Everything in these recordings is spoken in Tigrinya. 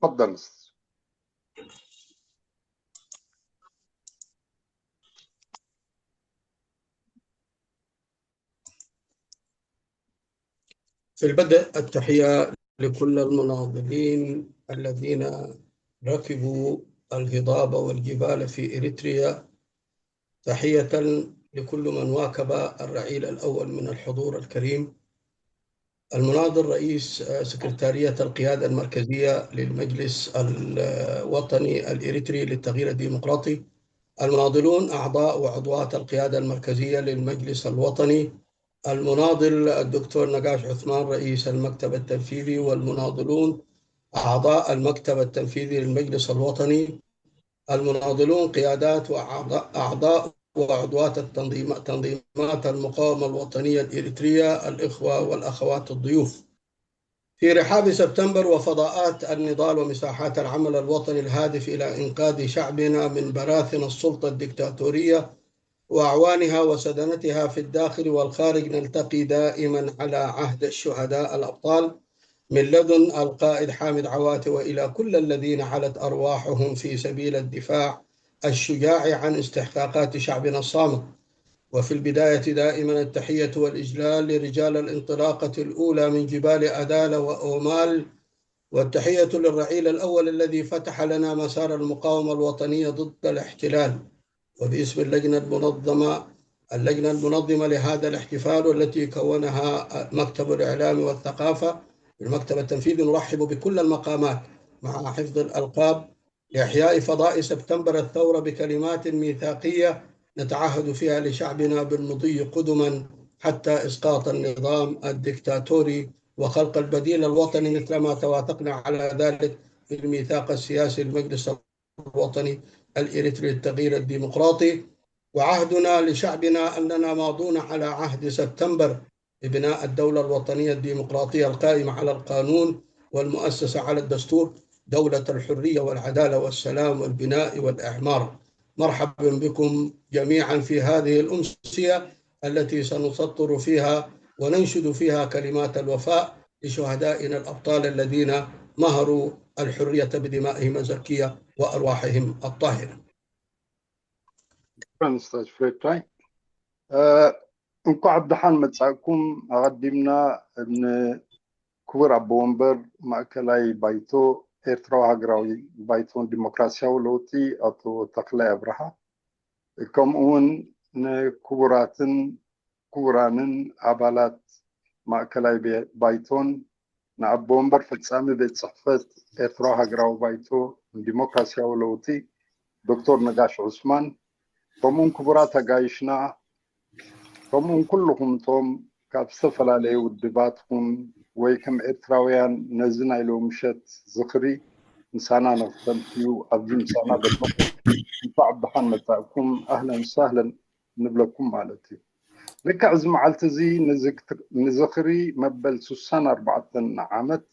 تفضل أستاذ. في البدء التحية لكل المناضلين الذين ركبوا الهضاب والجبال في إريتريا، تحية لكل من واكب الرعيل الأول من الحضور الكريم، المناضل رئيس سكرتارية القيادة المركزية للمجلس الوطني الإريتري للتغيير الديمقراطي، المناضلون أعضاء وعضوات القيادة المركزية للمجلس الوطني، المناضل الدكتور نقاش عثمان رئيس المكتب التنفيذي، والمناضلون أعضاء المكتب التنفيذي للمجلس الوطني، المناضلون قيادات وأعضاء أعضاء وعضوات التنظيم تنظيمات المقاومة الوطنية الإريترية، الإخوة والأخوات الضيوف. في رحاب سبتمبر وفضاءات النضال ومساحات العمل الوطني الهادف إلى إنقاذ شعبنا من براثن السلطة الدكتاتورية وأعوانها وسدنتها في الداخل والخارج، نلتقي دائما على عهد الشهداء الأبطال، من لدن القائد حامد عواتي وإلى كل الذين علت أرواحهم في سبيل الدفاع الشجاع عن استحقاقات شعبنا الصامت. وفي البداية دائما التحية والإجلال لرجال الانطلاقة الأولى من جبال أدالة وأومال، والتحية للرعيل الأول الذي فتح لنا مسار المقاومة الوطنية ضد الاحتلال. وباسم اللجنة المنظمة اللجنة المنظمة لهذا الاحتفال، والتي كونها مكتب الإعلام والثقافة، المكتب التنفيذي، نرحب بكل المقامات مع حفظ الألقاب لإحياء فضاء سبتمبر الثورة بكلمات ميثاقية نتعهد فيها لشعبنا بالمضي قدما حتى إسقاط النظام الدكتاتوري وخلق البديل الوطني، مثل ما توافقنا على ذلك في الميثاق السياسي للمجلس الوطني الإريتري للتغيير الديمقراطي. وعهدنا لشعبنا أننا ماضون على عهد سبتمبر ببناء الدولة الوطنية الديمقراطية القائمة على القانون والمؤسسة على الدستور، دولة الحرية والعدالة والسلام والبناء والإعمار. مرحبا بكم جميعا في هذه الأمسية التي سنسطر فيها وننشد فيها كلمات الوفاء لشهدائنا الأبطال الذين مهروا الحرية بدمائهم الزكية وأرواحهم الطاهرة. شكرا أستاذ فريتاي. እንኳዕ ብደሓን መጻእኩም። ኣቐዲምና ንክቡር ኣቦ ወንበር ማእከላይ ባይቶ ኤርትራዊ ሃገራዊ ባይቶን ዲሞክራሲያዊ ለውጢ ኣቶ ተኽላይ ኣብርሃ፣ ከምኡ እውን ንክቡራትን ክቡራንን ኣባላት ማእከላይ ባይቶን ንኣቦ ወንበር ፈጻሚ ቤት ጽሕፈት ኤርትራዊ ሃገራዊ ባይቶ ንዲሞክራሲያዊ ለውጢ ዶክተር ነጋሽ ዑስማን፣ ከምኡውን ክቡራት ኣጋይሽና፣ ከምኡውን ኩልኹም እቶም ካብ ዝተፈላለየ ውድባት ኹን ወይ ከም ኤርትራውያን ነዚ ናይ ሎምሸት ዝኽሪ ምሳና ንክተምስዩ ኣብዚ ምሳና ዘለኹም፣ እንኳዕ ብደሓን መጻእኩም። ኣህለን ሳህለን ንብለኩም ማለት እዩ። ልክዕ እዚ መዓልቲ እዚ ንዝክር-፣ ንዝኽሪ መበል ስሳን ኣርባዕተን ዓመት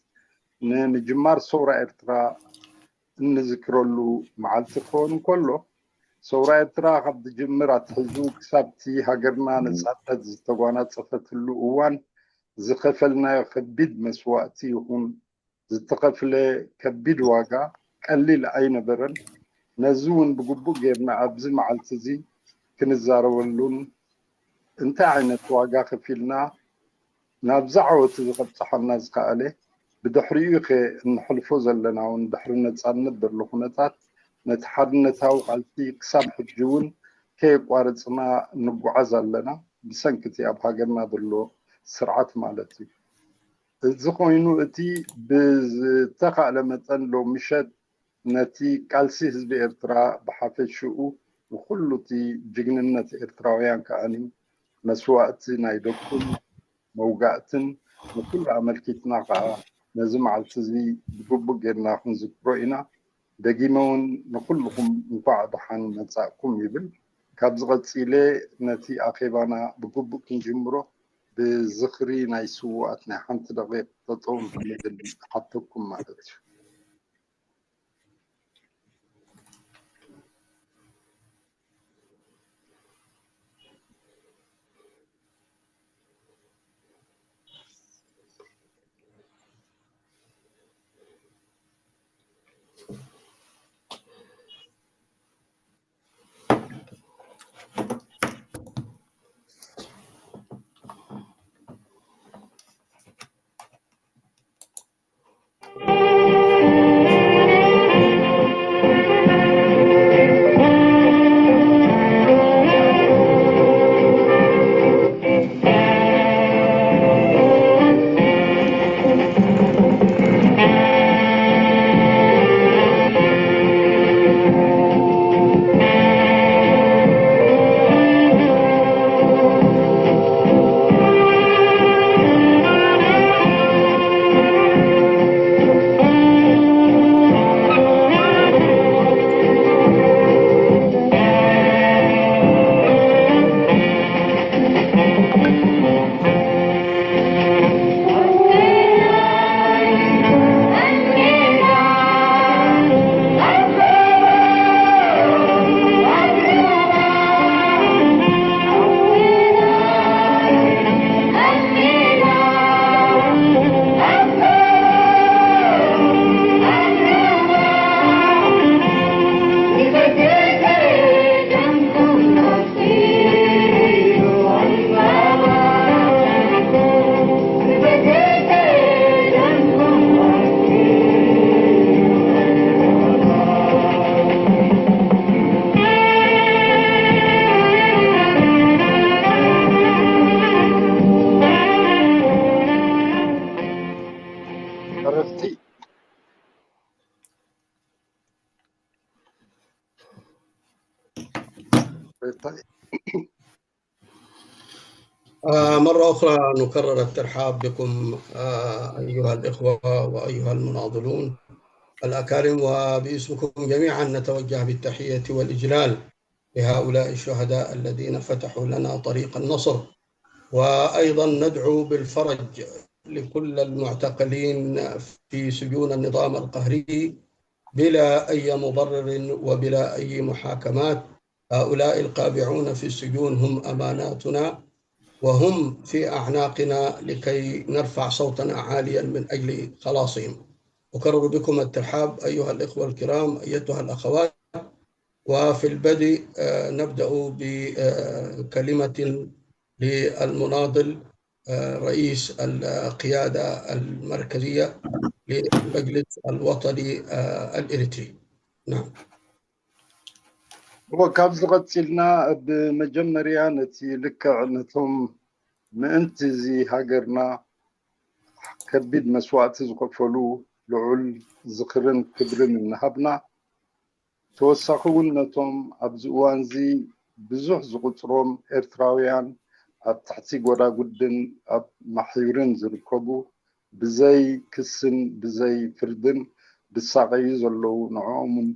ንምጅማር ሰውራ ኤርትራ እንዝክረሉ መዓልቲ ክኸውን እንከሎ፣ ሰውራ ኤርትራ ካብ ዝጅምር ኣትሒዙ ክሳብ እቲ ሃገርና ነጻነት ዝተጓናጸፈትሉ እዋን ዝኸፈልናዮ ከቢድ መስዋእቲ ይኹን ዝተኸፍለ ከቢድ ዋጋ ቀሊል ኣይነበረን። ነዚ እውን ብግቡእ ጌርና ኣብዚ መዓልቲ እዚ ክንዛረበሉን እንታይ ዓይነት ዋጋ ከፊልና ናብዚ ዓወት እዚ ከብጽሓና ዝኸኣለ፣ ብድሕሪኡ ከ እንሕልፎ ዘለና እውን ድሕሪ ነጻነት ዘሎ ኩነታት ነቲ ሓድነታዊ ቃልሲ ክሳብ ሕጂ እውን ከየቋረጽና ንጓዓዝ ኣለና፣ ብሰንኪ እቲ ኣብ ሃገርና ዘሎ ስርዓት ማለት እዩ። እዚ ኮይኑ እቲ ብዝተኻእለ መጠን ሎሚ ምሸት ነቲ ቃልሲ ህዝቢ ኤርትራ ብሓፈሽኡ ንኹሉ እቲ ጅግንነት ኤርትራውያን ከኣኒ መስዋእቲ ናይ ደቁን መውጋእትን ንኹሉ ኣመልኪትና ከኣ ነዚ መዓልቲ እዚ ብግቡእ ጌርና ክንዝክሮ ኢና። ደጊመ እውን ንኹልኹም እንኳዕ ደሓን መጻእኩም ይብል። ካብዚ ቀጺለ ነቲ ኣኼባና ብግቡእ ክንጅምሮ ብዝኽሪ ናይ ስዉኣት ናይ ሓንቲ ደቂቕ ጠጠው ንክንብል እሓተኩም ማለት እዩ። ዕረፍቲ። آه، مرة أخرى نكرر الترحاب بكم، آه، أيها الإخوة وأيها المناضلون الأكارم، وباسمكم جميعا نتوجه بالتحية والإجلال لهؤلاء الشهداء الذين فتحوا لنا طريق النصر، وأيضا ندعو بالفرج لكل المعتقلين في سجون النظام القهري بلا أي مبرر وبلا أي محاكمات. هؤلاء القابعون في السجون هم أماناتنا وهم في أعناقنا لكي نرفع صوتنا عاليا من أجل خلاصهم. أكرر بكم الترحاب أيها الإخوة الكرام، أيتها الأخوات. وفي البدء، آه، نبدأ بكلمة للمناضل، آه، رئيس القيادة المركزية للمجلس الوطني، آه، الإريتري. نعم. እወ፣ ካብዚ ቀፂልና ብመጀመርያ ነቲ ልክዕ ነቶም ምእንቲ እዚ ሃገርና ከቢድ መስዋእቲ ዝኸፈሉ ልዑል ዝኽርን ክብርን እናሃብና፣ ተወሳኺ እውን ነቶም ኣብዚ እዋን እዚ ብዙሕ ዝቑፅሮም ኤርትራውያን ኣብ ትሕቲ ጎዳጉድን ኣብ ማሕዩርን ዝርከቡ፣ ብዘይ ክስን ብዘይ ፍርድን ዝሳቐዩ ዘለዉ፣ ንዕኦም እውን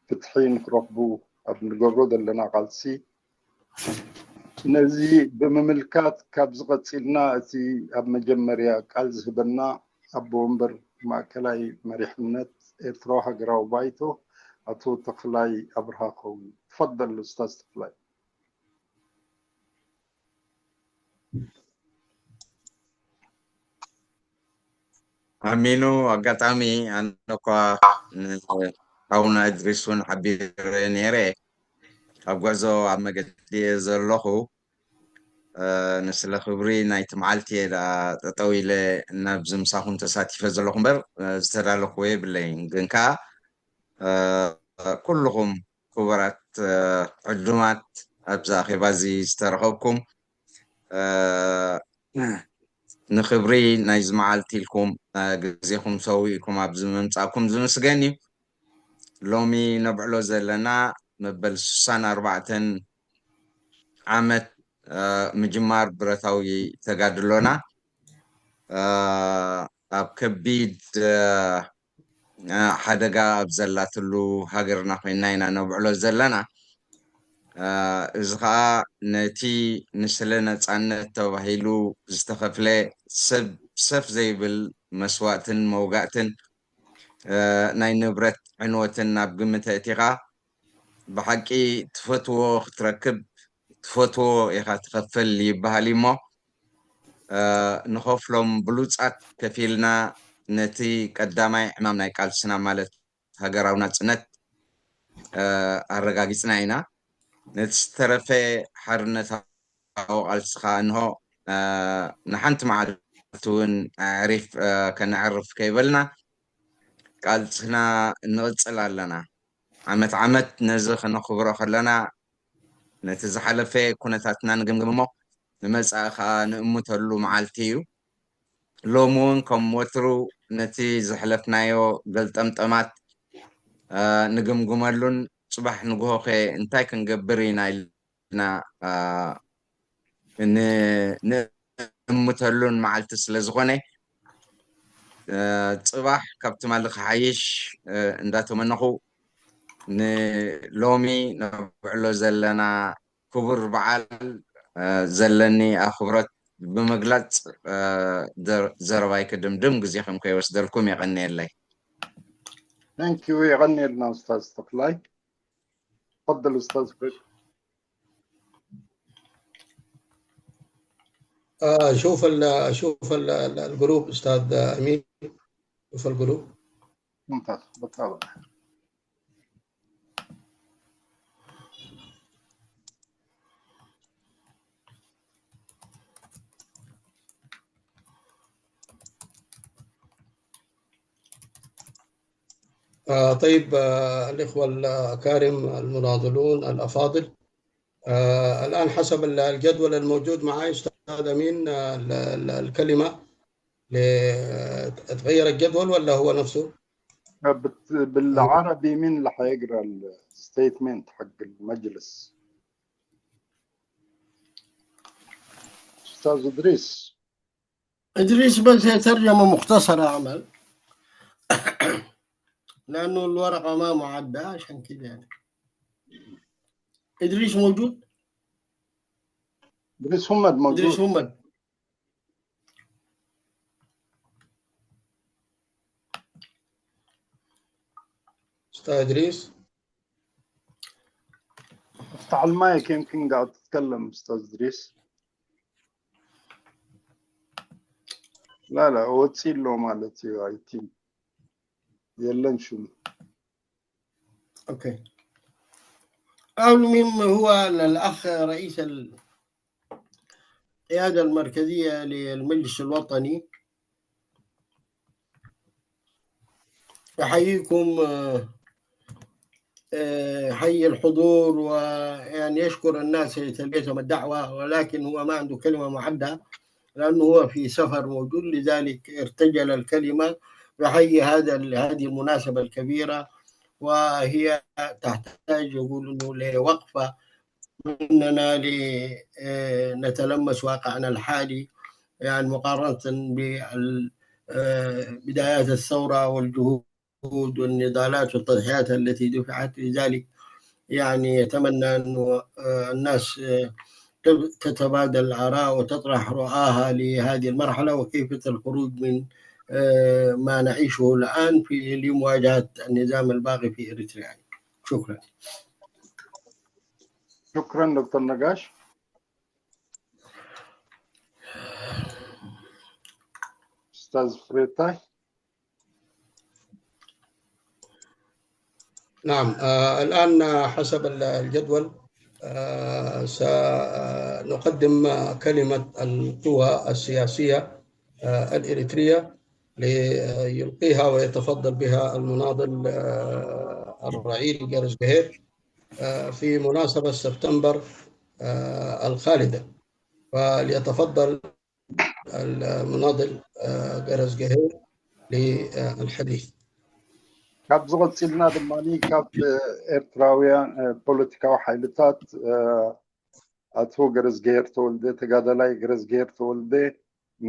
ፍትሒ ንክረኽቡ ኣብ ንገብሮ ዘለና ቃልሲ፣ ነዚ ብምምልካት፣ ካብዚ ቀፂልና እቲ ኣብ መጀመርያ ቃል ዝህበና ኣቦ ወንበር ማእከላይ መሪሕነት ኤርትራዊ ሃገራዊ ባይቶ ኣቶ ተኽላይ ኣብርሃ ክኸውን። ትፈደል ኡስታዝ ተኽላይ። ኣሚኑ፣ ኣጋጣሚ ኣነ እኳ ንሓውና እድሪስ እውን ሓቢረ ነይረ። ኣብ ጉዕዞ ኣብ መገዲ እየ ዘለኹ። እ፣ ንስለ ክብሪ ናይቲ መዓልቲ እየ ደኣ ጠጠው ኢለ ናብዚ ምሳኹም ተሳቲፈ ዘለኹ እምበር፣ እ፣ ዝተዳለኹዎ የብለይን። ግን ከኣ፣ እ፣ ኩልኹም ክቡራት፣ እ፣ ዕዱማት ኣብዚ ኣኼባ እዚ ዝተረኸብኩም፣ እ፣ ንኽብሪ ናይዚ መዓልቲ ኢልኩም፣ እ፣ ግዜኹም ሰዊእኩም ኣብዚ ምምጻእኩም ዝምስገን እዩ። ሎሚ ነብዕሎ ዘለና መበል ስሳን ኣርባዕተን ዓመት፣ እ፣ ምጅማር ብረታዊ ተጋድሎና፣ እ፣ ኣብ ከቢድ፣ እ፣ እ፣ ሓደጋ ኣብ ዘላትሉ ሃገርና ኮይንና ኢና ነብዕሎ ዘለና። እ፣ እዚ ኸኣ ነቲ ንስለ ነጻነት ተባሂሉ ዝተኸፍለ ሰብ ሰፍ ዘይብል መስዋእትን መውጋእትን፣ እ፣ ናይ ንብረት ዕንወትን ናብ ግምት ኣእቲኻ፣ ብሓቂ ትፈትዎ ክትረክብ፣ ትፈትዎ ኢኻ ትኸፍል ይበሃል እዩ እሞ፣ እ፣ ንኸፍሎም ብሉጻት ከፊልና ነቲ ቀዳማይ ዕማም ናይ ቃልስና ማለት ሃገራዊ ናጽነት፣ እ፣ ኣረጋጊጽና ኢና። ነቲ ዝተረፈ ሓርነታዊ ቃልሲ ከኣ እንሆ፣ እ፣ ንሓንቲ መዓልቲ እውን ኣዕሪፍ፣ እ፣ ከነዕርፍ ከይበልና ቃልስና ንቕጽል ኣለና። ዓመት ዓመት ነዚ ከነኽብሮ ከለና ነቲ ዝሓለፈ ኩነታትና ንግምግም እሞ ንመጻኢ ከኣ ንእምተሉ መዓልቲ እዩ። ሎሚ እውን ከም ወትሩ ነቲ ዘሕለፍናዮ ገልጠምጠማት፣ እ፣ ንግምግመሉን ጽባሕ ንግሆኸ እንታይ ክንገብር ኢና ኢልና፣ እ፣ ን-፣ ንእምተሉን መዓልቲ ስለ ዝኾነ፣ እ፣ ጽባሕ ካብ ትማሊ ክሓይሽ፣ እ፣ እንዳተመነኹ ንሎሚ ነብዕሎ ዘለና ክቡር በዓል፣ እ፣ ዘለኒ ኣኽብሮት ብምግላጽ፣ እ፣ ዘር-፣ ዘረባይ ክድምድም ግዜኹም ከይወስደልኩም የቐንየለይ። Thank you፣ የቐንየልና ኡስታዝ ተኽላይ። تفضل ኡስታዝ ፍሬድ። آه، شوف ال-، شوف ال-، ال-، الجروب أستاذ أمين، شوف الجروب. ممتاز، بتابع. آه، طيب، آه، الإخوة الأكارم المناضلون الأفاضل، آه، الآن حسب ال-، الجدول الموجود معي أستاذ أمين، آه، ال-، ال-، الكلمة ل- تغير الجدول ولا هو نفسه؟ بت- بالعربي مين اللي حيقرا الستيتمنت حق المجلس؟ استاذ ادريس. ادريس بس هي ترجمه مختصره اعمل، لانه الورقه ما معده عشان كذا يعني. ادريس موجود؟ ادريس همد ادريس موجود. همد. استاذ ادريس. افتح المايك، يمكن قاعد تتكلم استاذ ادريس. لا لا، وتسيل له مالتي اي تي. يلن شنو؟ اوكي. المهم هو الاخ رئيس القياده المركزيه للمجلس الوطني يحييكم، آه، آه، يحيي الحضور، ويعني يشكر الناس اللي تلقيتهم الدعوة، ولكن هو ما عنده كلمة معدة لأنه هو في سفر موجود، لذلك ارتجل الكلمة. يحيي هذا ال- هذه المناسبة الكبيرة، وهي تحتاج يقول إنه لوقفة مننا ل- آه، نتلمس واقعنا الحالي، يعني مقارنة بال- آه، بدايات الثورة والجهود والنضالات والتضحيات التي دفعت لذلك. يعني يتمنى أنه آه، الناس آه، تب- تتبادل الآراء وتطرح رؤاها لهذه المرحلة وكيفية الخروج من آه، ما نعيشه الآن في لمواجهة النظام الباغي في إريتريا. شكرا. شكرا دكتور نقاش. استاذ فريتاي. نعم، آه، الآن حسب ال- الجدول، آه، سنقدم كلمة القوى السياسية آه، الإريترية ليلقيها ويتفضل بها المناضل آه، الرعيل جرس جهير آه، في مناسبة سبتمبر آه، الخالدة، فليتفضل المناضل آه، جرس جهير للحديث. ካብ ዝቐፅልና ድማ ካብ ኤርትራውያን ፖለቲካዊ ሓይልታት ኣቶ ገረዝገሄር ተወልደ፣ ተጋዳላይ ገረዝገሄር ተወልደ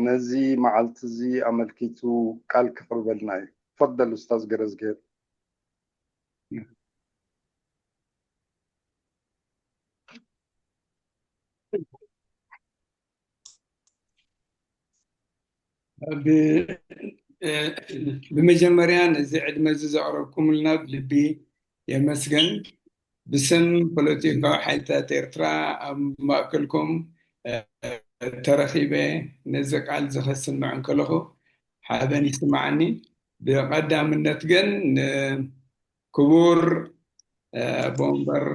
ነዚ መዓልቲ እዚ ኣመልኪቱ ቃል ክቕርበልና እዩ። ተፈደል ኡስታዝ ገረዝገሄር። ብመጀመርያ ነዚ ዕድመ እዚ ዘቕረብኩምልና ብልቢ የመስገን። ብስም ፖለቲካዊ ሓይልታት ኤርትራ ኣብ ማእከልኩም ተረኺበ ነዚ ቃል እዚ ከስምዕ እንከለኹ ሓበን ይስምዓኒ። ብቐዳምነት ግን ንክቡር ኣቦ ወንበር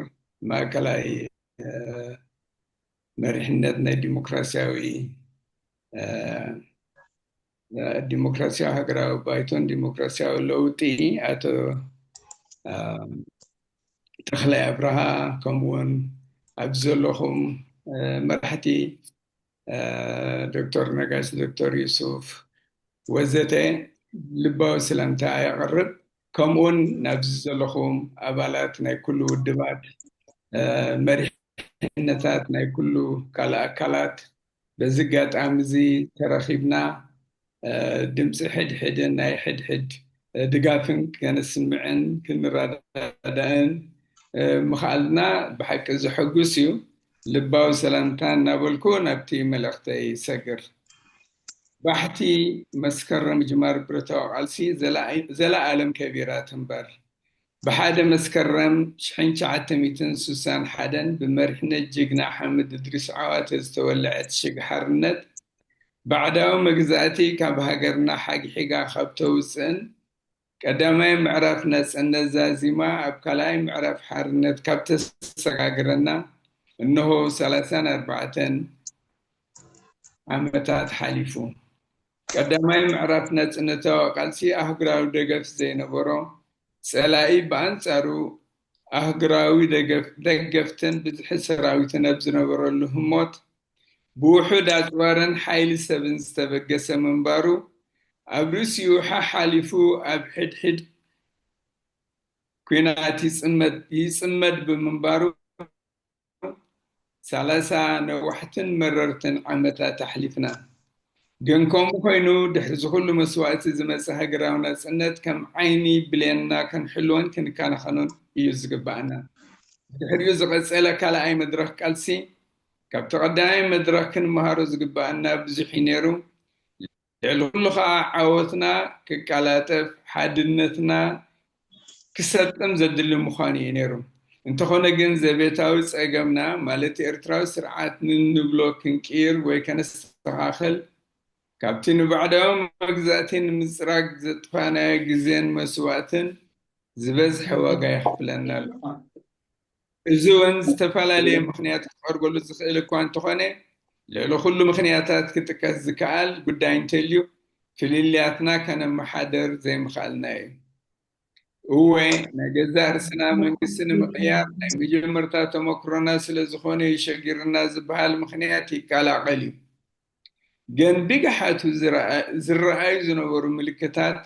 ማእከላይ መሪሕነት ናይ ዲሞክራሲያዊ ዲሞክራሲያዊ ሃገራዊ ባይቶን ዲሞክራሲያዊ ለውጢ ኣቶ ተኽላይ ኣብርሃ፣ ከምኡውን ኣብዚ ዘለኹም መራሕቲ ዶክተር ነጋሽ፣ ዶክተር ዩሱፍ ወዘተ ልባዊ ሰላምታ የቕርብ። ከምኡውን ናብዚ ዘለኹም ኣባላት ናይ ኩሉ ውድባት፣ መሪሕነታት ናይ ኩሉ ካልእ ኣካላት፣ በዚ ኣጋጣሚ እዚ ተረኺብና ድምፂ ሕድሕድን ናይ ሕድሕድ ድጋፍን ከነስምዕን ክንረዳዳእን ምኽኣልና ብሓቂ ዘሐጉስ እዩ። ልባዊ ሰላምታ እናበልኩ ናብቲ መልእኽተይ ይሰግር። ባሕቲ መስከረም ምጅማር ብረታዊ ቃልሲ ዘለኣለም ከቢራ ትንበር። ብሓደ መስከረም ሽሕን ትሽዓተ ሚእትን ስሳን ሓደን ብመሪሕነት ጅግና ሓምድ እድሪስ ዓዋተ ዝተወለዐት ሽግ ሓርነት ባዕዳዊ መግዛእቲ ካብ ሃገርና ሓግሒጋ ካብ ተውፅእን ቀዳማይ ምዕራፍ ናፅነት ዛዚማ ኣብ ካልኣይ ምዕራፍ ሓርነት ካብ ተሰጋግረና እንሆ ሰላሳን ኣርባዕተን ዓመታት ሓሊፉ። ቀዳማይ ምዕራፍ ናፅነታዊ ቃልሲ ኣህጉራዊ ደገፍ ዘይነበሮ፣ ፀላኢ ብኣንፃሩ ኣህጉራዊ ደገፍትን ብዝሒ ሰራዊትን ኣብ ዝነበረሉ ህሞት ብውሑድ ኣፅዋርን ሓይሊ ሰብን ዝተበገሰ ምንባሩ ኣብ ርእሲኡ ሓሓሊፉ ኣብ ሕድሕድ ኲናት ይጽመድ ይጽመድ ብምንባሩ፣ ሰላሳ ነዋሕትን መረርትን ዓመታት ኣሕሊፍና። ግን ከምኡ ኮይኑ፣ ድሕሪ እዚ ኩሉ መስዋእቲ ዝመጽእ ሃገራዊ ናጽነት ከም ዓይኒ ብሌንና ክንሕልዎን ክንከናኸኖን እዩ ዝግባኣና። ድሕሪኡ ዝቐጸለ ካልኣይ መድረኽ ቃልሲ፣ ካብቲ ቀዳማይ መድረኽ ክንመሃሮ ዝግባኣና ብዙሕ እዩ ነይሩ። ልዕሊ ኩሉ ኸኣ ዓወትና ክቀላጠፍ፣ ሓድነትና ክሰጥም ዘድሊ ምዃኑ እዩ ነይሩ። እንተኾነ ግን ዘቤታዊ ጸገምና፣ ማለት ኤርትራዊ ስርዓት ንንብሎ ክንቅይር ወይ ከነስተኻኽል፣ ካብቲ ንባዕዳዊ መግዛእቲ ንምጽራግ ዘጥፋእናዮ ግዜን መስዋእትን ዝበዝሐ ዋጋ የኽፍለና ኣሎ። እዚ እውን ዝተፈላለየ ምኽንያት ክቐርበሉ ዝኽእል እኳ እንተኾነ፣ ልዕሊ ኩሉ ምኽንያታት ክጥቀስ ዝከኣል ጉዳይ እንተልዩ፣ ፍልልያትና ከነመሓደር ዘይምኽኣልና እዩ። እወ፣ ናይ ገዛእ ርእስና መንግስቲ ንምቕያር ናይ መጀመርታ ተመክሮና ስለ ዝኾነ እዩ ሸጊርና ዝበሃል ምኽንያት ይቀላቐል እዩ። ግን ብግሓቱ ዝረኣ-፣ ዝረኣዩ ዝነበሩ ምልክታት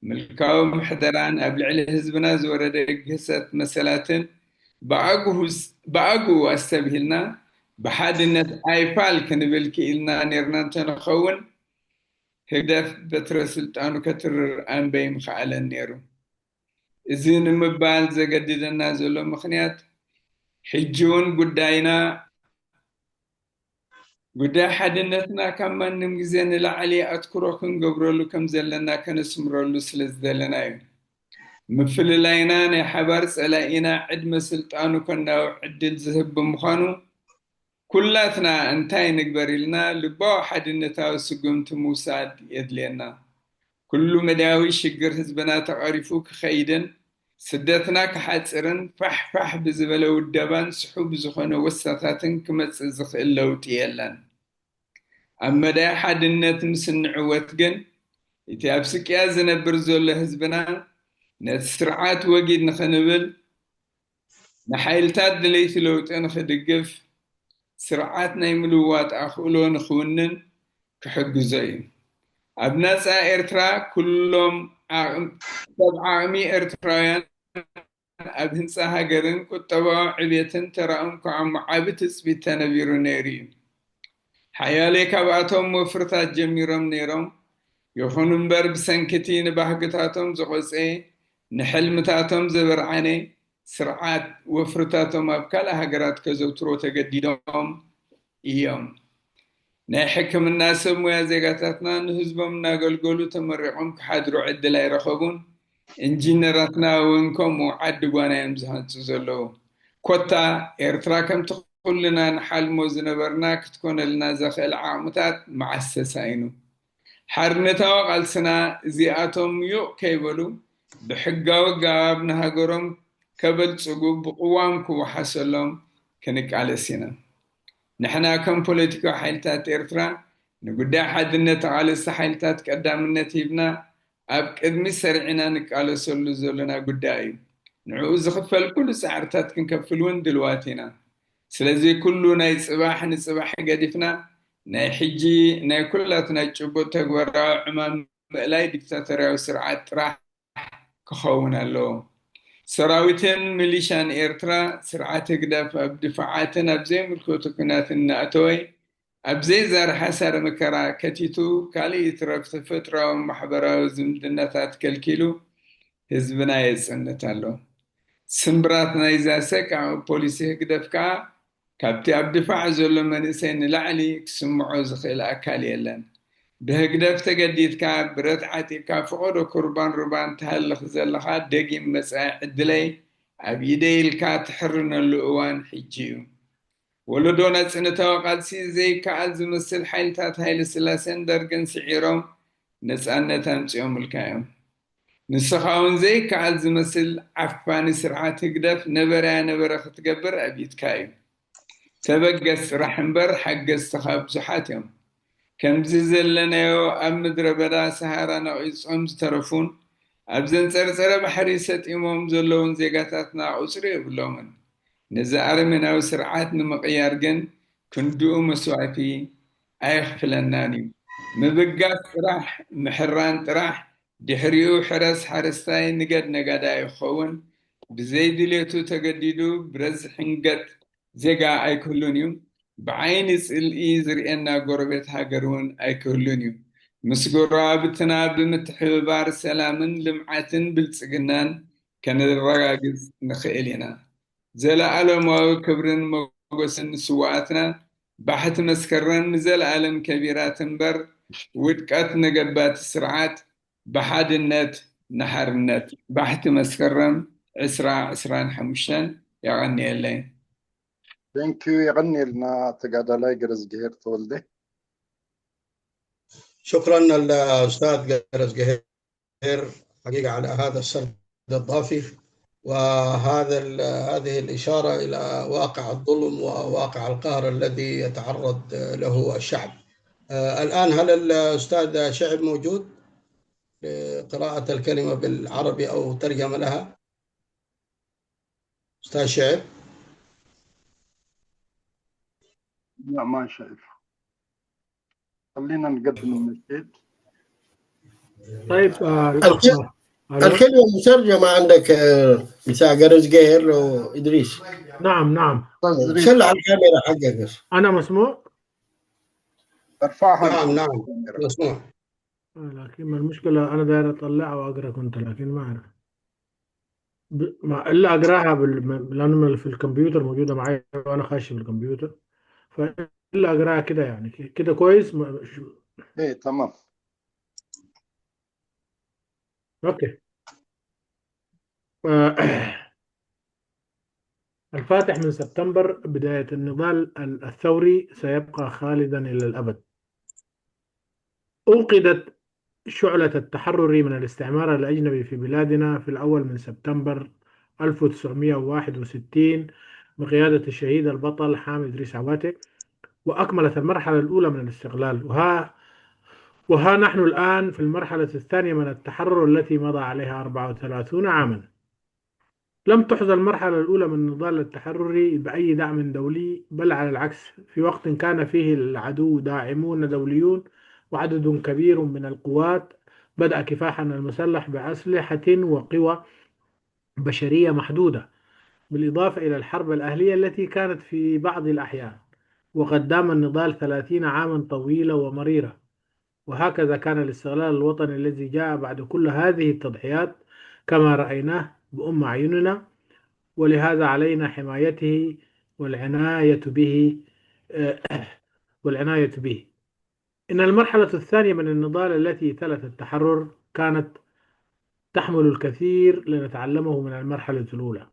ምልካዊ ምሕደራን ኣብ ልዕሊ ህዝብና ዝወረደ ግህሰት መሰላትን ብኣግኡ-፣ ብኣግኡ ኣስተብሂልና ብሓድነት ኣይፋል ክንብል ክኢልና ነይርና እንተንኸውን፣ ህግደፍ በትረ ስልጣኑ ከትርር ኣንበይ ምኸኣለን ነይሩ። እዚ ንምባል ዘገድደና ዘሎ ምኽንያት፣ ሕጂ እውን ጉዳይና፣ ጉዳይ ሓድነትና ካብ ማንም ግዜ ንላዕሊ ኣትኩሮ ክንገብረሉ ከም ዘለና ከነስምረሉ ስለ ዝደለና እዩ። ምፍልላይና ናይ ሓባር ጸላኢና ዕድመ ስልጣኑ ከናውሕ ዕድል ዝህብ ብምዃኑ፣ ኩላትና እንታይ ንግበር ኢልና ልባዊ ሓድነታዊ ስጉምቲ ምውሳድ የድልየና። ኩሉ መዳያዊ ሽግር ህዝብና ተቐሪፉ ክኸይድን ስደትና ክሓጽርን ፋሕ ፋሕ ብዝበለ ውደባን ስሑው ብዝኾነ ወሳታትን ክመጽእ ዝኽእል ለውጢ የለን። ኣብ መዳይ ሓድነት ምስ እንዕወት ግን፣ እቲ ኣብ ስቅያት ዝነብር ዘሎ ህዝብና ነቲ ስርዓት ወጊድ ንኽንብል፣ ንሓይልታት ደለይቲ ለውጢ ንኽድግፍ፣ ስርዓት ናይ ምልዋጥ ኣኽእሎ ንኽውንን ክሕግዞ እዩ። ኣብ ናጻ ኤርትራ ኩሎም ዓቕም-፣ ሰብ ዓቕሚ ኤርትራውያን ኣብ ህንጻ ሃገርን ቁጠባዊ ዕብየትን ተራኦም ክዓሙ ዓቢ ትጽቢት ተነቢሩ ነይሩ እዩ። ሓያለይ ካብኣቶም ወፍርታት ጀሚሮም ነይሮም። ይኹን እምበር፣ ብሰንኪ እቲ ንባህግታቶም ዝቖጸ፣ ንሕልምታቶም ዘበርዓነ ስርዓት፣ ወፍርታቶም ኣብ ካልእ ሃገራት ከዘውትሮ ተገዲዶም እዮም። ናይ ሕክምና ሰብ ሞያ ዜጋታትና ንህዝቦም እናገልገሉ ተመሪቖም ክሓድሩ ዕድል ኣይረኸቡን። ኢንጂነራትና እውን ከምኡ ዓዲ ጓና እዮም ዝሃንጹ ዘለዉ። ኮታ ኤርትራ ከምቲ ኩልና ንሓልሞ ዝነበርና ክትኮነልና ዘኽእል ዓቕምታት መዓስ ተሳኢኑ? ሓርነታዊ ቃልስና እዚኣቶም ዩቕ ከይበሉ ብሕጋዊ ኣገባብ ንሃገሮም ከበልጽጉ ብቅዋም ክወሓሰሎም ክንቃለስ ኢና። ንሕና ከም ፖለቲካዊ ሓይልታት ኤርትራ ንጉዳይ ሓድነት ተቓለስቲ ሓይልታት ቀዳምነት ሂብና ኣብ ቅድሚት ሰሪዕና ንቃለሰሉ ዘሎና ጉዳይ እዩ። ንዕኡ ዝኽፈል ኩሉ ጻዕርታት ክንከፍል እውን ድልዋት ኢና። ስለዚ ኩሉ ናይ ጽባሕ ንጽባሕ ገዲፍና ናይ ሕጂ ናይ ኩላትና ጭቡጥ ተግባራዊ ዕማም ምእላይ ዲክታቶርያዊ ስርዓት ጥራሕ ክኸውን ኣለዎ። ሰራዊትን ሚሊሻን ኤርትራ ስርዓት ህግደፍ ኣብ ድፋዓትን ኣብ ዘይምልከቱ ኲናትን እናእተወ ኣብ ዘይዛር ሓሳረ መከራ ከቲቱ፣ ካልእ ይትረፍ ተፈጥሮኣዊ ማሕበራዊ ዝምድናታት ከልኪሉ ህዝብና የጽንት ኣሎ። ስምብራት ናይዛ ሰቃቒ ፖሊሲ ህግደፍ ከኣ ካብቲ ኣብ ድፋዕ ዘሎ መንእሰይ ንላዕሊ ክስምዖ ዝኽእል ኣካል የለን። ብህግደፍ ተገዲድካ፣ ብረት ዓጢቕካ፣ ፈቐዶ ኩርባን ሩባን ትሃልኽ ዘለኻ ደጊም መጻኢ ዕድለይ ኣብ ኢደይ ኢልካ ትሕርነሉ እዋን ሕጂ እዩ። ወለዶ ናጽነታዊ ቃልሲ ዘይከኣል ዝመስል ሓይልታት ሃይለ ስላሴን ደርግን ስዒሮም ነጻነት ኣምጺኦምልካ እዮም። ንስኻ እውን ዘይከኣል ዝመስል ዓፋኒ ስርዓት ህግደፍ ነበረ ኣነበረ ክትገብር ኣብኢትካ እዩ። ተበገስ ጥራሕ እምበር ሓገዝትኻ ብዙሓት እዮም። ከምዚ ዘለናዮ ኣብ ምድረ በዳ ሰሃራ ነቒጾም ዝተረፉን ኣብ ዘንጸርጸረ ባሕሪ ሰጢሞም ዘለዉን ዜጋታትና ቁጽሪ የብሎምን። ነዚ ኣረሜናዊ ስርዓት ንምቕያር ግን ክንድኡ መስዋእቲ ኣየኽፍለናን እዩ። ምብጋስ ጥራሕ፣ ምሕራን ጥራሕ፣ ድሕሪኡ ሕረስ ሓረስታይ፣ ንገድ ነጋዳይ ክኸውን፣ ብዘይ ድሌቱ ተገዲዱ ብረዚ ሕንገጥ ዜጋ ኣይክህሉን እዩ። ብዓይኒ ጽልኢ ዝርእየና ጎረቤት ሃገር እውን ኣይክህሉን እዩ። ምስ ጎረባብትና ብምትሕብባር ሰላምን ልምዓትን ብልጽግናን ከነረጋግጽ ንኽእል ኢና። ዘለኣለማዊ ክብርን ሞገስን ንስውኣትና። ባሕቲ መስከረም ንዘለኣለም ከቢራ ትንበር። ውድቀት ንገባቲ ስርዓት። ብሓድነት ንሓርነት። ባሕቲ መስከረም ዕስራ ዕስራን ሓሙሽተን። የቐንየለይ። Thank you። የቐንየልና ተጋዳላይ ገረዝግሄር ተወልደ። شكرا الأستاذ ገረዝግሄር حقيقة على هذا السرد الضافي وهذا هذه الإشارة إلى واقع الظلم وواقع القهر الذي يتعرض له الشعب. الآن هل الأستاذ شعب موجود لقراءة الكلمة بالعربي أو ترجمة لها؟ أستاذ شعب؟ لا، ما شايف. خلينا نقدم النشيد. طيب آه الك- الكلمة مترجمة عندك، آه، بتاع جرس جاهر وإدريس. نعم نعم. شل على الكاميرا حقك بس. انا مسموع؟ ارفعها. نعم نعم، مسموع. آه، لكن ما المشكلة، انا داير اطلعها واقرا كنت، لكن ما اعرف. ب... ما الا اقراها بال... لانه في الكمبيوتر موجوده معي وانا خاش في الكمبيوتر، فالا اقراها كده يعني. كده كويس؟ ما... شو... ايه، تمام. اوكي. آه، الفاتح من سبتمبر بداية النضال الثوري سيبقى خالدا إلى الأبد. أوقدت شعلة التحرر من الاستعمار الأجنبي في بلادنا في الأول من سبتمبر ألف وتسعمية وواحد وستين بقيادة الشهيد البطل حامد إدريس عواتي، وأكملت المرحلة الأولى من الاستقلال. وها وها نحن الآن في المرحلة الثانية من التحرر التي مضى عليها أربعة وثلاثون عاما. لم تحظى المرحلة الأولى من النضال التحرري بأي دعم دولي، بل على العكس، في وقت كان فيه العدو داعمون دوليون وعدد كبير من القوات بدأ كفاحنا المسلح بأسلحة وقوى بشرية محدودة، بالإضافة إلى الحرب الأهلية التي كانت في بعض الأحيان. وقد دام النضال ثلاثين عاما طويلة ومريرة، وهكذا كان الاستقلال الوطني الذي جاء بعد كل هذه التضحيات كما رأيناه بأم أعيننا، ولهذا علينا حمايته والعناية به والعناية به. إن المرحلة الثانية من النضال التي تلت التحرر كانت تحمل الكثير لنتعلمه من المرحلة الأولى.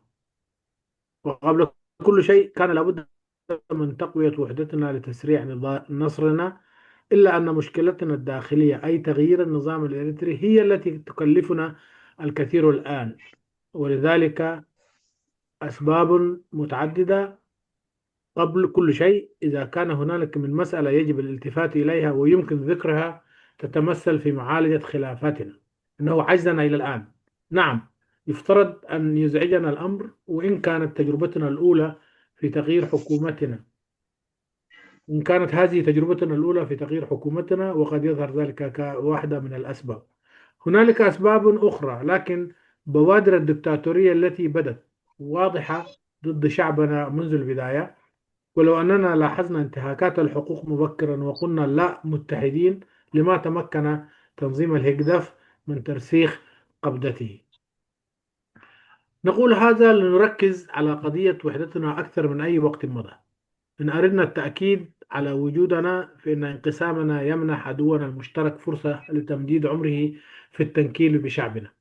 وقبل كل شيء كان لابد من تقوية وحدتنا لتسريع نصرنا، إلا أن مشكلتنا الداخلية، أي تغيير النظام الإريتري، هي التي تكلفنا الكثير الآن، ولذلك أسباب متعددة. قبل كل شيء، إذا كان هنالك من مسألة يجب الالتفات إليها ويمكن ذكرها، تتمثل في معالجة خلافاتنا، إنه عجزنا إلى الآن. نعم، يفترض أن يزعجنا الأمر، وإن كانت تجربتنا الأولى في تغيير حكومتنا، إن كانت هذه تجربتنا الأولى في تغيير حكومتنا، وقد يظهر ذلك كواحدة من الأسباب. هنالك أسباب أخرى، لكن بوادر الدكتاتورية التي بدت واضحة ضد شعبنا منذ البداية، ولو أننا لاحظنا انتهاكات الحقوق مبكرا وقلنا لا متحدين، لما تمكن تنظيم الهجدف من ترسيخ قبضته؟ نقول هذا لنركز على قضية وحدتنا أكثر من أي وقت مضى. إن أردنا التأكيد على وجودنا، فإن انقسامنا يمنح عدونا المشترك فرصة لتمديد عمره في التنكيل بشعبنا.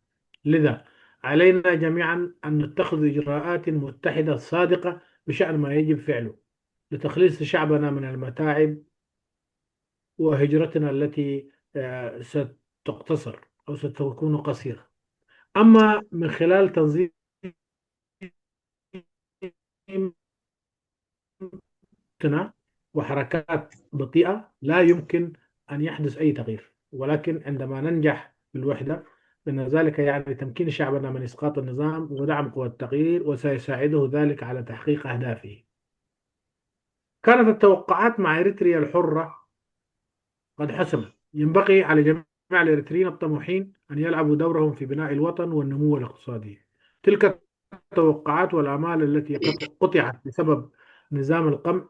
لذا علينا جميعا أن نتخذ إجراءات متحدة صادقة بشأن ما يجب فعله لتخليص شعبنا من المتاعب وهجرتنا التي ستقتصر أو ستكون قصيرة. أما من خلال تنظيم وحركات بطيئة لا يمكن أن يحدث أي تغيير، ولكن عندما ننجح بالوحدة، فإن ذلك يعني تمكين شعبنا من إسقاط النظام ودعم قوى التغيير، وسيساعده ذلك على تحقيق أهدافه. كانت التوقعات مع إريتريا الحرة قد حسمت، ينبغي على جميع الإريتريين الطموحين أن يلعبوا دورهم في بناء الوطن والنمو الاقتصادي. تلك التوقعات والآمال التي قط- قطعت بسبب نظام القمع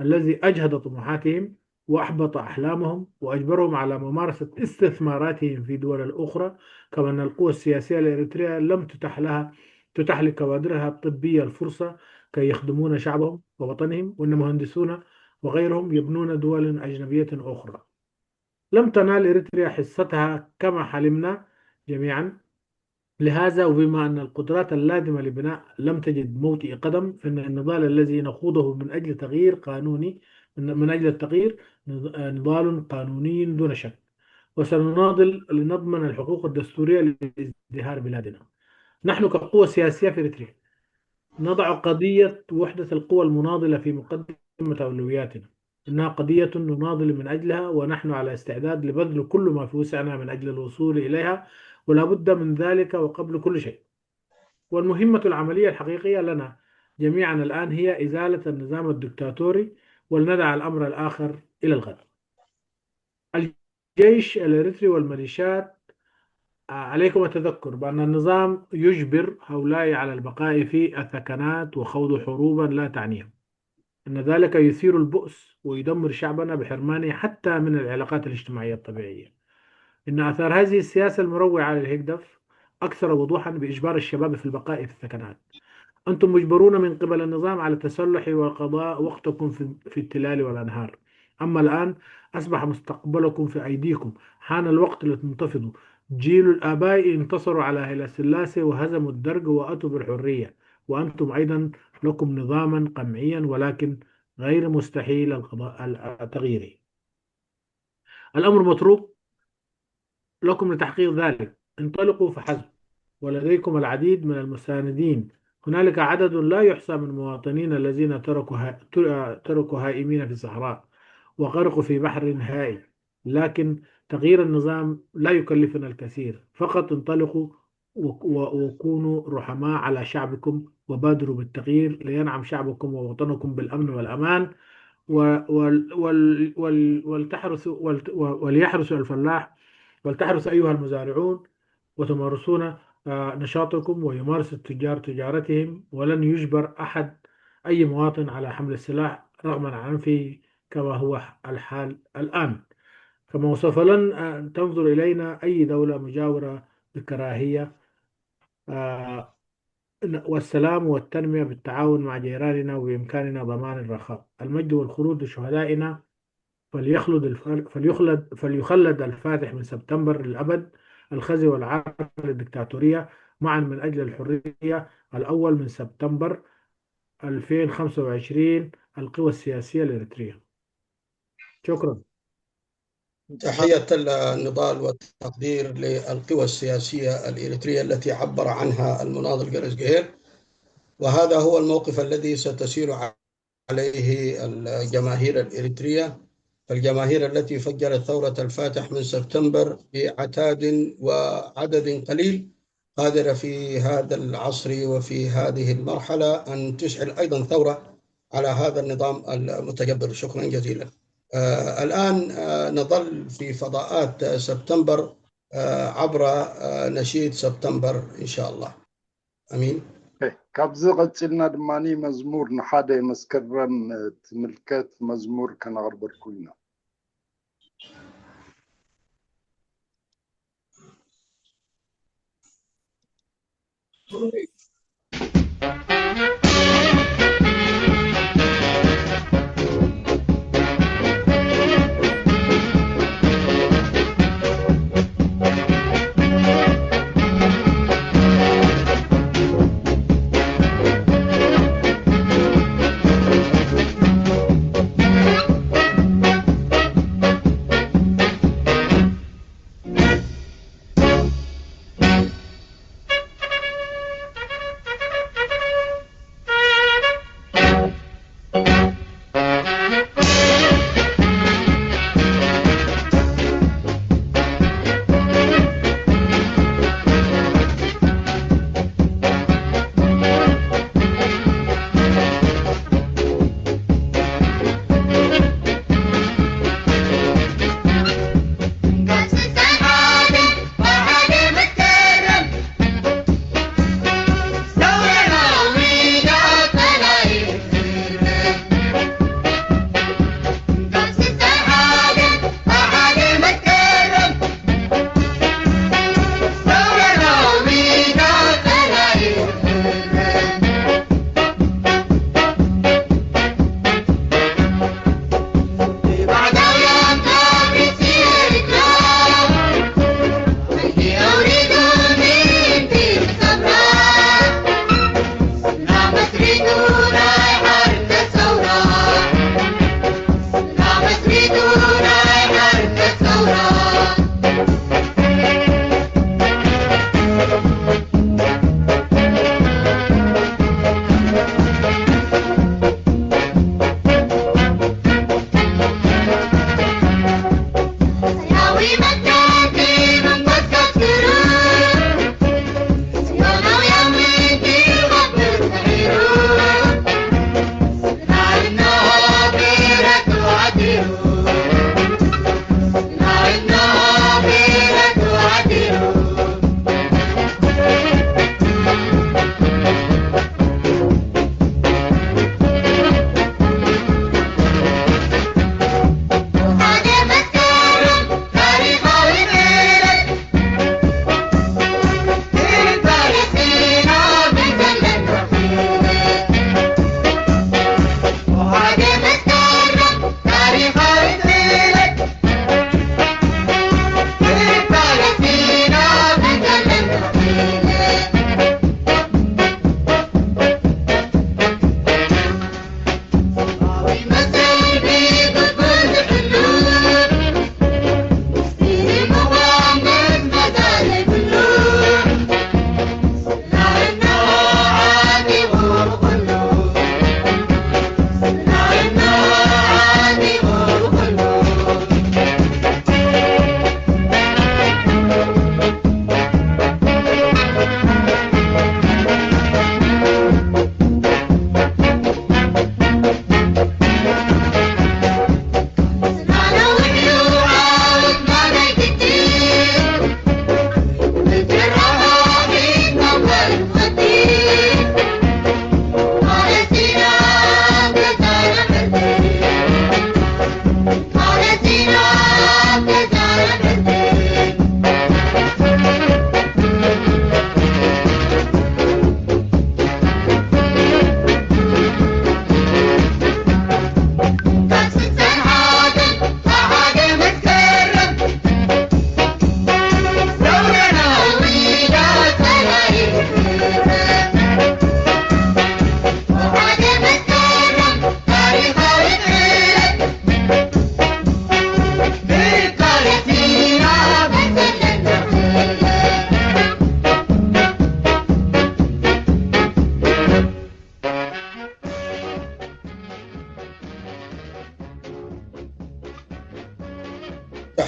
الذي أجهض طموحاتهم وأحبط أحلامهم وأجبرهم على ممارسة استثماراتهم في دول أخرى، كما أن القوى السياسية الإريترية لم تتح لها تتح لكوادرها الطبية الفرصة كي يخدمون شعبهم ووطنهم، وأن مهندسون وغيرهم يبنون دول أجنبية أخرى. لم تنال إريتريا حصتها كما حلمنا جميعا. لهذا، وبما أن القدرات اللازمة لبناء لم تجد موطئ قدم، فإن النضال الذي نخوضه من أجل تغيير قانوني من من أجل التغيير نض- نضال قانوني دون شك، وسنناضل لنضمن الحقوق الدستورية لازدهار بلادنا. نحن كقوة سياسية في إريتريا نضع قضية وحدة القوى المناضلة في مقدمة أولوياتنا. إنها قضية نناضل من أجلها، ونحن على استعداد لبذل كل ما في وسعنا من أجل الوصول إليها، ولا بد من ذلك وقبل كل شيء. والمهمة العملية الحقيقية لنا جميعا الآن هي إزالة النظام الدكتاتوري، ولندع الأمر الآخر إلى الغد. الجيش الإريتري والميليشيات، آه، عليكم التذكر بأن النظام يجبر هؤلاء على البقاء في الثكنات وخوض حروبا لا تعنيهم. إن ذلك يثير البؤس ويدمر شعبنا بحرمانه حتى من العلاقات الاجتماعية الطبيعية. إن آثار هذه السياسة المروعة للهيكدف أكثر وضوحا بإجبار الشباب في البقاء في الثكنات. أنتم مجبرون من قبل النظام على التسلح وقضاء وقتكم في في التلال والأنهار. أما الآن أصبح مستقبلكم في أيديكم. حان الوقت لتنتفضوا. جيل الآباء انتصروا على هيلا سلاسي وهزموا الدرق وأتوا بالحرية، وأنتم أيضا لكم نظاما قمعيا، ولكن غير مستحيل القضاء على تغييره. الأمر متروك لكم لتحقيق ذلك. انطلقوا فحسب، ولديكم العديد من المساندين. هنالك عدد لا يحصى من مواطنين الذين تركوا ها... تر- تركوا هائمين في الصحراء وغرقوا في بحر هائل، لكن تغيير النظام لا يكلفنا الكثير. فقط انطلقوا و- و- وكونوا رحماء على شعبكم وبادروا بالتغيير لينعم شعبكم ووطنكم بالأمن والأمان و- وال- وال- وال- ولتحرسوا ولت- و- وليحرسوا الفلاح ولتحرسوا أيها المزارعون وتمارسون آه، نشاطكم ويمارس التجار تجارتهم، ولن يجبر أحد أي مواطن على حمل السلاح رغما عن أنفه كما هو الحال الآن. كما وسوف لن آه، تنظر إلينا أي دولة مجاورة بكراهية آه، والسلام والتنمية بالتعاون مع جيراننا، وبإمكاننا ضمان الرخاء. المجد والخلود لشهدائنا، فليخلد الف- فليخلد فليخلد الفاتح من سبتمبر للأبد. الخزي والعار للدكتاتورية، معا من أجل الحرية. الأول من سبتمبر ألفين وخمسة وعشرين، القوى السياسية الإريترية. شكرا. تحية النضال والتقدير للقوى السياسية الإريترية التي عبر عنها المناضل جريس جهيل. وهذا هو الموقف الذي ستسير عليه الجماهير الإريترية، الجماهير التي فجرت ثورة الفاتح من سبتمبر بعتاد وعدد قليل، قادرة في هذا العصر وفي هذه المرحلة أن تشعل أيضا ثورة على هذا النظام المتجبر. شكرا جزيلا. آه، الآن آه، نظل في فضاءات سبتمبر آه، عبر آه، نشيد سبتمبر إن شاء الله. أمين. ካብዚ ቀፂልና ድማ መዝሙር ንሓደ መስከረም ትምልከት መዝሙር ከነቕርበልኩም ኢና።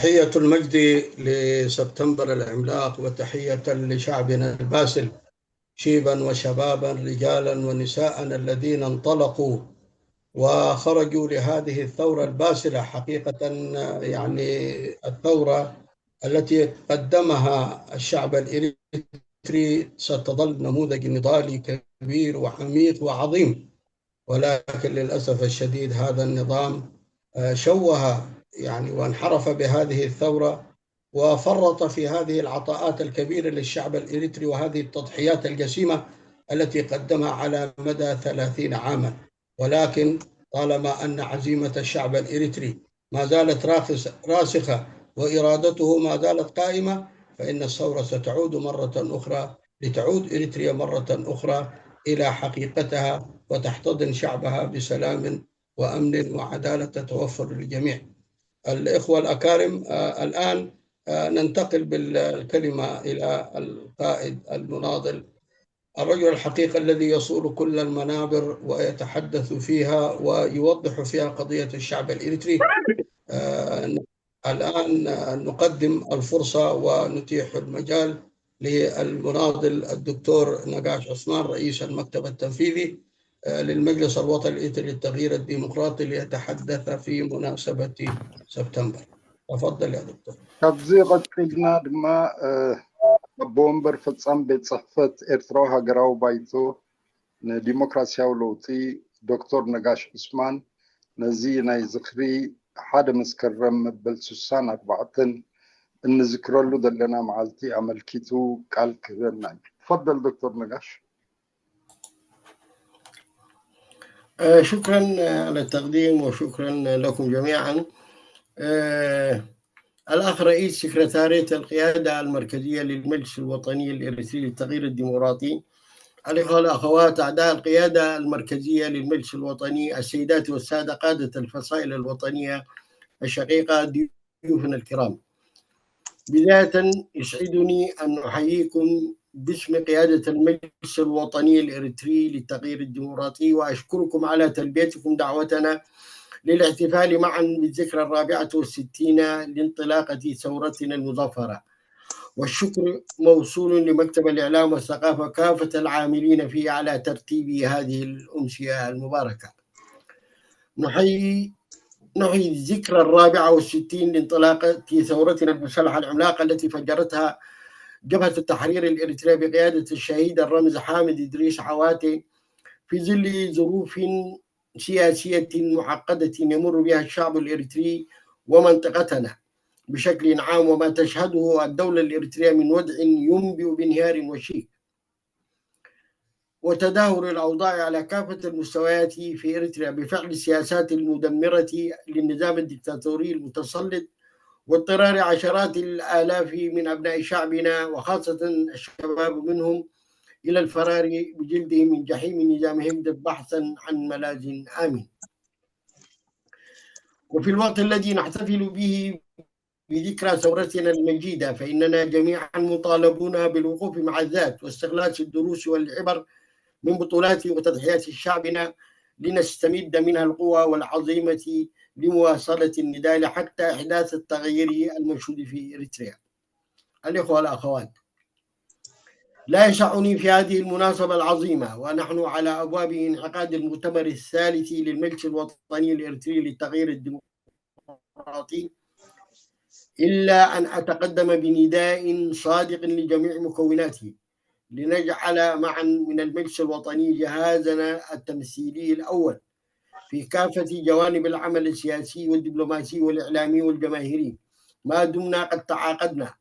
تحية المجد لسبتمبر العملاق، وتحية لشعبنا الباسل، شيبا وشبابا، رجالا ونساء الذين انطلقوا وخرجوا لهذه الثورة الباسلة. حقيقة، يعني، الثورة التي قدمها الشعب الإريتري ستظل نموذج نضالي كبير وعميق وعظيم، ولكن للأسف الشديد هذا النظام، آه، شوه، يعني، وانحرف بهذه الثورة، وفرط في هذه العطاءات الكبيرة للشعب الإريتري وهذه التضحيات الجسيمة التي قدمها على مدى ثلاثين عاما. ولكن طالما أن عزيمة الشعب الإريتري ما زالت راخص-، راسخة، وإرادته ما زالت قائمة، فإن الثورة ستعود مرة أخرى، لتعود إريتريا مرة أخرى إلى حقيقتها، وتحتضن شعبها بسلام وأمن وعدالة تتوفر للجميع. الإخوة الأكارم، آه، الآن، آه، ننتقل بالكلمة إلى القائد المناضل، الرجل الحقيقي الذي يصول كل المنابر ويتحدث فيها ويوضح فيها قضية الشعب الإريتري. آه، الآن، آه، نقدم الفرصة ونتيح المجال للمناضل الدكتور نقاش عثمان، رئيس المكتب التنفيذي، آه، للمجلس الوطني الإريتري للتغيير الديمقراطي، ليتحدث في مناسبة سبتمبر. تفضل يا دكتور. ካብዚ ቀፂልና ድማ ኣቦ ወንበር ፈፃም ቤት ፅሕፈት ኤርትራዊ ሃገራዊ ባይቶ ንዲሞክራሲያዊ ለውጢ ዶክተር ነጋሽ ዑስማን ነዚ ናይ ዝኽሪ ሓደ መስከረም መበል ስሳን ኣርባዕተን እንዝክረሉ ዘለና መዓልቲ ኣመልኪቱ ቃል ክህበና እዩ። ትፈደል ዶክተር ነጋሽ። شكرا على التقديم وشكرا لكم جميعا. الأخ رئيس سكرتارية القيادة المركزية للمجلس الوطني الإريتري للتغيير الديمقراطي، الإخوة والأخوات أعضاء القيادة المركزية للمجلس الوطني، السيدات والسادة قادة الفصائل الوطنية الشقيقة، ضيوفنا الكرام، بداية يسعدني أن أحييكم باسم قيادة المجلس الوطني الإريتري للتغيير الديمقراطي، وأشكركم على تلبيتكم دعوتنا للاحتفال معا بالذكرى الرابعة والستين لانطلاقة ثورتنا المظفرة. والشكر موصول لمكتب الإعلام والثقافة كافة العاملين فيه على ترتيب هذه الأمسية المباركة. نحيي نحيي الذكرى الرابعة والستين لانطلاقة ثورتنا المسلحة العملاقة التي فجرتها جبهة التحرير الإريترية بقيادة الشهيد الرمز حامد إدريس عواتي في ظل ظروف سياسية معقدة يمر بها الشعب الإريتري ومنطقتنا بشكل عام، وما تشهده الدولة الإريترية من وضع ينبئ بانهيار وشيك وتدهور الأوضاع على كافة المستويات في إريتريا بفعل السياسات المدمرة للنظام الدكتاتوري المتسلط واضطرار عشرات الآلاف من أبناء شعبنا وخاصة الشباب منهم إلى الفرار بجلدهم من جحيم نظامهم بحثا عن ملاذ آمن. وفي الوقت الذي نحتفل به بذكرى ثورتنا المجيدة، فإننا جميعا مطالبون بالوقوف مع الذات واستخلاص الدروس والعبر من بطولات وتضحيات شعبنا لنستمد منها القوة والعزيمة لمواصلة النضال حتى إحداث التغيير المنشود في إريتريا. الإخوة والأخوات، لا يسعني في هذه المناسبة العظيمة ونحن على أبواب انعقاد المؤتمر الثالث للمجلس الوطني الإريتري للتغيير الديمقراطي إلا أن أتقدم بنداء صادق لجميع مكوناته لنجعل معا من المجلس الوطني جهازنا التمثيلي الأول في كافة جوانب العمل السياسي والدبلوماسي والإعلامي والجماهيري، ما دمنا قد تعاقدنا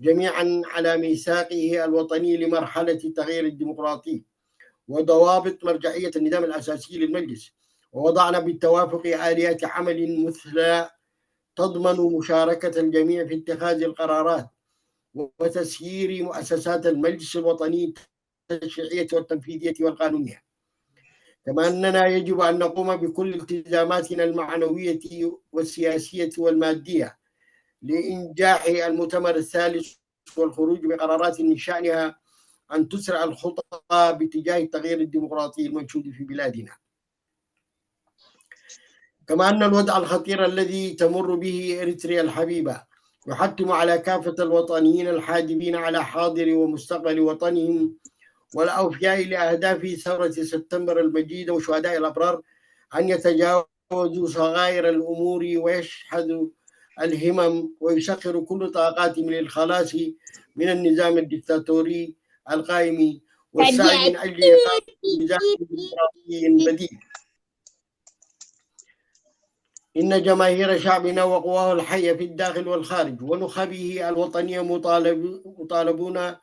جميعا على ميثاقه الوطني لمرحلة التغيير الديمقراطي وضوابط مرجعية النظام الأساسي للمجلس، ووضعنا بالتوافق آليات عمل مثلى تضمن مشاركة الجميع في اتخاذ القرارات وتسيير مؤسسات المجلس الوطني التشريعية والتنفيذية والقانونية. كما أننا يجب أن نقوم بكل التزاماتنا المعنوية والسياسية والمادية لإنجاح المؤتمر الثالث والخروج بقرارات من شأنها أن تسرع الخطى باتجاه التغيير الديمقراطي المنشود في بلادنا. كما أن الوضع الخطير الذي تمر به إريتريا الحبيبة يحتم على كافة الوطنيين الحاذقين على حاضر ومستقبل وطنهم والأوفياء لأهداف ثورة سبتمبر المجيدة وشهداء الأبرار أن يتجاوزوا صغائر الأمور ويشحذوا الهمم ويسخروا كل طاقاتهم للخلاص من النظام الدكتاتوري القائم والسعي من أجل إقامة نظام ديمقراطي بديل. إن جماهير شعبنا وقواه الحية في الداخل والخارج ونخبه الوطنية مطالب-، مطالبون،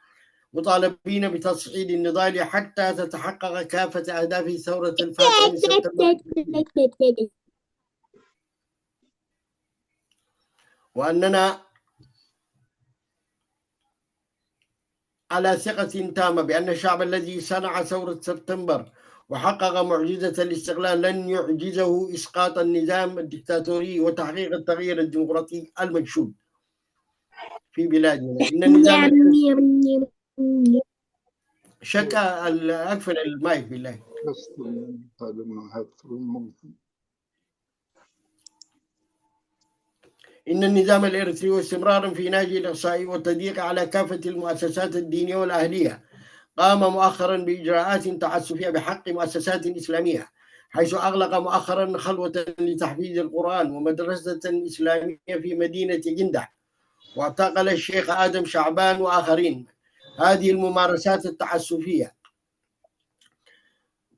مطالبين بتصعيد النضال حتى تتحقق كافة أهداف ثورة الفاتح من سبتمبر، وأننا على ثقة تامة بأن الشعب الذي صنع ثورة سبتمبر وحقق معجزة الاستقلال لن يعجزه إسقاط النظام الدكتاتوري وتحقيق التغيير الديمقراطي المنشود في بلادنا. إن النظام شك ال-، أقفل المايك بالله. إن النظام الإريتري واستمرارا في نهجه الإقصائي والتضييق على كافة المؤسسات الدينية والأهلية قام مؤخرا بإجراءات تعسفية بحق مؤسسات إسلامية، حيث أغلق مؤخرا خلوة لتحفيظ القرآن ومدرسة إسلامية في مدينة جندح، واعتقل الشيخ آدم شعبان وآخرين. هذه الممارسات التعسفية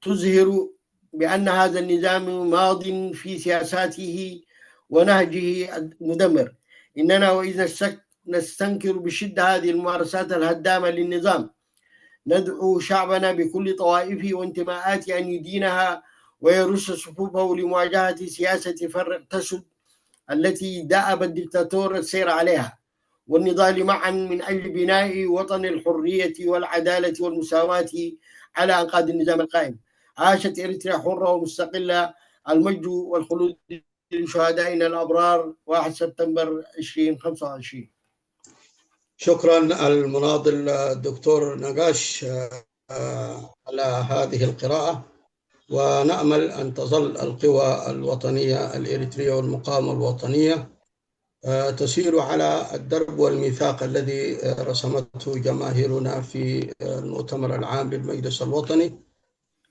تظهر بأن هذا النظام ماض في سياساته ونهجه المدمر. إننا وإذ نستك-، نستنكر بشدة هذه الممارسات الهدامة للنظام، ندعو شعبنا بكل طوائفه وانتماءاته أن يدينها ويرص صفوفه لمواجهة سياسة فرق تسد التي دأب الدكتاتور السير عليها، والنضال معا من أجل بناء وطن الحرية والعدالة والمساواة على أنقاض النظام القائم. عاشت إريتريا حرة ومستقلة. المجد والخلود لشهدائنا الأبرار، واحد سبتمبر ألفين وخمسة وعشرين. شكرا المناضل الدكتور نقاش، آه، على هذه القراءة، ونأمل أن تظل القوى الوطنية الإريترية والمقاومة الوطنية، آه، تسير على الدرب والميثاق الذي، آه، رسمته جماهيرنا في، آه، المؤتمر العام للمجلس الوطني.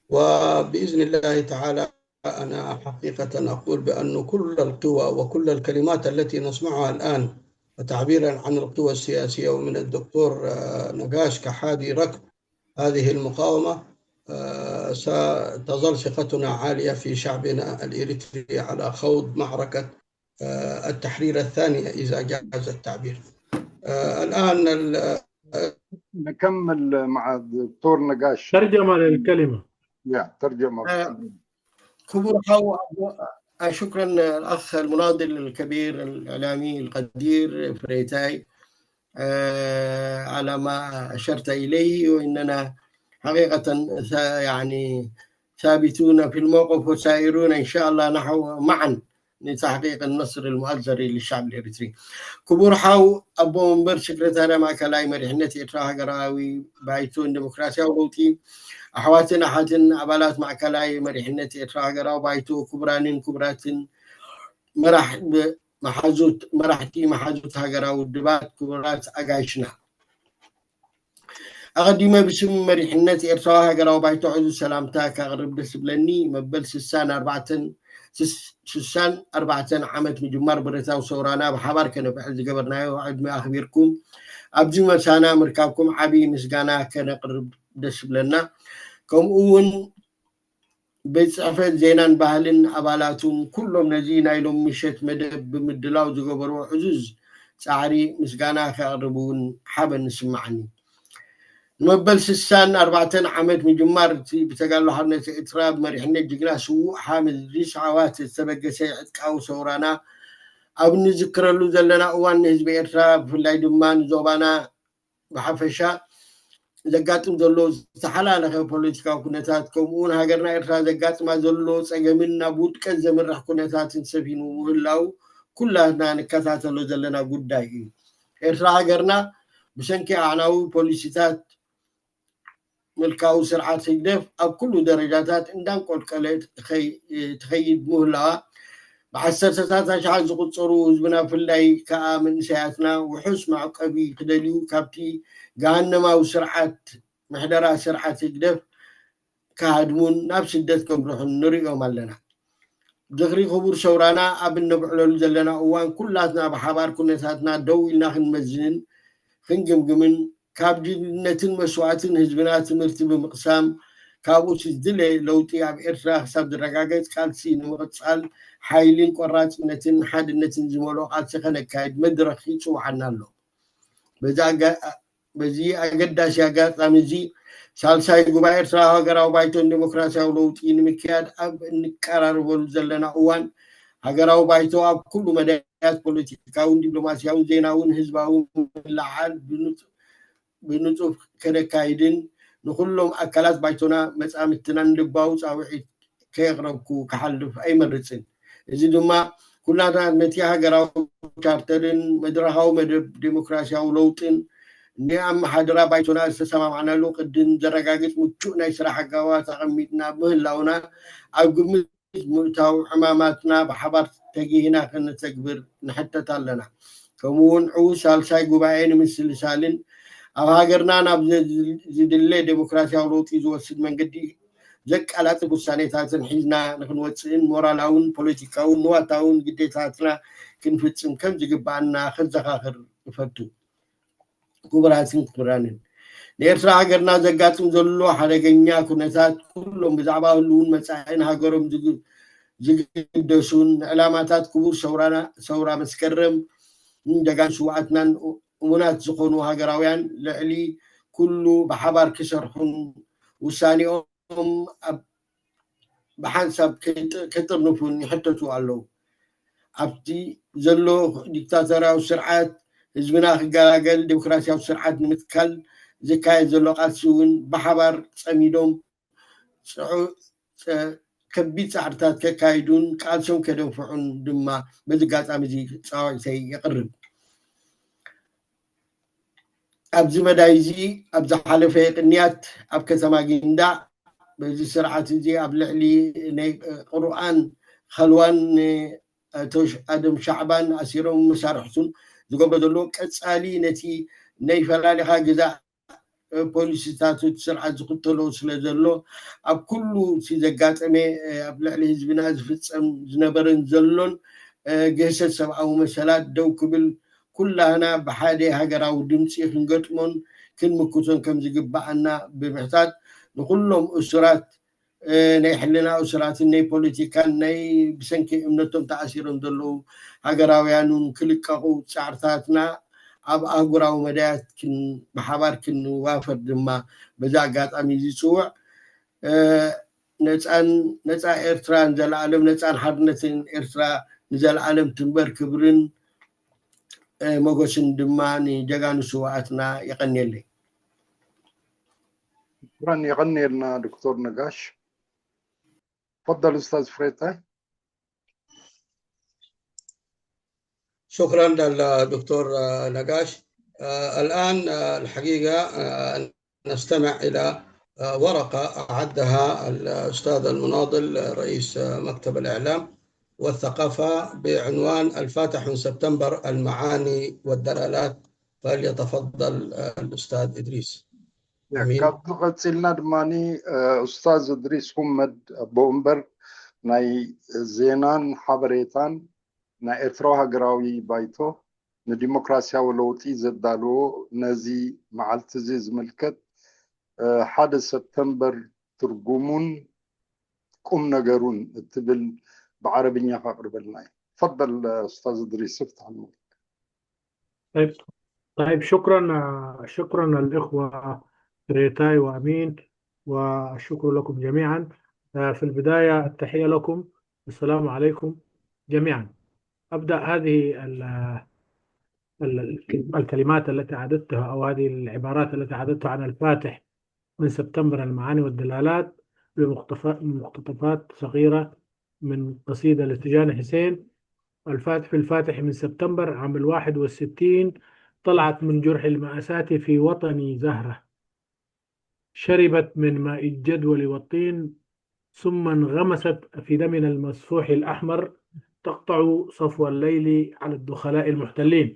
وبإذن الله تعالى أنا حقيقة أقول بأن كل القوى وكل الكلمات التي نسمعها الآن، وتعبيرا عن القوى السياسية ومن الدكتور، آه، نقاش كحادي ركب هذه المقاومة، آه، ستظل ثقتنا عالية في شعبنا الإريتري على خوض معركة، آه، التحرير الثانية إذا جاز التعبير. آه، الآن ال-، نكمل مع الدكتور نقاش. ترجمة للكلمة. يا، ترجمة. آه، كبر حو-، آه، شكرا الأخ المناضل الكبير الإعلامي القدير فريتاي، آه، على ما أشرت إليه، وإننا حقيقة س-، يعني ثابتون في الموقف وسائرون إن شاء الله نحو معا لتحقيق النصر المؤزر للشعب الإريتري. ክቡር ሓው ኣቦ መንበር ሴክሬታርያ ማእከላይ መሪሕነት ኤርትራ ሃገራዊ ባይቶ ንዴሞክራሲያዊ ለውጢ፣ ኣሕዋትን ኣሓትን ኣባላት ማእከላይ መሪሕነት ኤርትራ ሃገራዊ ባይቶ፣ ክቡራንን ክቡራትን መራሕ-፣ መሓዙት፣ መራሕቲ መሓዙት ሃገራዊ ውድባት፣ ክቡራት ኣጋይሽና። ኣቐዲመ ብስም መሪሕነት ኤርትራዊ ሃገራዊ ባይቶ ዕዙዝ ሰላምታ ከቕርብ ደስ ዝብለኒ። መበል ስሳን ኣርባዕተን፣ ስስ-፣ ስሳን ኣርባዕተን ዓመት ምጅማር ብረታዊ ሰውራና ብሓባር ከነብዕል ዝገበርናዮ ዕድመ ኣኽቢርኩም ኣብዚ መሳና ምርካብኩም ዓቢ ምስጋና ከነቕርብ ደስ ዝብለና። ከምኡ እውን ቤት ጽሕፈት ዜናን ባህልን ኣባላቱን ኩሎም ነዚ ናይ ሎም ምሸት መደብ ብምድላው ዝገበርዎ ዕዙዝ ጻዕሪ ምስጋና ከቕርብ እውን ሓበን ይስምዓኒ። ንመበል ስሳን ኣርባዕተን ዓመት ምጅማር እቲ ብተጋድሎ ሓርነት ኤርትራ ብመሪሕነት ጅግና ስዉእ ሓምድ ኢድሪስ ዓዋተ ዝተበገሰ ዕጥቃዊ ሰውራና ኣብ እንዝክረሉ ዘለና እዋን ንህዝቢ ኤርትራ ብፍላይ ድማ ንዞባና ብሓፈሻ ዘጋጥም ዘሎ ዝተሓላለኸ ፖለቲካዊ ኩነታት፣ ከምኡ እውን ሃገርና ኤርትራ ዘጋጥማ ዘሎ ጸገምን ናብ ውድቀት ዘምርሕ ኩነታትን ሰፊኑ ምህላው ኩላትና ንከታተሎ ዘለና ጉዳይ እዩ። ኤርትራ ሃገርና ብሰንኪ ኣዕናዊ ፖሊሲታት ምልካዊ ስርዓት ህግደፍ ኣብ ኩሉ ደረጃታት እንዳንቆልቀለ ትኸይ-፣ ትኸይድ ምህላዋ ብዓሰርተታት ኣሽሓት ዝቑጸሩ ህዝብና፣ ብፍላይ ከኣ መንእሰያትና፣ ውሑስ መዕቆቢ ክደልዩ፣ ካብቲ ገሃነማዊ ስርዓት፣ ምሕደራ ስርዓት ህግደፍ ክሃድሙን ናብ ስደት ከምርሑን ንርእዮም ኣለና። ዝኽሪ ክቡር ሰውራና ኣብ እነብዕለሉ ዘለና እዋን፣ ኩላትና ብሓባር ኩነታትና ደው ኢልና ክንመዝንን ክንግምግምን፣ ካብ ድልነትን መስዋእትን ህዝብና ትምህርቲ ብምቕሳም፣ ካብኡ ዝድለ ለውጢ ኣብ ኤርትራ ክሳብ ዝረጋገጽ፣ ቃልሲ ንምቕጻል ሓይልን ቆራጽነትን ሓድነትን ዝመልኦ ቃልሲ ከነካይድ መድረኽ ይጽውዓና ኣሎ። በዚ ኣጋ-፣ በዚ ኣገዳሲ ኣጋጣሚ እዚ፣ ሳልሳይ ጉባኤ ኤርትራ ሃገራዊ ባይቶን ዴሞክራሲያዊ ለውጢ ንምክያድ ኣብ እንቀራረበሉ ዘለና እዋን፣ ሃገራዊ ባይቶ ኣብ ኩሉ መዳያት ፖለቲካውን ዲፕሎማሲያውን ዜናውን ህዝባውን ምልዓል ብንጹ-፣ ብንጹፍ ከነካይድን ንኹሎም ኣካላት ባይቶና መጻምድትናን ልባዊ ጻውዒት ከየቕረብኩ ክሓልፍ ኣይመርጽን። እዚ ድማ ኩላትና ነቲ ሃገራዊ ቻርተርን መድረኻዊ መደብ ዴሞክራሲያዊ ለውጥን ንኣመሓድራ ባይቶና ዝተሰማማዕናሉ ቅድን ዘረጋግጽ ምቹእ ናይ ስራሕ ኣገባባት ኣቐሚጥና ምህላውና ኣብ ግምት ምእታው ዕማማትና ብሓባር ተጊህና ከነተግብር ንሕተት ኣለና። ከምኡ እውን ዕዉት ሳልሳይ ጉባኤ ንምስልሳልን ኣብ ሃገርና ናብ ዘ-፣ ዝድለ ዴሞክራሲያዊ ለውጢ ዝወስድ መንገዲ ዘቀላጥፍ ውሳኔታትን ሒዝና ንክንወፅእን ሞራላውን ፖለቲካውን ንዋታውን ግዴታትና ክንፍፅም ከም ዝግባኣና ከዘኻኽር እፈቱ። ክቡራትን ክቡራንን፣ ንኤርትራ ሃገርና ዘጋጥም ዘሎ ሓደገኛ ኩነታት ኩሎም ብዛዕባ ህልውን መጻኢን ሃገሮም ዝግ-፣ ዝግደሱን ንዕላማታት ክቡር ሰውራና፣ ሰውራ መስከረም ጀጋኑ ስውኣትናን እሙናት ዝኾኑ ሃገራውያን ልዕሊ ኩሉ ብሓባር ክሰርሑን ውሳኔኦም ኣብ ብሓንሳብ ከይጥ-፣ ከይጥርንፉን ይሕተቱ ኣለዉ። ኣብቲ ዘሎ ዲክታቶርያዊ ስርዓት ህዝብና ክገላገል ዴሞክራሲያዊ ስርዓት ንምትካል ዝካየድ ዘሎ ቃልሲ እውን ብሓባር ጸሚዶም ጽዑ-፣ ጸ-፣ ከቢድ ጻዕርታት ከካይዱን ቃልሶም ከደንፍዑን ድማ በዚ ኣጋጣሚ እዚ ጻውዒተይ የቕርብ። ኣብዚ መዳይ እዚ ኣብ ዝሓለፈ ቅንያት ኣብ ከተማ ጊንዳዕ በዚ ስርዓት እዚ ኣብ ልዕሊ ናይ ቁርኣን ኸልዋን ኣቶ ኣደም ሻዕባን ኣሲሮም መሳርሕቱን ዝገብሮ ዘሎ ቀጻሊ ነቲ ናይ ፈላሊኻ ግዛእ ፖሊሲታት እቲ ስርዓት ዝኽተሎ ስለ ዘሎ ኣብ ኩሉ እቲ ዘጋጠመ ኣብ ልዕሊ ህዝብና ዝፍጸም ዝነበረን ዘሎን ግህሰት ሰብኣዊ መሰላት ደው ክብል ኩላህና ብሓደ ሃገራዊ ድምፂ ክንገጥሞን ክንምክቶን ከም ዝግባኣና ብምሕታት ንኩሎም እሱራት ናይ ሕልና እሱራትን ናይ ፖለቲካን ናይ ብሰንኪ እምነቶም ተኣሲሮም ዘለዉ ሃገራውያን እውን ክልቀቑ ጻዕርታትና ኣብ ኣህጉራዊ መዳያት ክን-፣ ብሓባር ክንዋፈር ድማ በዚ ኣጋጣሚ እዚ ይጽውዕ። ነፃን፣ ነፃ ኤርትራ ንዘለኣለም፣ ነፃን ሓርነትን ኤርትራ ንዘለኣለም ትንበር። ክብርን ሞገስን ድማ ንጀጋኑ ስውኣትና። የቐንየለይ። ሽኩራን፣ የቐንየልና ዶክተር ነጋሽ። ተፈደል ኡስታዝ ፍሬታይ። شكرا للدكتور نقاش. الآن الحقيقة نستمع إلى ورقة أعدها الأستاذ المناضل رئيس مكتب الإعلام والثقافة بعنوان الفاتح من سبتمبر: المعاني والدلالات. فليتفضل الأستاذ إدريس. ካብዚ ቀፂልና ድማ ኡስታዝ እድሪስ ሁመድ ኣቦ ወንበር ናይ ዜናን ሓበሬታን ናይ ኤርትራዊ ሃገራዊ ባይቶ ንዲሞክራሲያዊ ለውጢ ዘዳለዎ ነዚ መዓልቲ እዚ ዝምልከት ሓደ ሰፕተምበር ትርጉሙን ቁም ነገሩን እትብል ብዓረብኛ ካቅርበልና እዩ። ተፈደል ኡስታዝ እድሪስ፣ እፍታሕ المايك. طيب، طيب، شكرا، شكرا الإخوة ريتاي وأمين، والشكر لكم جميعا. في البداية التحية لكم، السلام عليكم جميعا. أبدأ هذه ال-، ال-، الكلمات التي أعددتها أو هذه العبارات التي أعددتها عن الفاتح من سبتمبر: المعاني والدلالات، بمقتطفات صغيرة من قصيدة لتيجان حسين. الفاتح، في الفاتح من سبتمبر عام الواحد والستين، طلعت من جرح المأساة في وطني زهرة، شربت من ماء الجدول والطين، ثم انغمست في دمنا المسفوح الأحمر، تقطع صفو الليل على الدخلاء المحتلين.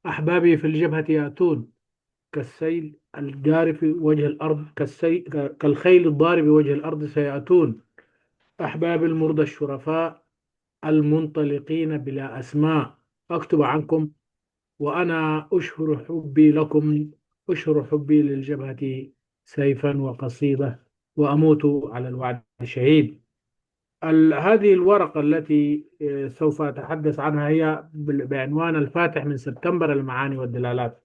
أحبابي في الجبهة يأتون كالسيل الجارف وجه الأرض، كالسي-، كالخيل الضارب وجه الأرض سيأتون. أحباب المرضى الشرفاء المنطلقين بلا أسماء، أكتب عنكم، وأنا أشهر حبي لكم، أشهر حبي للجبهة سيفا وقصيدة، وأموت على الوعد شهيد. ال-، هذه الورقة التي، آه، سوف أتحدث عنها هي بال-، بعنوان الفاتح من سبتمبر: المعاني والدلالات.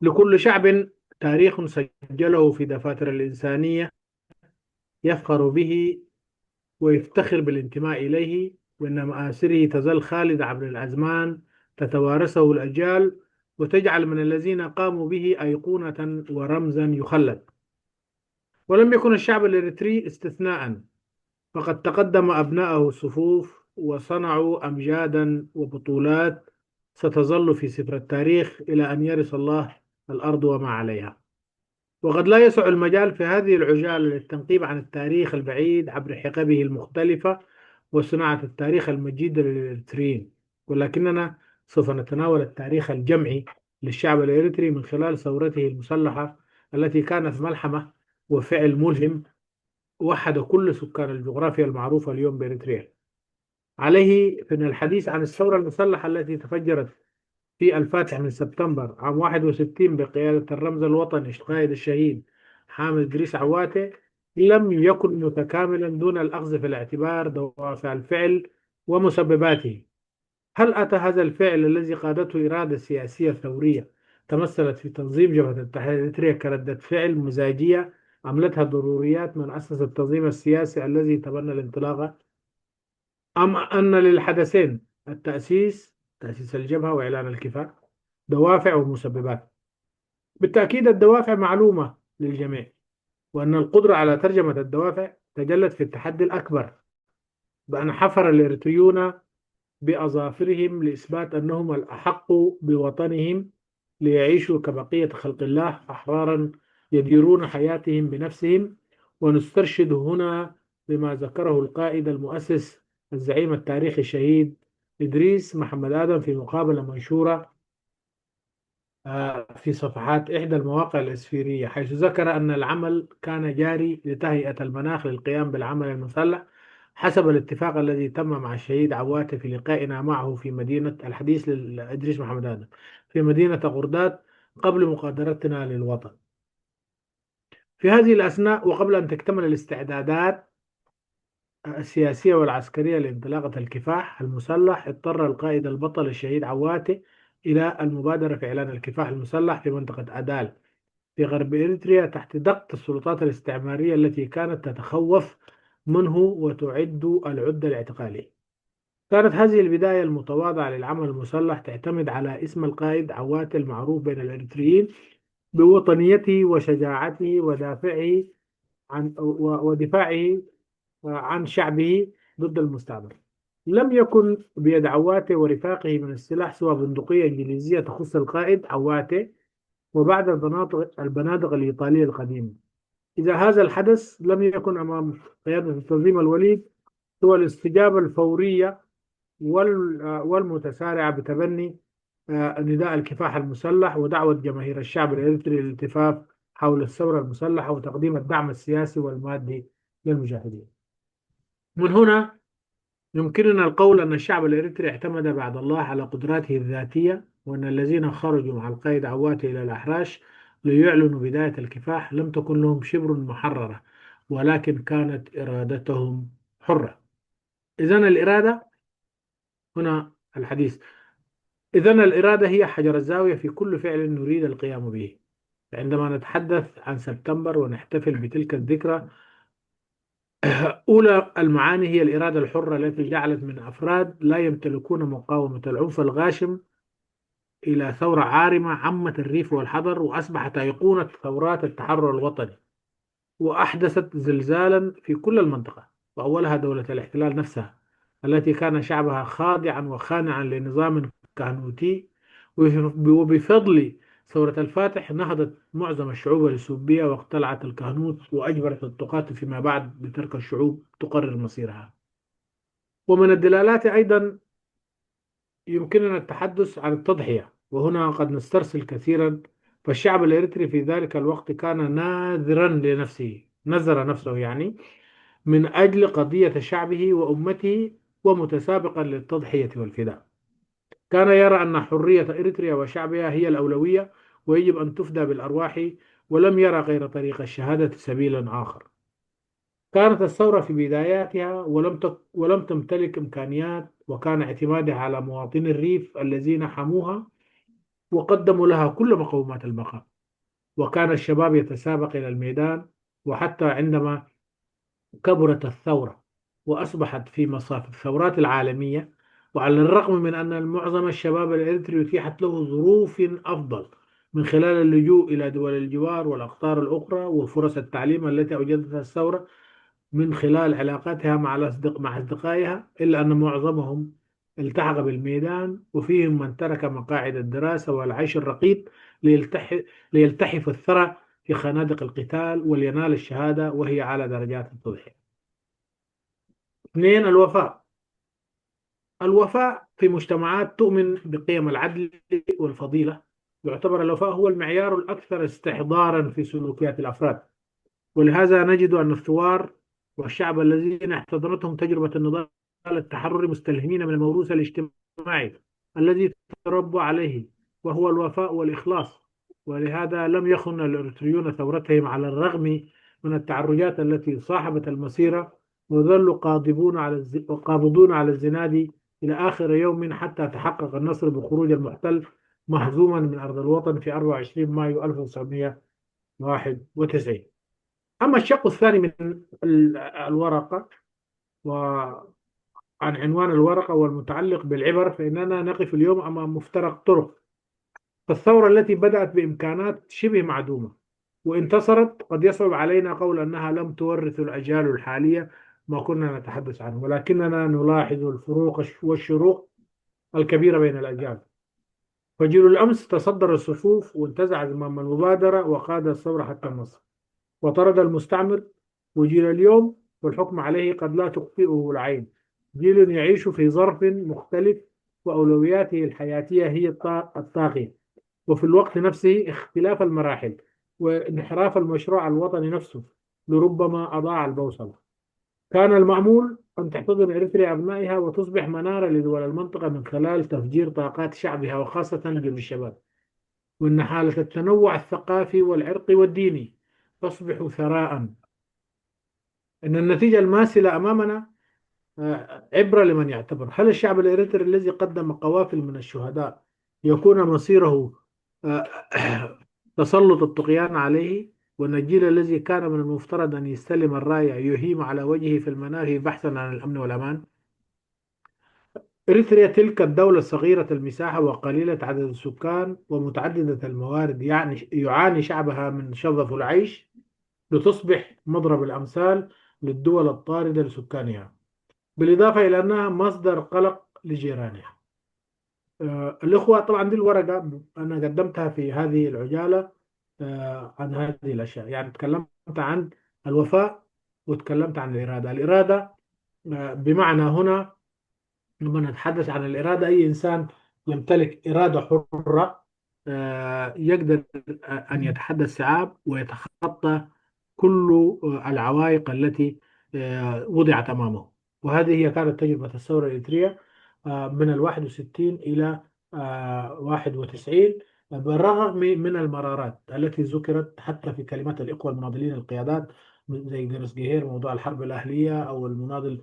لكل شعب تاريخ سجله في دفاتر الإنسانية، يفخر به ويفتخر بالانتماء إليه، وإن مآثره تظل خالدة عبر الأزمان، تتوارثه الأجيال، وتجعل من الذين قاموا به أيقونة ورمزا يخلد. ولم يكن الشعب الإريتري استثناء، فقد تقدم أبناءه الصفوف وصنعوا أمجادا وبطولات ستظل في سفر التاريخ إلى أن يرث الله الأرض وما عليها. وقد لا يسع المجال في هذه العجالة للتنقيب عن التاريخ البعيد عبر حقبه المختلفة وصناعة التاريخ المجيد للإريتريين، ولكننا سوف نتناول التاريخ الجمعي للشعب الإريتري من خلال ثورته المسلحة التي كانت ملحمة وفعل ملهم وحد كل سكان الجغرافيا المعروفة اليوم بإريتريا. عليه من الحديث عن الثورة المسلحة التي تفجرت في الفاتح من سبتمبر عام واحد وستين بقيادة الرمز الوطني القائد الشهيد حامد إدريس عواتي لم يكن متكاملا دون الأخذ في الاعتبار دوافع الفعل ومسبباته. هل أتى هذا الفعل الذي قادته إرادة سياسية ثورية تمثلت في تنظيم جبهة التحرير الإريترية كردة فعل مزاجية عملتها ضروريات من أسس التنظيم السياسي الذي تبنى الانطلاقة، أم أن للحدثين، التأسيس، تأسيس الجبهة وإعلان الكفاح، دوافع ومسببات؟ بالتأكيد الدوافع معلومة للجميع، وأن القدرة على ترجمة الدوافع تجلت في التحدي الأكبر، بأن حفر الإريتريون بأظافرهم لإثبات أنهم الأحق بوطنهم، ليعيشوا كبقية خلق الله أحرارا يديرون حياتهم بنفسهم. ونسترشد هنا بما ذكره القائد المؤسس الزعيم التاريخي الشهيد إدريس محمد آدم في مقابلة منشورة، آه، في صفحات إحدى المواقع الإسفيرية، حيث ذكر أن العمل كان جاري لتهيئة المناخ للقيام بالعمل المسلح حسب الاتفاق الذي تم مع الشهيد عواتي في لقائنا معه في مدينة، الحديث لإدريس محمد آدم، في مدينة غردات قبل مقادرتنا للوطن. في هذه الأثناء وقبل أن تكتمل الاستعدادات السياسية والعسكرية لانطلاقة الكفاح المسلح، اضطر القائد البطل الشهيد عواتي إلى المبادرة في إعلان الكفاح المسلح في منطقة أدال في غرب إريتريا تحت ضغط السلطات الاستعمارية التي كانت تتخوف منه وتعد العدة الاعتقالية. كانت هذه البداية المتواضعة للعمل المسلح تعتمد على اسم القائد عواتي المعروف بين الإريتريين بوطنيته وشجاعته ودافعه عن، و-، ودفاعه عن شعبه ضد المستعمر. لم يكن بيد عواتي ورفاقه من السلاح سوى بندقية إنجليزية تخص القائد عواتي وبعض البنادق، البنادق الإيطالية القديمة. إذا هذا الحدث لم يكن أمام قيادة التنظيم الوليد سوى الاستجابة الفورية وال-، والمتسارعة بتبني، آه، نداء الكفاح المسلح ودعوة جماهير الشعب الإريتري للالتفاف حول الثورة المسلحة وتقديم الدعم السياسي والمادي للمجاهدين. من هنا يمكننا القول أن الشعب الإريتري اعتمد بعد الله على قدراته الذاتية، وأن الذين خرجوا مع القائد عواتي إلى الأحراش ليعلنوا بداية الكفاح لم تكن لهم شبر محررة، ولكن كانت إرادتهم حرة. إذن الإرادة هنا الحديث. إذن الإرادة هي حجر الزاوية في كل فعل نريد القيام به. عندما نتحدث عن سبتمبر ونحتفل بتلك الذكرى، أولى المعاني هي الإرادة الحرة التي جعلت من أفراد لا يمتلكون مقاومة العنف الغاشم إلى ثورة عارمة عمت الريف والحضر وأصبحت أيقونة ثورات التحرر الوطني. وأحدثت زلزالا في كل المنطقة، وأولها دولة الاحتلال نفسها التي كان شعبها خاضعا وخانعا لنظام كهنوتي، وف-، وبفضل ثورة الفاتح نهضت معظم الشعوب الإثيوبية واقتلعت الكهنوت، وأجبرت الطغاة فيما بعد بترك الشعوب تقرر مصيرها. ومن الدلالات أيضا يمكننا التحدث عن التضحية، وهنا قد نسترسل كثيرا. فالشعب الإريتري في ذلك الوقت كان ناذرا لنفسه، نذر نفسه يعني، من أجل قضية شعبه وأمته، ومتسابقا للتضحية والفداء. كان يرى أن حرية إريتريا وشعبها هي الأولوية، ويجب أن تفدى بالأرواح، ولم يرى غير طريق الشهادة سبيلا آخر. كانت الثورة في بداياتها، ولم تك-، ولم تمتلك إمكانيات، وكان اعتمادها على مواطني الريف الذين حموها وقدموا لها كل مقومات البقاء. وكان الشباب يتسابق إلى الميدان، وحتى عندما كبرت الثورة وأصبحت في مصاف الثورات العالمية، وعلى الرغم من أن معظم الشباب الإريتري أتيحت له ظروف أفضل من خلال اللجوء إلى دول الجوار والأقطار الأخرى وفرص التعليم التي أوجدتها الثورة من خلال علاقاتها مع الأصدق-، مع أصدقائها، إلا أن معظمهم التحق بالميدان، وفيهم من ترك مقاعد الدراسة والعيش الرقيق ليلتح-، ليلتحف الثرى في خنادق القتال ولينال الشهادة وهي على درجات التضحية. اثنين، الوفاء. الوفاء في مجتمعات تؤمن بقيم العدل والفضيلة، يعتبر الوفاء هو المعيار الأكثر استحضارا في سلوكيات الأفراد. ولهذا نجد أن الثوار والشعب الذين احتضنتهم تجربة النضال التحرري مستلهمين من الموروث الاجتماعي الذي تربوا عليه، وهو الوفاء والإخلاص. ولهذا لم يخن الإريتريون ثورتهم على الرغم من التعرجات التي صاحبت المسيرة، وظلوا قاضبون على الز-، قابضون على الزناد إلى آخر يوم حتى تحقق النصر بخروج المحتل مهزوما من أرض الوطن في أربعة وعشرين مايو ألف وتسعمية وواحد وتسعين. أما الشق الثاني من ال-، الورقة، وعن عنوان الورقة والمتعلق بالعبر، فإننا نقف اليوم أمام مفترق طرق. فالثورة التي بدأت بإمكانات شبه معدومة وانتصرت، قد يصعب علينا قول أنها لم تورث الأجيال الحالية ما كنا نتحدث عنه، ولكننا نلاحظ الفروق والشروق الكبيرة بين الأجيال. فجيل الأمس تصدر الصفوف وانتزع زمام المبادرة وقاد الثورة حتى النصر وطرد المستعمر، وجيل اليوم والحكم عليه قد لا تخطئه العين، جيل يعيش في ظرف مختلف وأولوياته الحياتية هي الطا-، الطاغية، وفي الوقت نفسه اختلاف المراحل وانحراف المشروع الوطني نفسه لربما أضاع البوصلة. كان المأمول أن تحتضن إريتريا أبنائها وتصبح منارة لدول المنطقة من خلال تفجير طاقات شعبها وخاصة جيل الشباب، وأن حالة التنوع الثقافي والعرقي والديني تصبح ثراء. إن النتيجة الماثلة أمامنا، آه، عبرة لمن يعتبر. هل الشعب الإريتري الذي قدم قوافل من الشهداء يكون مصيره، آه، تسلط الطغيان عليه، وأن الجيل الذي كان من المفترض أن يستلم الراية يهيم على وجهه في المنافي بحثا عن الأمن والأمان؟ إريتريا تلك الدولة صغيرة المساحة وقليلة عدد السكان ومتعددة الموارد، يعني يعاني شعبها من شظف العيش، لتصبح مضرب الأمثال للدول الطاردة لسكانها، بالإضافة إلى أنها مصدر قلق لجيرانها. آه، الإخوة، طبعًا دي الورقة أنا قدمتها في هذه العجالة، آه، عن هذه الأشياء، يعني تكلمت عن الوفاء وتكلمت عن الإرادة. الإرادة، آه، بمعنى هنا لما نتحدث عن الإرادة، أي إنسان يمتلك إرادة حرة، آه، يقدر أن يتحدى الصعاب ويتخطى كل، آه، العوائق التي، آه، وضعت أمامه. وهذه هي كانت تجربة الثورة الإريترية، آه، من ال واحد وستين إلى، آه، واحد وتسعين، بالرغم من المرارات التي ذكرت حتى في كلمات الإخوة المناضلين القيادات، زي جرس جهير، موضوع الحرب الأهلية أو المناضل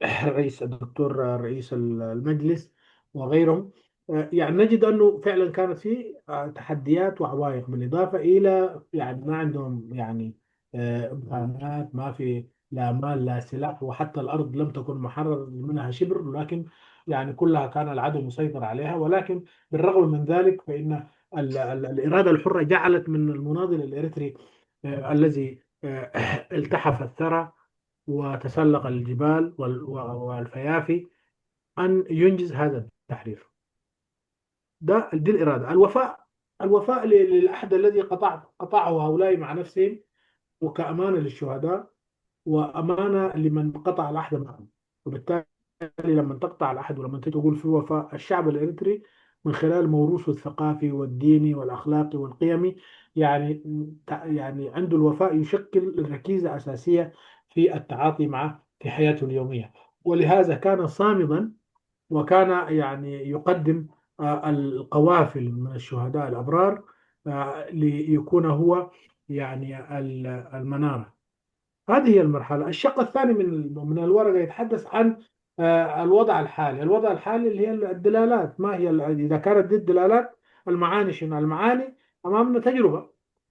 الرئيس الدكتور رئيس المجلس وغيرهم. آه، يعني نجد أنه فعلًا كانت في، آه، تحديات وعوائق، بالإضافة إلى يعني ما عندهم يعني، آه، إمكانات، ما في لا مال لا سلاح، وحتى الأرض لم تكن محرر منها شبر، لكن يعني كلها كان العدو مسيطر عليها. ولكن بالرغم من ذلك فإن ال-، ال-، الإرادة الحرة جعلت من المناضل الإريتري، آه، الذي، آه، التحف الثرى وتسلق الجبال وال-، و-، والفيافي أن ينجز هذا التحرير. ده، دي الإرادة. الوفاء، الوفاء ل-، للعهد الذي قطع-، قطعه هؤلاء مع نفسهم، وكأمانة للشهداء، وأمانة لمن قطع العهد معهم. وبالتالي لما تقطع العهد ولما تقول في وفاء، الشعب الإريتري من خلال موروثه الثقافي والديني والأخلاقي والقيمي، يعني، يعني عنده الوفاء يشكل ركيزة أساسية في التعاطي معه في حياته اليومية. ولهذا كان صامدا، وكان يعني يقدم القوافل من الشهداء الأبرار ليكون هو يعني المنارة. هذه هي المرحلة. الشق الثاني من من الورقة يتحدث عن الوضع الحالي. الوضع الحالي اللي هي الدلالات. ما هي إذا كانت دي الدلالات، المعاني شنو؟ المعاني أمامنا تجربة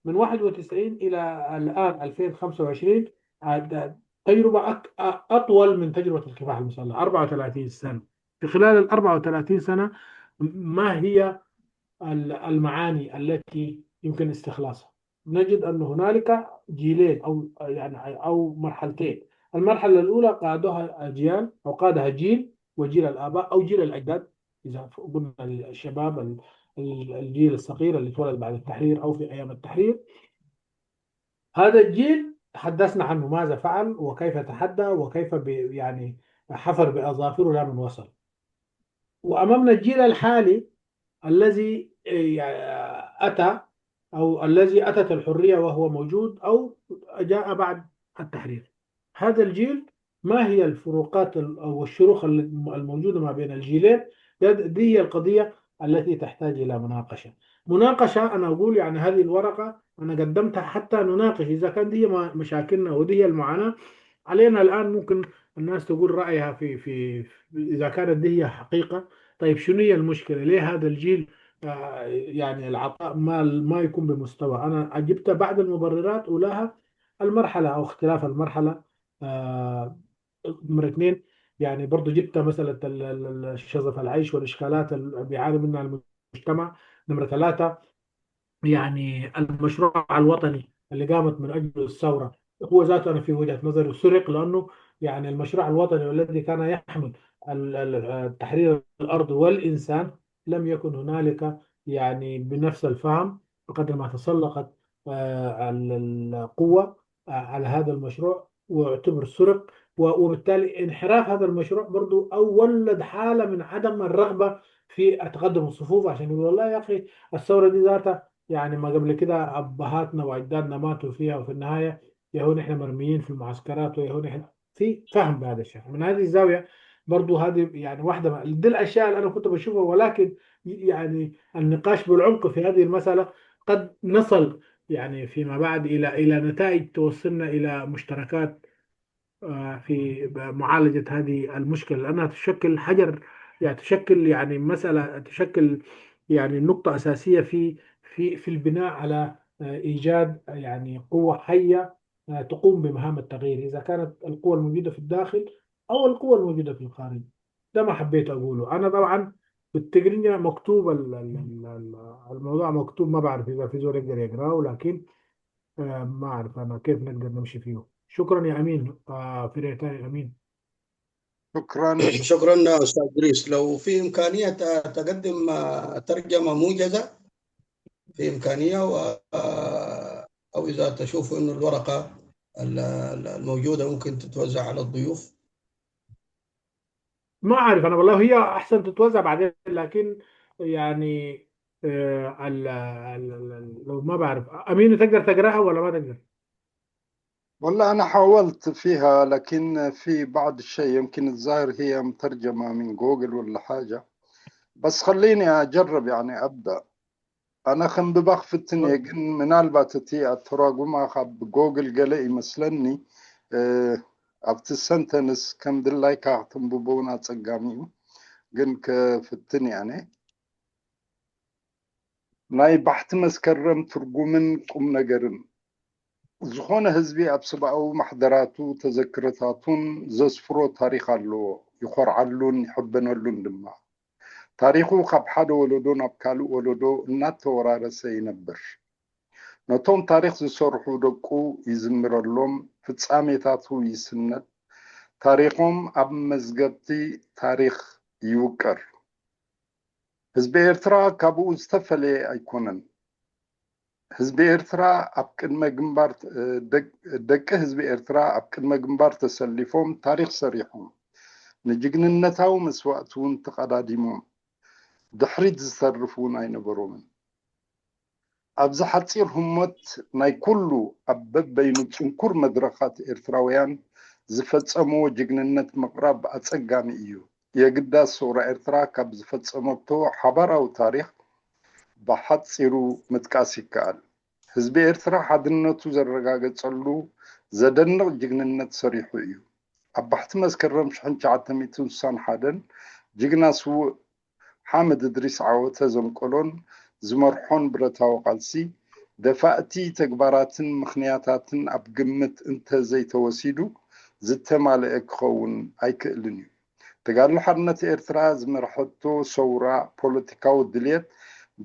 من واحد وتسعين إلى الآن ألفين وخمسة وعشرين، تجربة أطول من تجربة الكفاح المسلح، أربعة وثلاثين سنة. في خلال ال أربعة وثلاثين سنة، ما هي المعاني التي يمكن استخلاصها؟ نجد أن هنالك جيلين أو يعني أو مرحلتين. المرحلة الأولى قادها أجيال أو قادها جيل، وجيل الآباء أو جيل الأجداد، إذا قلنا الشباب، الجيل الصغير اللي اتولد بعد التحرير أو في أيام التحرير. هذا الجيل تحدثنا عنه، ماذا فعل وكيف تحدى وكيف يعني حفر بأظافره لا من وصل. وأمامنا الجيل الحالي الذي أتى أو الذي أتت الحرية وهو موجود أو جاء بعد التحرير. هذا الجيل، ما هي الفروقات أو الشروخ الموجودة ما بين الجيلين؟ دي هي القضية التي تحتاج إلى مناقشة. مناقشة، أنا أقول يعني هذه الورقة أنا قدمتها حتى نناقش إذا كان دي مشاكلنا ودي هي المعاناة. علينا الآن ممكن الناس تقول رأيها في في إذا كانت دي هي حقيقة. طيب، شنو هي المشكلة؟ ليه هذا الجيل آه، يعني العطاء ما ما يكون بمستوى؟ أنا جبت بعض المبررات، أولاها المرحلة أو اختلاف المرحلة. آه، نمرة اثنين، يعني برضو جبت مسألة شظف العيش والإشكالات اللي بيعاني منها المجتمع. نمرة ثلاثة، يعني المشروع الوطني اللي قامت من أجله الثورة، هو ذاته أنا في وجهة نظري سرق، لأنه يعني المشروع الوطني الذي كان يحمل تحرير الأرض والإنسان لم يكن هنالك يعني بنفس الفهم بقدر ما تسلقت آه، القوة آه، على هذا المشروع، واعتبر سرق. وبالتالي انحراف هذا المشروع برضو أو ولد حالة من عدم الرغبة في تقدم الصفوف، عشان يقول: والله يا أخي، الثورة دي ذاتها يعني ما قبل كده أبهاتنا وأجدادنا ماتوا فيها، وفي النهاية يهون إحنا مرميين في المعسكرات، ويهون إحنا في فهم بهذا الشيء. من هذه الزاوية برضو هذه يعني واحدة من دي الأشياء اللي أنا كنت بشوفها، ولكن يعني النقاش بالعمق في هذه المسألة قد نصل يعني فيما بعد إلى إلى نتائج توصلنا إلى مشتركات آه، في معالجة هذه المشكلة، لأنها تشكل حجر، يعني تشكل يعني مسألة، تشكل يعني نقطة أساسية في في في البناء على آه، إيجاد يعني قوة حية آه، تقوم بمهام التغيير، إذا كانت القوة الموجودة في الداخل أو القوة الموجودة في الخارج. ده ما حبيت أقوله. أنا طبعا بالتقرينيا مكتوب الموضوع مكتوب، ما بعرف إذا في زول يقدر يقراه، لكن آه، ما أعرف أنا كيف نقدر نمشي فيه. شكرا يا أمين، آه، في ريتاي أمين. شكرا. شكرا أستاذ إدريس، لو في إمكانية تقدم آه، ترجمة موجزة، في إمكانية و... آه، أو إذا تشوفوا إنه الورقة الموجودة ممكن تتوزع على الضيوف. ما أعرف أنا والله، هي أحسن تتوزع بعدين، لكن يعني آه، لو ما بعرف، أمين، تقدر تقراها ولا ما تقدر؟ والله أنا حاولت فيها، لكن في بعض الشيء يمكن الظاهر هي مترجمة من جوجل ولا حاجة، بس خليني أجرب يعني أبدأ. ኣነ ከንብባ ክፍትን እየ፣ ግን ምናልባት እቲ ኣተራጉማ ካብ ጎግል ገለ ይመስለኒ። ኣብቲ ሰንተንስ ከም ድላይካ ከተንብቦ እውን ኣጸጋሚ እዩ፣ ግን ክፍትን እየ ኣነ። ናይ ባሕቲ መስከረም ትርጉምን ቁም ነገርን። ዝኾነ ህዝቢ ኣብ ሰብኣዊ ማሕደራቱ ተዘክሮታቱን ዘስፍሮ ታሪኽ ኣለዎ። ይኾርዓሉን ይሕበነሉን ድማ። ታሪኹ ካብ ሓደ ወለዶ ናብ ካልእ ወለዶ እናተወራረሰ ይነብር። ነቶም ታሪኽ ዝሰርሑ ደቁ ይዝምረሎም፣ ፍጻሜታቱ ይስነድ፣ ታሪኾም ኣብ መዝገብቲ ታሪኽ ይውቀር። ህዝቢ ኤርትራ ካብኡ ዝተፈለየ ኣይኮነን። ህዝቢ ኤርትራ ኣብ ቅድመ ግንባር ደቂ ህዝቢ ኤርትራ ኣብ ቅድመ ግንባር ተሰሊፎም ታሪኽ ሰሪሖም። ንጅግንነታዊ መስዋእቲ እውን ተቐዳዲሞም ድሕሪት ዝተርፍ እውን ኣይነበሮምን። ኣብዚ ሓፂር ህሞት ናይ ኩሉ ኣብ በበይኑ ፅንኩር መድረኻት ኤርትራውያን ዝፈፀምዎ ጅግንነት ምቕራብ ኣፀጋሚ እዩ። የግዳስ ሰውራ ኤርትራ ካብ ዝፈፀመቶ ሓባራዊ ታሪኽ ብሓፂሩ ምጥቃስ ይከኣል። ህዝቢ ኤርትራ ሓድነቱ ዘረጋገጸሉ ዘደንቕ ጅግንነት ሰሪሑ እዩ። ኣብ ባሕቲ መስከረም ሽሕን ትሽዓተ ሚእትን ስሳን ሓደን ጅግና ስዉእ ሓምድ እድሪስ ዓወተ ዘንቀሎን ዝመርሖን ብረታዊ ቃልሲ፣ ደፋእቲ ተግባራትን ምኽንያታትን ኣብ ግምት እንተ ዘይተወሲዱ ዝተማልአ ክኸውን ኣይክእልን እዩ። ተጋድሎ ሓርነት ኤርትራ ዝመርሐቶ ሰውራ ፖለቲካዊ ድልየት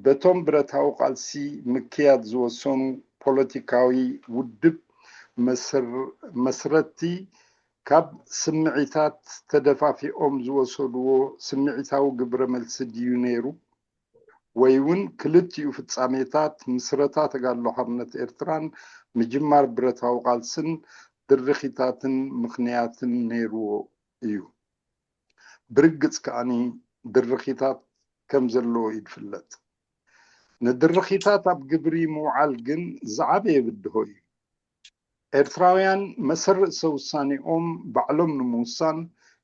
በቶም ብረታዊ ቃልሲ ምክያድ ዝወሰኑ ፖለቲካዊ ውድብ መስረቲ ካብ ስምዒታት ተደፋፊኦም ዝወሰድዎ ስምዒታዊ ግብረ መልሲ ድዩ ነይሩ? ወይ እውን ክልቲኡ ፍጻሜታት ምስረታ ተጋድሎ ሓርነት ኤርትራን ምጅማር ብረታዊ ቃልስን ድርኺታትን ምኽንያትን ነይርዎ እዩ። ብርግጽ ከኣኒ ድርኺታት ከም ዘለዎ እዩ ዝፍለጥ። ንድርኺታት ኣብ ግብሪ ምውዓል ግን ዝዓበየ ብድሆ እዩ። ኤርትራውያን መሰል ርእሰ ውሳኔኦም ባዕሎም ንምውሳን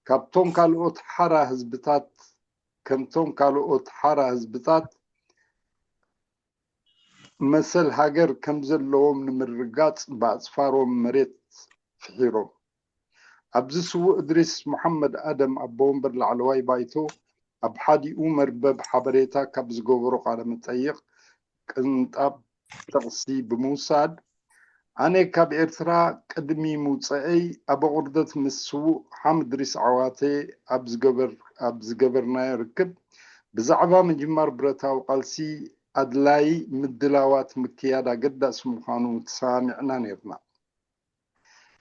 ካብቶም ካልኦት ሓራ ህዝብታት ከምቶም ካልኦት ሓራ ህዝብታት መሰል ሃገር ከም ዘለዎም ንምርግጋጽ ብኣጽፋሮም መሬት ፍሒሮም። ኣብዚ ስዉእ እድሪስ መሓመድ ኣደም ኣቦ ወንበር ላዕለዋይ ባይቶ ኣብ ሓዲኡ መርበብ ሓበሬታ ካብ ዝገበሮ ቃለ መጠይቕ ቅንጣብ ጥቕሲ ብምውሳድ ኣነ ካብ ኤርትራ ቅድሚ ምውፀአይ ኣብ ኣቑርደት ምስ ስዉእ ሓምድ እድሪስ ዓዋተ ኣብ ዝገበርናዮ ርክብ ብዛዕባ ምጅማር ብረታዊ ቃልሲ ኣድላይ ምድላዋት ምክያድ ኣገዳሲ ምዃኑ ተሰማሚዕና ነይርና።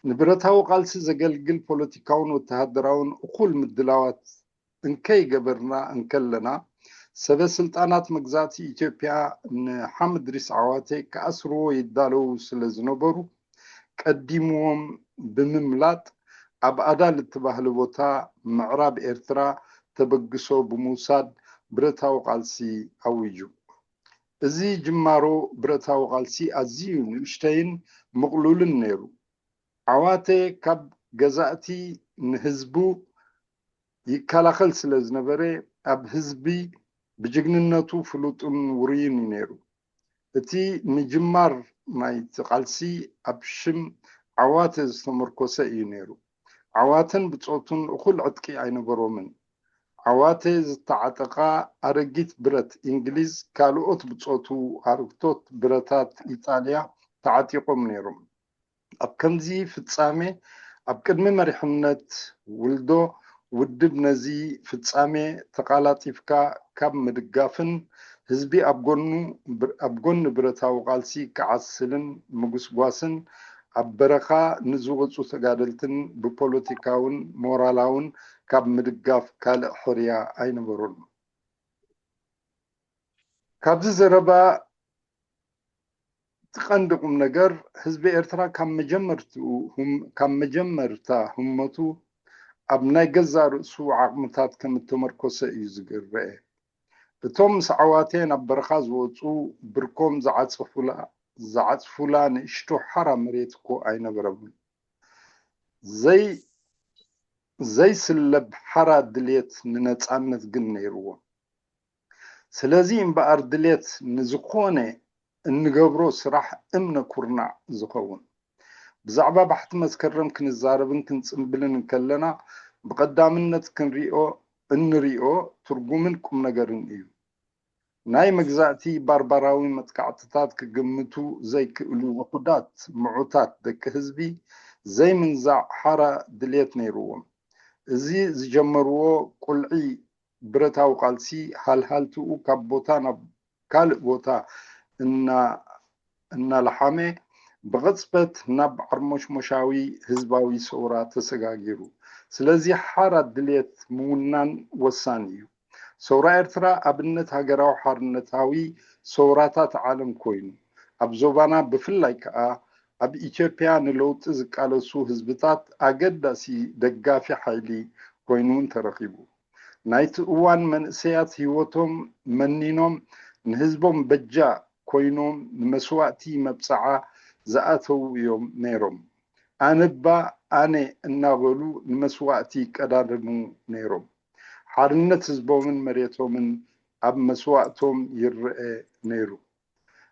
ንብረታዊ ቃልሲ ዘገልግል ፖለቲካውን ወተሃደራውን እኹል ምድላዋት እንከይገበርና እንከለና፣ ሰበ ስልጣናት መግዛእቲ ኢትዮጵያ ንሓምድ እድሪስ ዓዋተ ክኣስርዎ ይዳለዉ ስለ ዝነበሩ፣ ቀዲምዎም ብምምላጥ ኣብ ኣዳል እትባህሊ ቦታ ምዕራብ ኤርትራ ተበግሶ ብምውሳድ ብረታዊ ቃልሲ ኣዊጁ። እዚ ጅማሮ ብረታዊ ቃልሲ ኣዝዩ ንእሽተይን ምቕሉልን ነይሩ። ዓዋተ ካብ ገዛእቲ ንህዝቡ ይከላኸል ስለ ዝነበረ ኣብ ህዝቢ ብጅግንነቱ ፍሉጥን ውሩይን እዩ ነይሩ። እቲ ምጅማር ናይቲ ቃልሲ ኣብ ሽም ዓዋተ ዝተመርኮሰ እዩ ነይሩ። ዓዋተን ብጾቱን እኹል ዕጥቂ ኣይነበሮምን። ዓዋተ ዝተዓጠቓ ኣረጊት ብረት እንግሊዝ ካልኦት ብጾቱ ኣረግቶት ብረታት ኢጣልያ ተዓጢቖም ነይሮም። ኣብ ከምዚ ፍጻሜ ኣብ ቅድሚ መሪሕነት ውልዶ ውድብ ነዚ ፍጻሜ ተቓላጢፍካ ካብ ምድጋፍን ህዝቢ ኣብ ጎኑ ኣብ ጎኒ ብረታዊ ቃልሲ ክዓስልን ምጉስጓስን ኣብ በረኻ ንዝወጹ ተጋደልትን ብፖለቲካውን ሞራላውን ካብ ምድጋፍ ካልእ ሕርያ ኣይነበሮን። ካብዚ ዘረባ እቲ ቀንዲ ቁም ነገር ህዝቢ ኤርትራ ካብ መጀመርትኡ ካብ መጀመርታ ህሞቱ ኣብ ናይ ገዛእ ርእሱ ዓቕምታት ከም እተመርኮሰ እዩ ዝግረአ። እቶም ምስ ዓዋተ ናብ በረኻ ዝወጹ ብርኮም ዝዓጽፉላ ዝዓጽፉላ ንእሽቶ ሓራ መሬት እኮ ኣይነበረምን። ዘይ ዘይስለብ ሓራ ድልየት ንነጻነት ግን ነይርዎም። ስለዚ እምበኣር ድልየት ንዝኾነ እንገብሮ ስራሕ እምነ ኩርናዕ ዝኸውን። ብዛዕባ ባሕቲ መስከረም ክንዛረብን ክንጽንብልን እንከለና ብቐዳምነት ክንሪኦ እንሪኦ ትርጉምን ቁም ነገርን እዩ። ናይ መግዛእቲ ባርባራዊ መጥቃዕትታት ክግምቱ ዘይክእሉ ውሑዳት ምዑታት ደቂ ህዝቢ ዘይምንዛዕ ሓራ ድልየት ነይርዎም። እዚ ዝጀመርዎ ቁልዒ ብረታዊ ቃልሲ ሃልሃልትኡ ካብ ቦታ ናብ ካልእ ቦታ እናለሓመ ብቕጽበት ናብ ዓርሞሽሞሻዊ ህዝባዊ ሰውራ ተሰጋጊሩ። ስለዚ ሓራ ድልየት ምውናን ወሳኒ እዩ። ሰውራ ኤርትራ ኣብነት ሃገራዊ ሓርነታዊ ሰውራታት ዓለም ኮይኑ፣ ኣብ ዞባና ብፍላይ ከኣ ኣብ ኢትዮጵያ ንለውጢ ዝቃለሱ ህዝብታት ኣገዳሲ ደጋፊ ሓይሊ ኮይኑ እውን ተረኺቡ። ናይቲ እዋን መንእሰያት ህይወቶም መኒኖም ንህዝቦም በጃ ኮይኖም ንመስዋእቲ መብጽዓ ዝኣተዉ እዮም ነይሮም። ኣነባ ኣነ እናበሉ ንመስዋእቲ ይቀዳደሙ ነይሮም። ሓርነት ህዝቦምን መሬቶምን ኣብ መስዋእቶም ይረአ ነይሩ።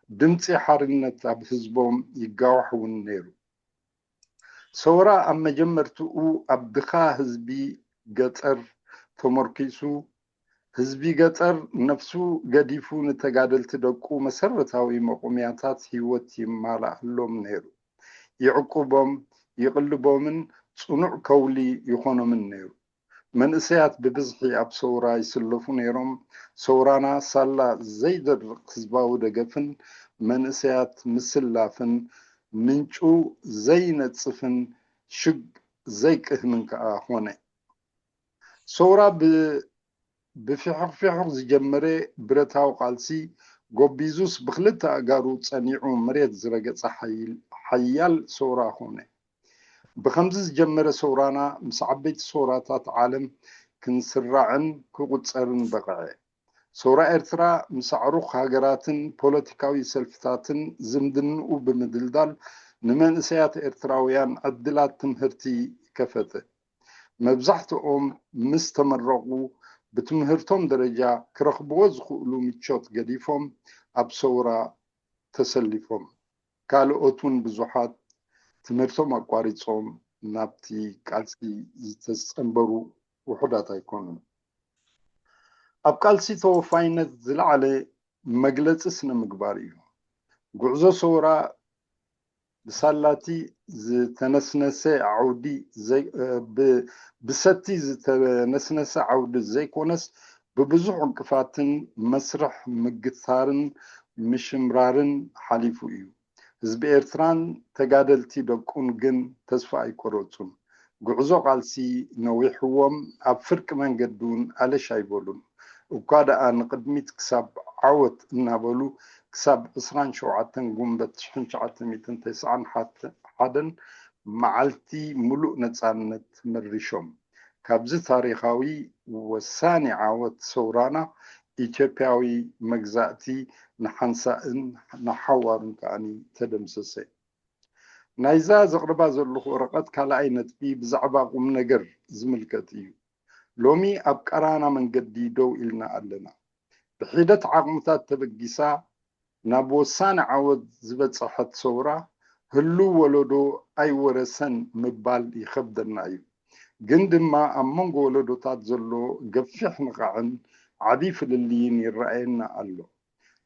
ድምፂ ሓርነት ኣብ ህዝቦም ይጋዋሕ እውን ነይሩ። ሰውራ ኣብ መጀመርትኡ ኣብ ድኻ ህዝቢ ገጠር ተመርኪሱ፣ ህዝቢ ገጠር ነፍሱ ገዲፉ ንተጋደልቲ ደቁ መሰረታዊ መቆምያታት ህይወት ይማላኣሎም ነይሩ። ይዕቁቦም፣ ይቕልቦምን ጽኑዕ ከውሊ ይኾኖምን ነይሩ። መንእሰያት ብብዝሒ ኣብ ሰውራ ይስለፉ ነይሮም። ሰውራና ሳላ ዘይደርቕ ህዝባዊ ደገፍን መንእሰያት ምስላፍን ምንጩ ዘይነጽፍን ሽግ ዘይቅህምን ከኣ ኾነ። ሰውራ ብ-፣ ብፊሑኽፊሑኽ ዝጀመረ ብረታዊ ቃልሲ ጎቢዙስ ብኽልተ ኣእጋሩ ጸኒዑ መሬት ዝረገጸ ሓይል-፣ ሓያል ሰውራ ኾነ። ብኸምዚ ዝጀመረ ሰውራና ምስ ዓበይቲ ሰውራታት ዓለም ክንስራዕን ክቑጸርን በቕዐ። ሰውራ ኤርትራ ምስ ኣዕሩኽ ሃገራትን ፖለቲካዊ ሰልፍታትን ዝምድንኡ ብምድልዳል ንመንእሰያት ኤርትራውያን ዕድላት ትምህርቲ ከፈተ። መብዛሕትኦም ምስ ተመረቑ ብትምህርቶም ደረጃ ክረኽብዎ ዝኽእሉ ምቾት ገዲፎም ኣብ ሰውራ ተሰሊፎም። ካልኦት እውን ብዙሓት ትምህርቶም ኣቋሪጾም ናብቲ ቃልሲ ዝተጸንበሩ ውሑዳት ኣይኮኑን። ኣብ ቃልሲ ተወፋይነት ዝለዓለ መግለጺ ስነ ምግባር እዩ። ጉዕዞ ሰውራ ብሳላቲ ዝተነስነሰ ዓውዲ ዘይ-፣ እ፣ ብ-፣ ብሰቲ ዝተነስነሰ ዓውዲ ዘይኮነስ ብብዙሕ ዕንቅፋትን መስርሕ ምግታርን ምሽምራርን ሓሊፉ እዩ። ህዝቢ ኤርትራን ተጋደልቲ ደቁን ግን ተስፋ ኣይቆረጹን። ጉዕዞ ቃልሲ ነዊሕዎም ኣብ ፍርቂ መንገዲ እውን ኣለሽ ኣይበሉን። እኳ ደኣ ንቕድሚት ክሳብ ዓወት እናበሉ ክሳብ ዕስራን ሸውዓተን ጉንበት ሽሕን ትሽዓተ ሚእትን ተስዓን ሓደን መዓልቲ ምሉእ ነጻነት መሪሾም። ካብዚ ታሪኻዊ ወሳኒ ዓወት ሰውራና ኢትዮጵያዊ መግዛእቲ ንሓንሳእን ንሓዋሩን ከኣኒ ተደምሰሰ። ናይዛ ዘቕርባ ዘለኹ ወረቐት ካልኣይ ነጥቢ ብዛዕባ ቁም ነገር ዝምልከት እዩ። ሎሚ ኣብ ቀራና መንገዲ ደው ኢልና ኣለና። ብሒደት ዓቕምታት ተበጊሳ ናብ ወሳኒ ዓወት ዝበጸሐት ሰውራ ህሉው ወለዶ ኣይወረሰን ምባል ይኸብደና እዩ። ግን ድማ ኣብ መንጎ ወለዶታት ዘሎ ገፊሕ ንቓዕን ዓቢ ፍልልይን ይረኣየና ኣሎ።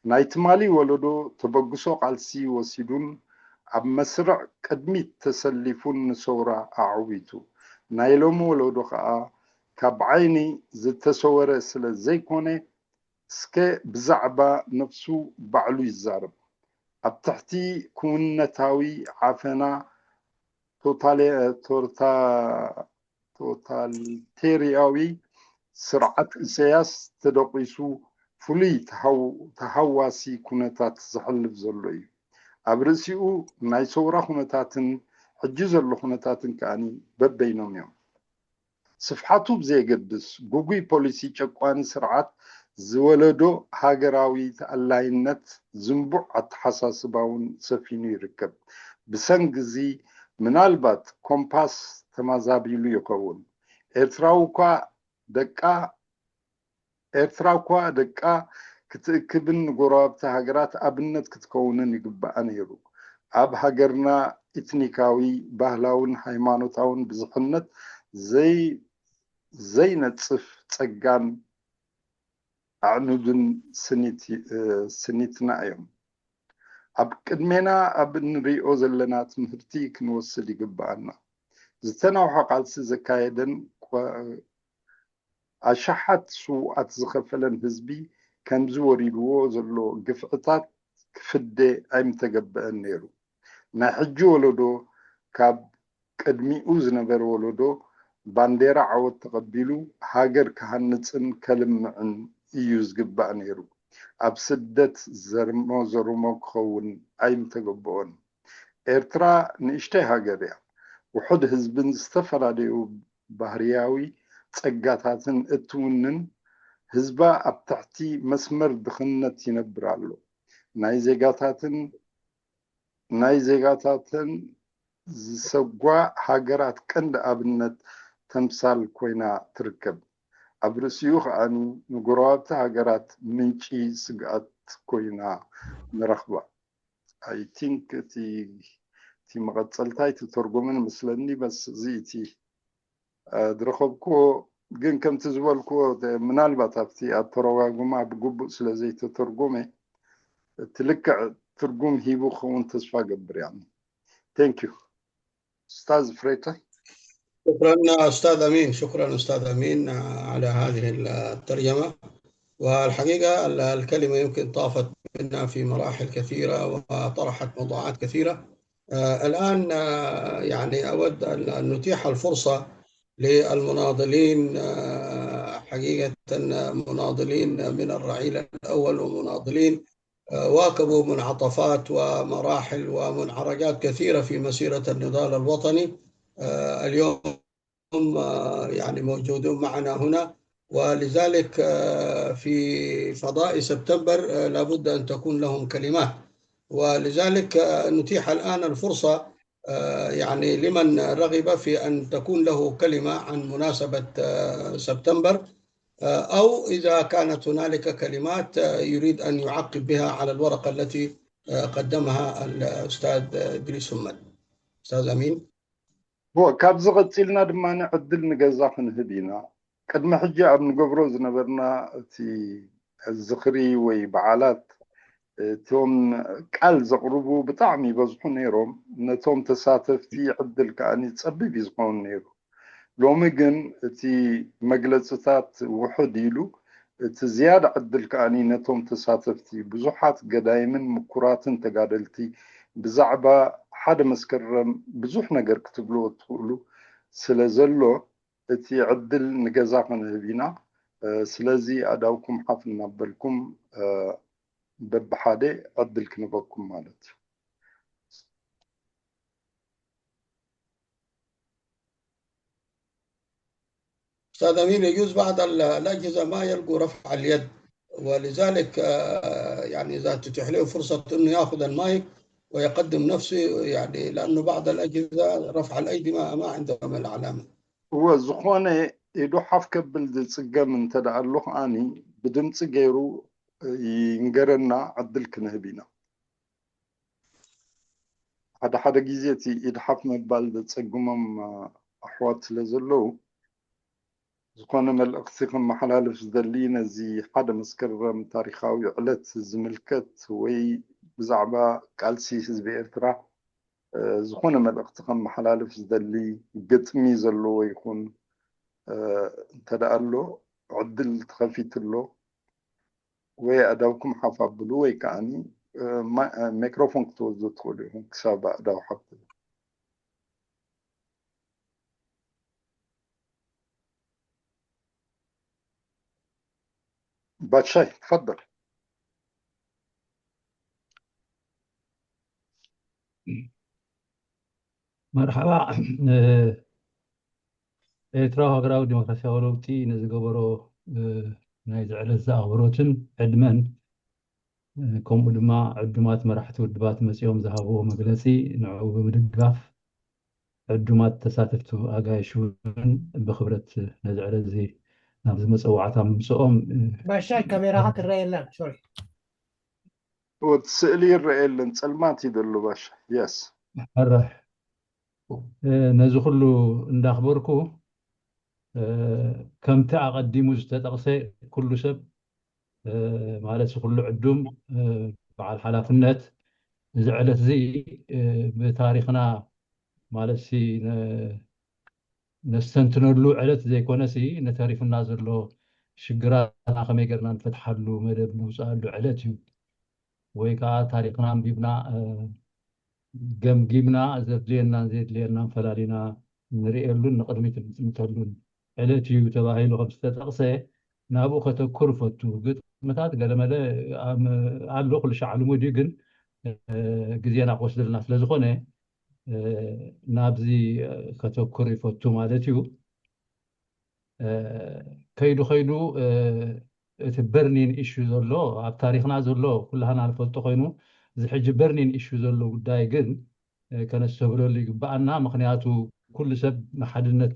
ናይ ትማሊ ወለዶ ተበግሶ ቃልሲ ወሲዱን ኣብ መስርዕ ቅድሚት ተሰሊፉን ንሰውራ ኣዕዊቱ። ናይ ሎሚ ወለዶ ከኣ ካብ ዓይኒ ዝተሰወረ ስለ ዘይኮነ፣ እስከ ብዛዕባ ነፍሱ ባዕሉ ይዛረብ። ኣብ ትሕቲ ክውንነታዊ ዓፈና ቶታሌ-፣ ቶርታ-፣ ቶታሊቴርያዊ ስርዓት ኢሳያስ ተደቂሱ ፍሉይ ተሃው-፣ ተሃዋሲ ኩነታት ዘሕልፍ ዘሎ እዩ። ኣብ ርእሲኡ ናይ ሰውራ ኩነታትን ሕጂ ዘሎ ኩነታትን ከኣኒ በበይኖም እዮም። ስፍሓቱ ብዘየገድስ፣ ግጉይ ፖሊሲ ጨቋኒ ስርዓት ዝወለዶ ሃገራዊ ተኣላይነት ዝንቡዕ ኣተሓሳስባውን ሰፊኑ ይርከብ። ብሰንኪ እዚ ምናልባት ኮምፓስ ተማዛቢሉ ይኸውን። ኤርትራዊ እኳ ደቃ፣ ኤርትራ እኳ ደቃ ክትእክብን ንጎረባብቲ ሃገራት ኣብነት ክትከውንን ይግባኣ ነይሩ። ኣብ ሃገርና ኢትኒካዊ፣ ባህላውን ሃይማኖታውን ብዝሕነት ዘይ-፣ ዘይነጽፍ ጸጋን ኣዕኑድን ስኒት-፣ እ፣ ስኒትና እዮም። ኣብ ቅድሜና ኣብ እንሪኦ ዘለና ትምህርቲ ክንወስድ ይግባኣና። ዝተናውሐ ቃልሲ ዘካየደን ቆ-፣ ኣሽሓት ስውኣት ዝኸፈለን ህዝቢ ከምዚ ወሪድዎ ዘሎ ግፍዕታት ክፍደ ኣይምተገበአን ነይሩ። ናይ ሕጂ ወለዶ ካብ ቅድሚኡ ዝነበረ ወለዶ ባንዴራ ዓወት ተቐቢሉ ሃገር ክሃንጽን ከልምዕን እዩ ዝግባእ ነይሩ። ኣብ ስደት ዘርሞ ዘርሞ ክኸውን ኣይምተገበኦን። ኤርትራ ንእሽተይ ሃገር እያ። ውሑድ ህዝብን ዝተፈላለዩ ባህርያዊ ጸጋታትን እትውንን ህዝባ ኣብ ትሕቲ መስመር ድኽነት ይነብር ኣሎ። ናይ ዜጋታትን ናይ ዜጋታተን ዝሰጓ ሃገራት ቀንዲ ኣብነት ተምሳል ኮይና ትርከብ። ኣብ ርእሲኡ ከኣ ንጎረባብቲ ሃገራት ምንጪ ስግኣት ኮይና ንረኽባ። I think እቲ እቲ መቐጸልታ ኣይተተርጎመን መስለኒ፣ በስ እዚ እቲ ዝረኸብኩዎ። ግን ከምቲ ዝበልኩዎ ምናልባት ኣብቲ ኣተረጓጉማ ብግቡእ ስለ ዘይተተርጎመ እቲ ልክዕ ትርጉም ሂቡ ክኸውን ተስፋ ገብር። ያ ቴንክ ዩ ኡስታዝ ፍሬተ። شكرا أستاذ أمين، شكرا أستاذ أمين على هذه الترجمة. والحقيقة الكلمة يمكن طافت منا في مراحل كثيرة وطرحت موضوعات كثيرة. الآن يعني أود أن نتيح الفرصة للمناضلين، حقيقة مناضلين من الرعيل الأول ومناضلين واكبوا منعطفات ومراحل ومنعرجات كثيرة في مسيرة النضال الوطني. اليوم يعني موجودون معنا هنا، ولذلك في فضاء سبتمبر لابد أن تكون لهم كلمات، ولذلك نتيح الآن الفرصة يعني لمن رغب في أن تكون له كلمة عن مناسبة سبتمبر، أو إذا كانت هنالك كلمات يريد أن يعقب بها على الورقة التي قدمها الأستاذ إدريس همل. أستاذ أمين. ካብዚ ቀጺልና ድማ ዕድል ንገዛ ክንህብ ኢና። ቅድሚ ሕጂ ኣብ ንገብሮ ዝነበርና እቲ ዝኽሪ ወይ በዓላት እቶም ቃል ዘቕርቡ ብጣዕሚ ይበዝሑ ነይሮም። ነቶም ተሳተፍቲ ዕድል ከኣ ጸቢብ እዩ ዝኸውን ነይሩ። ሎሚ ግን እቲ መግለጽታት ውሑድ ኢሉ፣ እቲ ዝያዳ ዕድል ከኣ ነቶም ተሳተፍቲ ብዙሓት ገዳይምን ምኩራትን ተጋደልቲ ብዛዕባ ሓደ መስከረም ብዙሕ ነገር ክትብልዎ ትኽእሉ ስለ ዘሎ እቲ ዕድል ንገዛ ክንህብ ኢና። ስለዚ ኣእዳውኩም ሓፍ እናበልኩም በብሓደ ዕድል ክንበኩም ማለት እዩ። أستاذ أمين، يجوز بعض الأجهزة ما يلقوا رفع اليد، ولذلك يعني إذا تتيح له فرصة أنه يأخذ المايك ويقدم نفسه، يعني لأنه بعض الأجهزة رفع الأيدي ما, ما عندهم العلامة. እወ፣ ዝኾነ ኢዱ ሓፍ ከብል ዝጽገም እንተ ደኣ ኣሎ ከኣኒ ብድምጺ ገይሩ ይንገረና፣ ዕድል ክንህብ ኢና። ሓደ ሓደ ግዜ እቲ ኢድ ሓፍ ምባል ዘጸግሞም ኣሕዋት ስለ ዘለዉ፣ ዝኾነ መልእኽቲ ከመሓላልፍ ዝደሊ ነዚ ሓደ መስከረም ታሪኻዊ ዕለት ዝምልከት ወይ ብዛዕባ ቃልሲ ህዝቢ ኤርትራ ዝኾነ መልእኽቲ ከመሓላልፍ ዝደሊ ግጥሚ ዘለዎ ይኹን እንተ ደኣ ኣሎ ዕድል ተኸፊቱ ኣሎ። ወይ ኣእዳውኩም ሓፍ ኣብሉ ወይ ከዓኒ ሜክሮፎን ክትወስዱ ትኽእሉ ኢኹም ክሳብ ኣእዳው ሓፍ ትብል። ባሻይ ትፈضل። መርሓባ። ኤርትራዊ ሃገራዊ ዲሞክራሲያዊ ለውጢ ንዝገበሮ ናይዚ ዕለት ዝኣኽብሮትን ዕድመን ከምኡ ድማ ዕዱማት መራሕቲ ውድባት መጺኦም ዝሃብዎ መግለጺ ንዕኡ ብምድጋፍ ዕዱማት ተሳተፍቲ ኣጋይሽ እውን ብኽብረት ነዚ ዕለት እዚ ናብዚ መጸዋዕታ ምምስኦም ባሻይ ካሜራኻ ትረአ የላን። ሶሪ እቲ ስእሊ ይረአ የለን፣ ጸልማት እዩ ዘሎ ባሻ። የስ ሕራይ ነዚ ኩሉ እንዳኽበርኩ ከምቲ ኣቐዲሙ ዝተጠቕሰ ኩሉ ሰብ ማለት ኩሉ ዕዱም በዓል ሓላፍነት እዚ ዕለት እዚ ብታሪኽና ማለት ነስተንትነሉ ዕለት ዘይኮነሲ ነተሪፍና ዘሎ ሽግራትና ከመይ ገርና ንፈትሓሉ መደብ ንውፅኣሉ ዕለት እዩ። ወይ ከዓ ታሪኽና ኣንቢብና ገምጊምና ዘድልየናን ዘየድልየናን ፈላሊና ንርእየሉን ንቕድሚት ንጥምተሉን ዕለት እዩ ተባሂሉ ከም ዝተጠቕሰ ናብኡ ከተኩር እፈቱ። ግጥምታት ገለመለ ኣሎ ኩሉ ሻዕ ልሙድ እዩ፣ ግን ግዜና ክወስደልና ስለዝኾነ ናብዚ ከተኩር ይፈቱ ማለት እዩ። ከይዱ ከይዱ እቲ በርኒን ኢሹ ዘሎ ኣብ ታሪክና ዘሎ ኩላህና ንፈልጦ ኮይኑ፣ እዚ ሕጂ በርኒን ኢሹ ዘሎ ጉዳይ ግን ከነስተብህለሉ ይግባኣና። ምክንያቱ ኩሉ ሰብ ንሓድነት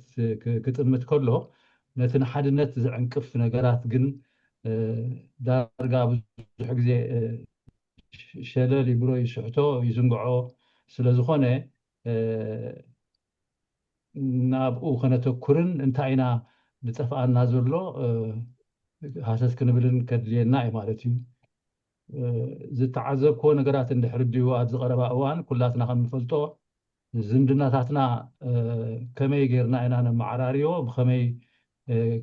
ክጥምት ከሎ ነቲ ንሓድነት ዝዕንቅፍ ነገራት ግን ዳርጋ ብዙሕ ግዜ ሸለል ይብሎ፣ ይስሕቶ፣ ይዝንግዖ። ስለዝኾነ ናብኡ ከነተኩርን እንታይ ኢና ዝጠፍኣና ዘሎ ሃሰስ ክንብልን ከድልየና እዩ ማለት እዩ። ዝተዓዘብክዎ ነገራት እንድሕር ድዩ ኣብዚ ቀረባ እዋን ኩላትና ከም ንፈልጦ ዝምድናታትና ከመይ ጌርና ኢና ነመዓራርዮ፣ ብኸመይ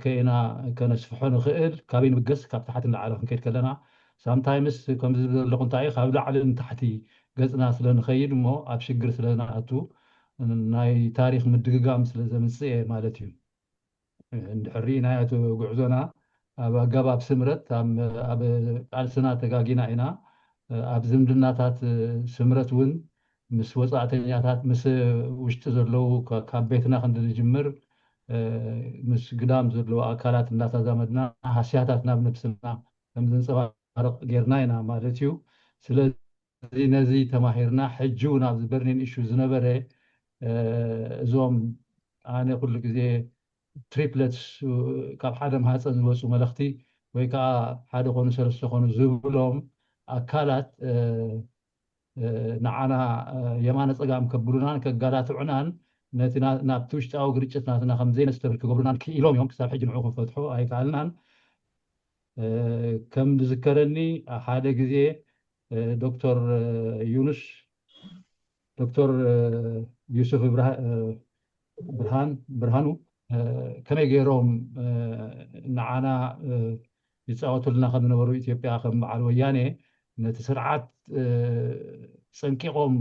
ከኢና ከነስፍሖ ንኽእል፣ ካበይ ንብገስ፣ ካብ ታሕቲ ንላዕሊ ክንከይድ ከለና ሳምታይምስ ከምዚ ዝብል ዘለኹ እንታይ ካብ ላዕሊ ንታሕቲ ገፅና ስለ ንኸይድ እሞ ኣብ ሽግር ስለ ንኣቱ ናይ ታሪክ ምድግጋም ስለ ዘምፅእ ማለት እዩ። እንድሕር ርኢናዮ እቲ ጉዕዞና ኣብ ኣገባብ ስምረት ኣብ ቃልስና ተጋጊና ኢና። ኣብ ዝምድናታት ስምረት እውን ምስ ወፃእተኛታት ምስ ውሽጢ ዘለዉ ካብ ቤትና ክንዲ ንጅምር ምስ ግዳም ዘለዉ ኣካላት እንዳተዛመድና ሃስያታት ናብ ነብስና ከም ዘንፀባርቕ ጌርና ኢና ማለት እዩ። ስለዚ ነዚ ተማሂርና ሕጂ እውን ኣብዚ በርኒን ኢሹ ዝነበረ እዞም ኣነ ኩሉ ግዜ ትሪፕለትስ ካብ ሓደ ማህፀን ዝወፁ መለኽቲ ወይ ከዓ ሓደ ኮኑ ሰለስተ ኮኑ ዝብሎም ኣካላት ንዓና የማነ ፀጋም ከብሉናን ከጋላትዑናን ነቲ ናብቲ ውሽጣዊ ግርጭት ናትና ከም ዘይነስተብህል ክገብሩናን ክኢሎም እዮም። ክሳብ ሕጂ ንዑ ክንፈትሖ ኣይከኣልናን። ከም ዝዝከረኒ ሓደ ግዜ ዶክተር ዩኑስ ዶክተር ዩሱፍ ብርሃን ብርሃኑ ከመይ ገይሮም ንዓና ይፃወቱልና ከም ዝነበሩ ኢትዮጵያ ከም በዓል ወያኔ ነቲ ስርዓት ፀንቂቖም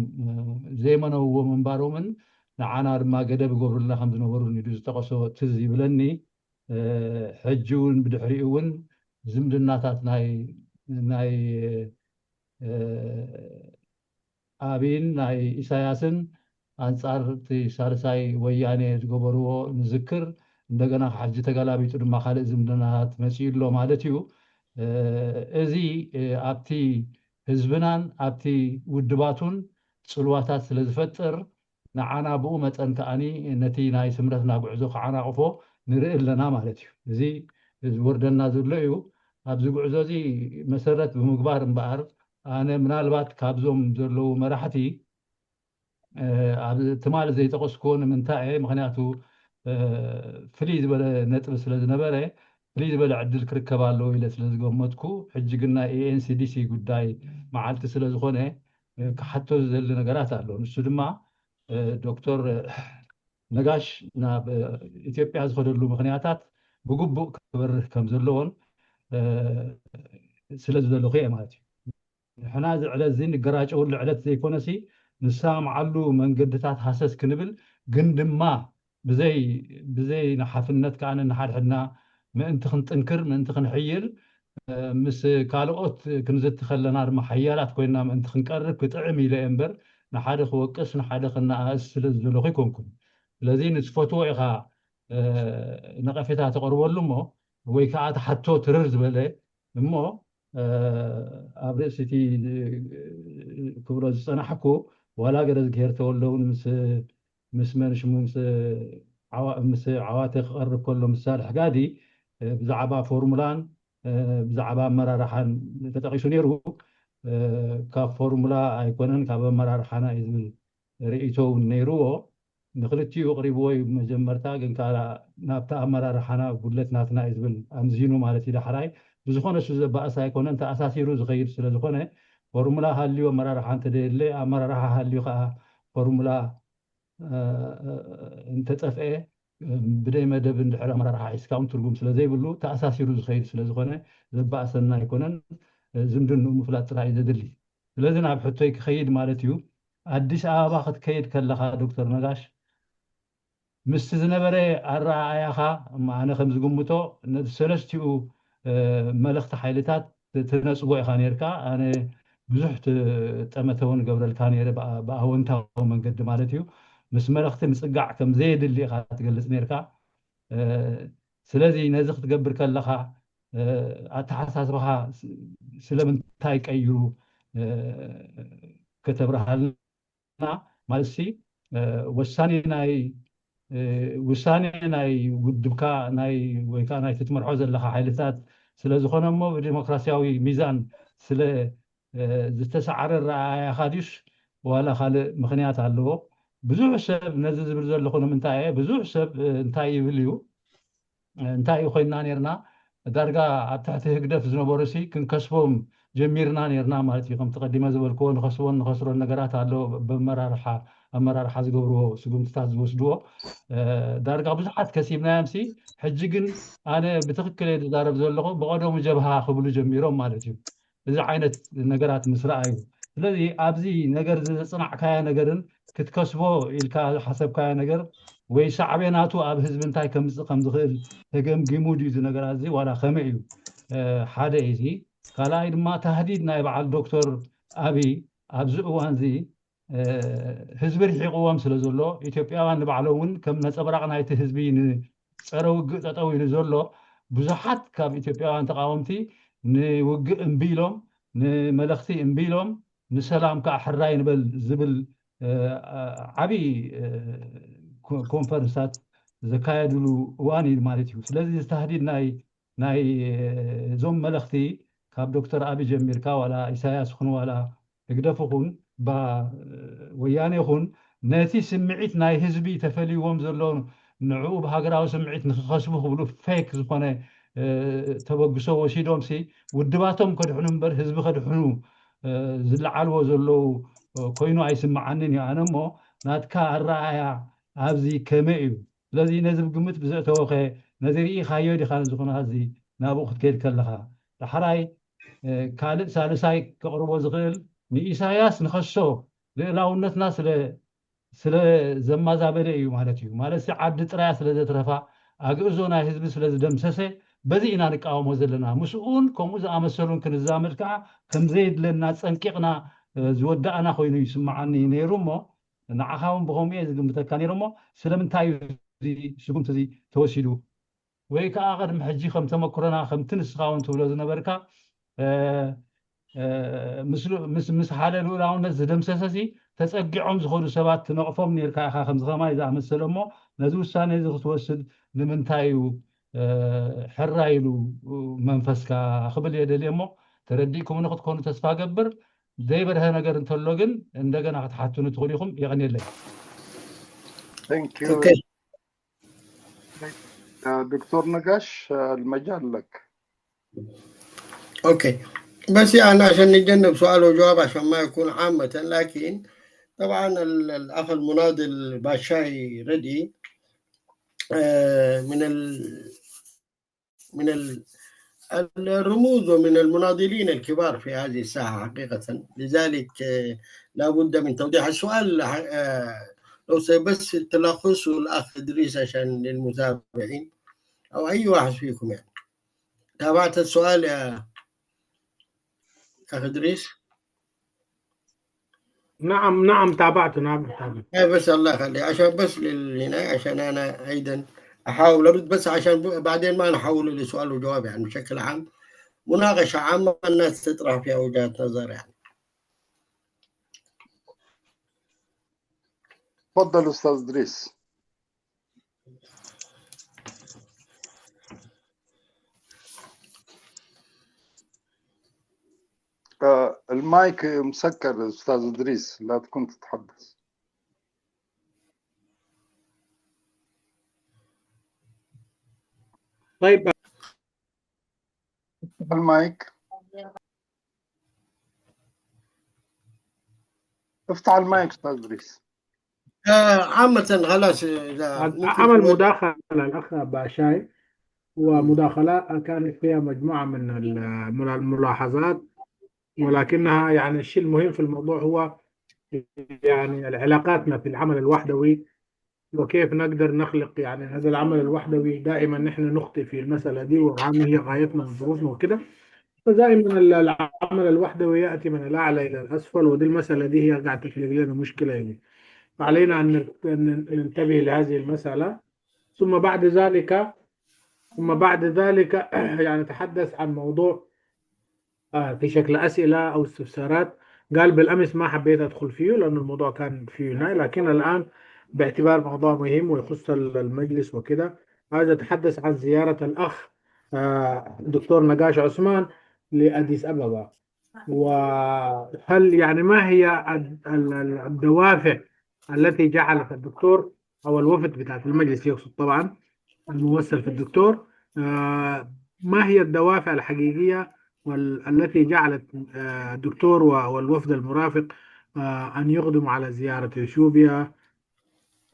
ዘይመነውዎ ምንባሮምን ንዓና ድማ ገደብ ይገብሩልና ከም ዝነበሩ ኢሉ ዝጠቐሶ ትዝ ይብለኒ። ሕጂ እውን ብድሕሪኡ እውን ዝምድናታት ናይ ናይ ኣብይን ናይ ኢሳያስን ኣንጻር እቲ ሳልሳይ ወያኔ ዝገበርዎ ንዝክር። እንደገና ሕጂ ተገላቢጡ ድማ ካልእ ዝምድናታት መጺኡ ኣሎ ማለት እዩ። እዚ ኣብቲ ህዝብናን ኣብቲ ውድባቱን ጽልዋታት ስለ ዝፈጥር ንዓና ብኡ መጠን ከኣኒ ነቲ ናይ ስምረትና ጉዕዞ ክዓናቕፎ ንርኢ ኣለና ማለት እዩ። እዚ ዝወርደና ዘሎ እዩ። ኣብዚ ጉዕዞ እዚ መሰረት ብምግባር እምበኣር ኣነ ምናልባት ካብዞም ዘለዉ መራሕቲ ኣብ ትማሊ ዘይጠቐስክዎ ንምንታይ እየ? ምክንያቱ ፍልይ ዝበለ ነጥቢ ስለ ዝነበረ ፍልይ ዝበለ ዕድል ክርከብ ኣለዎ ኢለ ስለ ዝገመትኩ፣ ሕጂ ግን ናይ ኤኤንሲዲሲ ጉዳይ መዓልቲ ስለ ዝኾነ ክሓቶ ዝደሊ ነገራት ኣሎ። ንሱ ድማ ዶክተር ነጋሽ ናብ ኢትዮጵያ ዝኸደሉ ምክንያታት ብግቡእ ክበርህ ከም ዘለዎን ስለ ዝደለኹ እየ ማለት እዩ። ንሕና እዚ ዕለት እዚ ንገራጨወሉ ዕለት ዘይኮነሲ ንሰማምዓሉ መንገድታት ሃሰስ ክንብል ግን ድማ ብዘይ ብዘይ ንሓፍነት ከዓ ንሓድሕድና ምእንቲ ክንጥንክር ምእንቲ ክንሕይል ምስ ካልኦት ክንዝቲ ከለና ድማ ሓያላት ኮይና ምእንቲ ክንቀርብ ክጥዕም ኢለ እየ እምበር ንሓደ ክወቅስ ንሓደ ክነኣእስ ስለ ዝደለኹ ኣይኮንኩን። ስለዚ ንትፈትዎ ኢኻ ነቐፌታ ተቐርበሉ እሞ ወይ ከዓ ትሓቶ ትርር ዝበለ እሞ ኣብ ርእሲ እቲ ክብሎ ዝፀናሕኩ ዋላ ገለ ዝግሄር ተወልደ እውን ምስ ምስ መን ሽሙ ምስ ዓዋተ ክቐርብ ከሎ ምስ ሳልሕ ጋዲ ብዛዕባ ፎርሙላን ብዛዕባ ኣመራርሓን ተጠቒሱ ነይሩ። ካብ ፎርሙላ ኣይኮነን ካብ ኣመራርሓና እዩ ዝብል ርእይቶ እውን ነይርዎ። ንክልቲኡ ኣቕሪብዎ እዩ መጀመርታ፣ ግን ከዓ ናብቲ ኣመራርሓና ጉድለት ናትና እዩ ዝብል ኣምዚኑ ማለት እዩ። ዳሕራይ ብዝኾነ እሱ ዘባእስ ኣይኮነን፣ ተኣሳሲሩ ዝኸይድ ስለ ዝኾነ ፎርሙላ ሃልዩ ኣመራርሓ እንተደየለ፣ ኣመራርሓ ሃልዩ ከዓ ፎርሙላ እንተጠፍአ ብደይ መደብ እንድሕር ኣመራርሓ ሒዝካ እውን ትርጉም ስለ ዘይብሉ ተኣሳሲሩ ዝኸይድ ስለ ዝኾነ ዘባእሰና ኣይኮነን። ዝምድንኡ ምፍላጥ ጥራይ እዩ ዘድሊ። ስለዚ ናብ ሕቶይ ክኸይድ ማለት እዩ። ኣዲስ ኣበባ ክትከይድ ከለኻ ዶክተር ነጋሽ ምስቲ ዝነበረ ኣረኣእያኻ ኣነ ከም ዝግምቶ ነቲ ሰለስቲኡ መለኽቲ ሓይልታት ትነፅጎ ኢኻ ነርካ። ኣነ ብዙሕ ጠመተ እውን ገብረልካ ነይረ ብኣወንታዊ መንገዲ ማለት እዩ። ምስ መለኽቲ ምፅጋዕ ከም ዘየድሊ ኢኻ ትገልፅ ነርካ። ስለዚ ነዚ ክትገብር ከለኻ ኣተሓሳስባኻ ስለምንታይ ቀይሩ ከተብርሃልና ማለት ሲ ወሳኔ ናይ ውሳኔ ናይ ውድብካ ናይ ወይ ከዓ ናይ ትትመርሖ ዘለካ ሓይልታት ስለ ዝኾነ እሞ ብዲሞክራሲያዊ ሚዛን ስለ ዝተሰዓረ ረኣያኻ ድዩስ ዋላ ካልእ ምኽንያት ኣለዎ? ብዙሕ ሰብ ነዚ ዝብል ዘለኹ ንምንታይ እየ? ብዙሕ ሰብ እንታይ ይብል እዩ? እንታይ እዩ ኮይንና ነርና? ዳርጋ ኣብ ትሕቲ ህግደፍ ዝነበሩ ሲ ክንከስቦም ጀሚርና ነርና ማለት እዩ። ከምቲ ቀዲመ ዝበልክዎ ንኸስቦን ንኸስሮን ነገራት ኣሎ። ብኣመራርሓ ኣመራርሓ ዝገብርዎ ስጉምትታት ዝወስድዎ ዳርጋ ብዙሓት ከሲብናዮም ሲ ሕጂ ግን ኣነ ብትክክል እየ ዝዛረብ ዘለኹ ብቀደሙ ጀብሃ ክብሉ ጀሚሮም ማለት እዩ። እዚ ዓይነት ነገራት ምስ ረኣዩ ስለዚ ኣብዚ ነገር እዚ ዘፅናዕካዮ ነገርን ክትከስቦ ኢልካ ዝሓሰብካዮ ነገር ወይ ሳዕቤናቱ ኣብ ህዝቢ እንታይ ከምፅእ ከም ዝኽእል ተገምጊሙ ድዩ እዚ ነገራት እዚ ዋላ ከመይ እዩ ሓደ እዩ እዚ ካልኣይ ድማ ታህዲድ ናይ በዓል ዶክተር ኣብይ ኣብዚ እዋን እዚ ህዝቢ ርሒቕዎም ስለ ዘሎ ኢትዮጵያውያን ንባዕሎም እውን ከም ነፀብራቕ ናይቲ ህዝቢ ንፀረ ውግእ ጠጠው ኢሉ ዘሎ ብዙሓት ካብ ኢትዮጵያውያን ተቃወምቲ ንውግእ እምቢ ኢሎም ንመለኽቲ እምቢ ኢሎም ንሰላም ከዓ ሕራይ ንበል ዝብል ዓብይ ኮንፈረንስታት ዘካየድሉ እዋን እዩ ማለት እዩ። ስለዚ ዝተህዲድ ናይ ናይ እዞም መለኽቲ ካብ ዶክተር ኣቢ ጀሚርካ ዋላ ኢሳያስ ኹን ዋላ ህግደፍ ኹን ባ ወያኔ ኹን ነቲ ስምዒት ናይ ህዝቢ ተፈልይዎም ዘሎ ንዕኡ ብሃገራዊ ስምዒት ንክኸስቡ ክብሉ ፌክ ዝኾነ ተበግሶ ወሲዶም ሲ ውድባቶም ከድሕኑ እምበር ህዝቢ ከድሕኑ ዝለዓልዎ ዘለዉ ኮይኑ ኣይስምዓንን እዩ። ኣነ እሞ ናትካ ኣረኣያ ኣብዚ ከመይ እዩ? ስለዚ ነዚ ብግምት ብዘእተወኸ ነዚ ርኢኻዮ ዲኻ ነዚ ኩነታት እዚ ናብኡ ክትከይድ ከለኻ ዳሕራይ ካልእ ሳልሳይ ከቕርቦ ዝኽእል ንኢሳያስ ንኸሶ ልእላውነትና ስለ ስለ ዘማዛበለ እዩ ማለት እዩ። ማለት ዓዲ ጥራያ ስለ ዘትረፋ ኣግእዞ ናይ ህዝቢ ስለ ዝደምሰሰ በዚ ኢና ንቃወሞ ዘለና። ምስኡን ከምኡ ዝኣመሰሉን ክንዛመድ ከዓ ከም ዘየድለና ጸንቂቕና ዝወዳእና ኮይኑ ይስምዓኒ ነይሩ እሞ ንዓኻ እውን ብኸምኡ እየ ዝግምተካ ነይረ እሞ ስለምንታይ እዩ እዚ ስጉምቲ እዚ ተወሲዱ ወይ ከዓ ቅድሚ ሕጂ ከም ተመክሮና ከምቲ ንስኻ እውን ትብሎ ዝነበርካ ምስ ሓደ ልኡላውነት ዝደምሰሰ ሲ ተፀጊዖም ዝኸዱ ሰባት ትነቕፎም ነርካ ኢኻ ከምዚ ከማይ ዝኣመሰለ እሞ ነዚ ውሳኔ እዚ ክትወስድ ንምንታይ እዩ ሕራይ ኢሉ መንፈስካ ክብል እየ ደልየ እሞ ተረዲእኩምኒ ክትኮኑ ተስፋ ገብር ዘይበርሀ ነገር እንተሎ ግን እንደገና ክትሓቱኒ ትኽእሉ ኢኹም። የቐንየለይ። دكتور نقاش المجال لك. اوكي، بس يعني عشان نتجنب سؤال وجواب عشان ما يكون عامة، لكن طبعا الاخ المناضل باشاي ردي من ال من الرموز ومن المناضلين الكبار في هذه الساحة حقيقة. لذلك لا بد من توضيح السؤال. لو بس تلخصه الأخ إدريس عشان للمتابعين أو أي واحد فيكم يعني. تابعت السؤال يا أخ إدريس؟ نعم نعم تابعت نعم تابعت. إيه بس الله يخليك عشان بس للهنا عشان انا ايضا احاول ارد بس عشان بعدين ما نحوله لسؤال وجواب يعني بشكل عام مناقشه عامه الناس تطرح فيها وجهات نظر يعني. تفضل استاذ ادريس. المايك مسكر استاذ ادريس لا تكون تتحدث. طيب المايك. افتح المايك استاذ ادريس. آه عامة خلاص اذا عمل مداخلة الاخ باشاي ومداخلة كانت فيها مجموعة من الملاحظات ولكنها يعني الشيء المهم في الموضوع هو يعني علاقاتنا في العمل الوحدوي وكيف نقدر نخلق يعني هذا العمل الوحدوي. دائما نحن نخطئ في المسألة دي وعامل هي غايتنا من ظروفنا وكده. فدائما العمل الوحدوي يأتي من الأعلى إلى الأسفل ودي المسألة دي هي قاعدة تخلق لنا مشكلة يعني. فعلينا أن ننتبه لهذه المسألة. ثم بعد ذلك ثم بعد ذلك يعني تحدث عن موضوع آه، في شكل أسئلة أو استفسارات. قال: "بالأمس ما حبيت أدخل فيه لأن الموضوع كان فيه هنا، لكن الآن باعتبار موضوع مهم ويخص ال- المجلس وكده، عايز أتحدث عن زيارة الأخ آه، الدكتور نقاش عثمان لأديس أبابا، وهل يعني ما هي ال- ال- ال- الدوافع التي جعلت الدكتور أو الوفد بتاعت المجلس يقصد طبعا الممثل في الدكتور آه، ما هي الدوافع الحقيقية وال- التي جعلت آه، الدكتور و- والوفد المرافق آه، أن يقدموا على زيارة إثيوبيا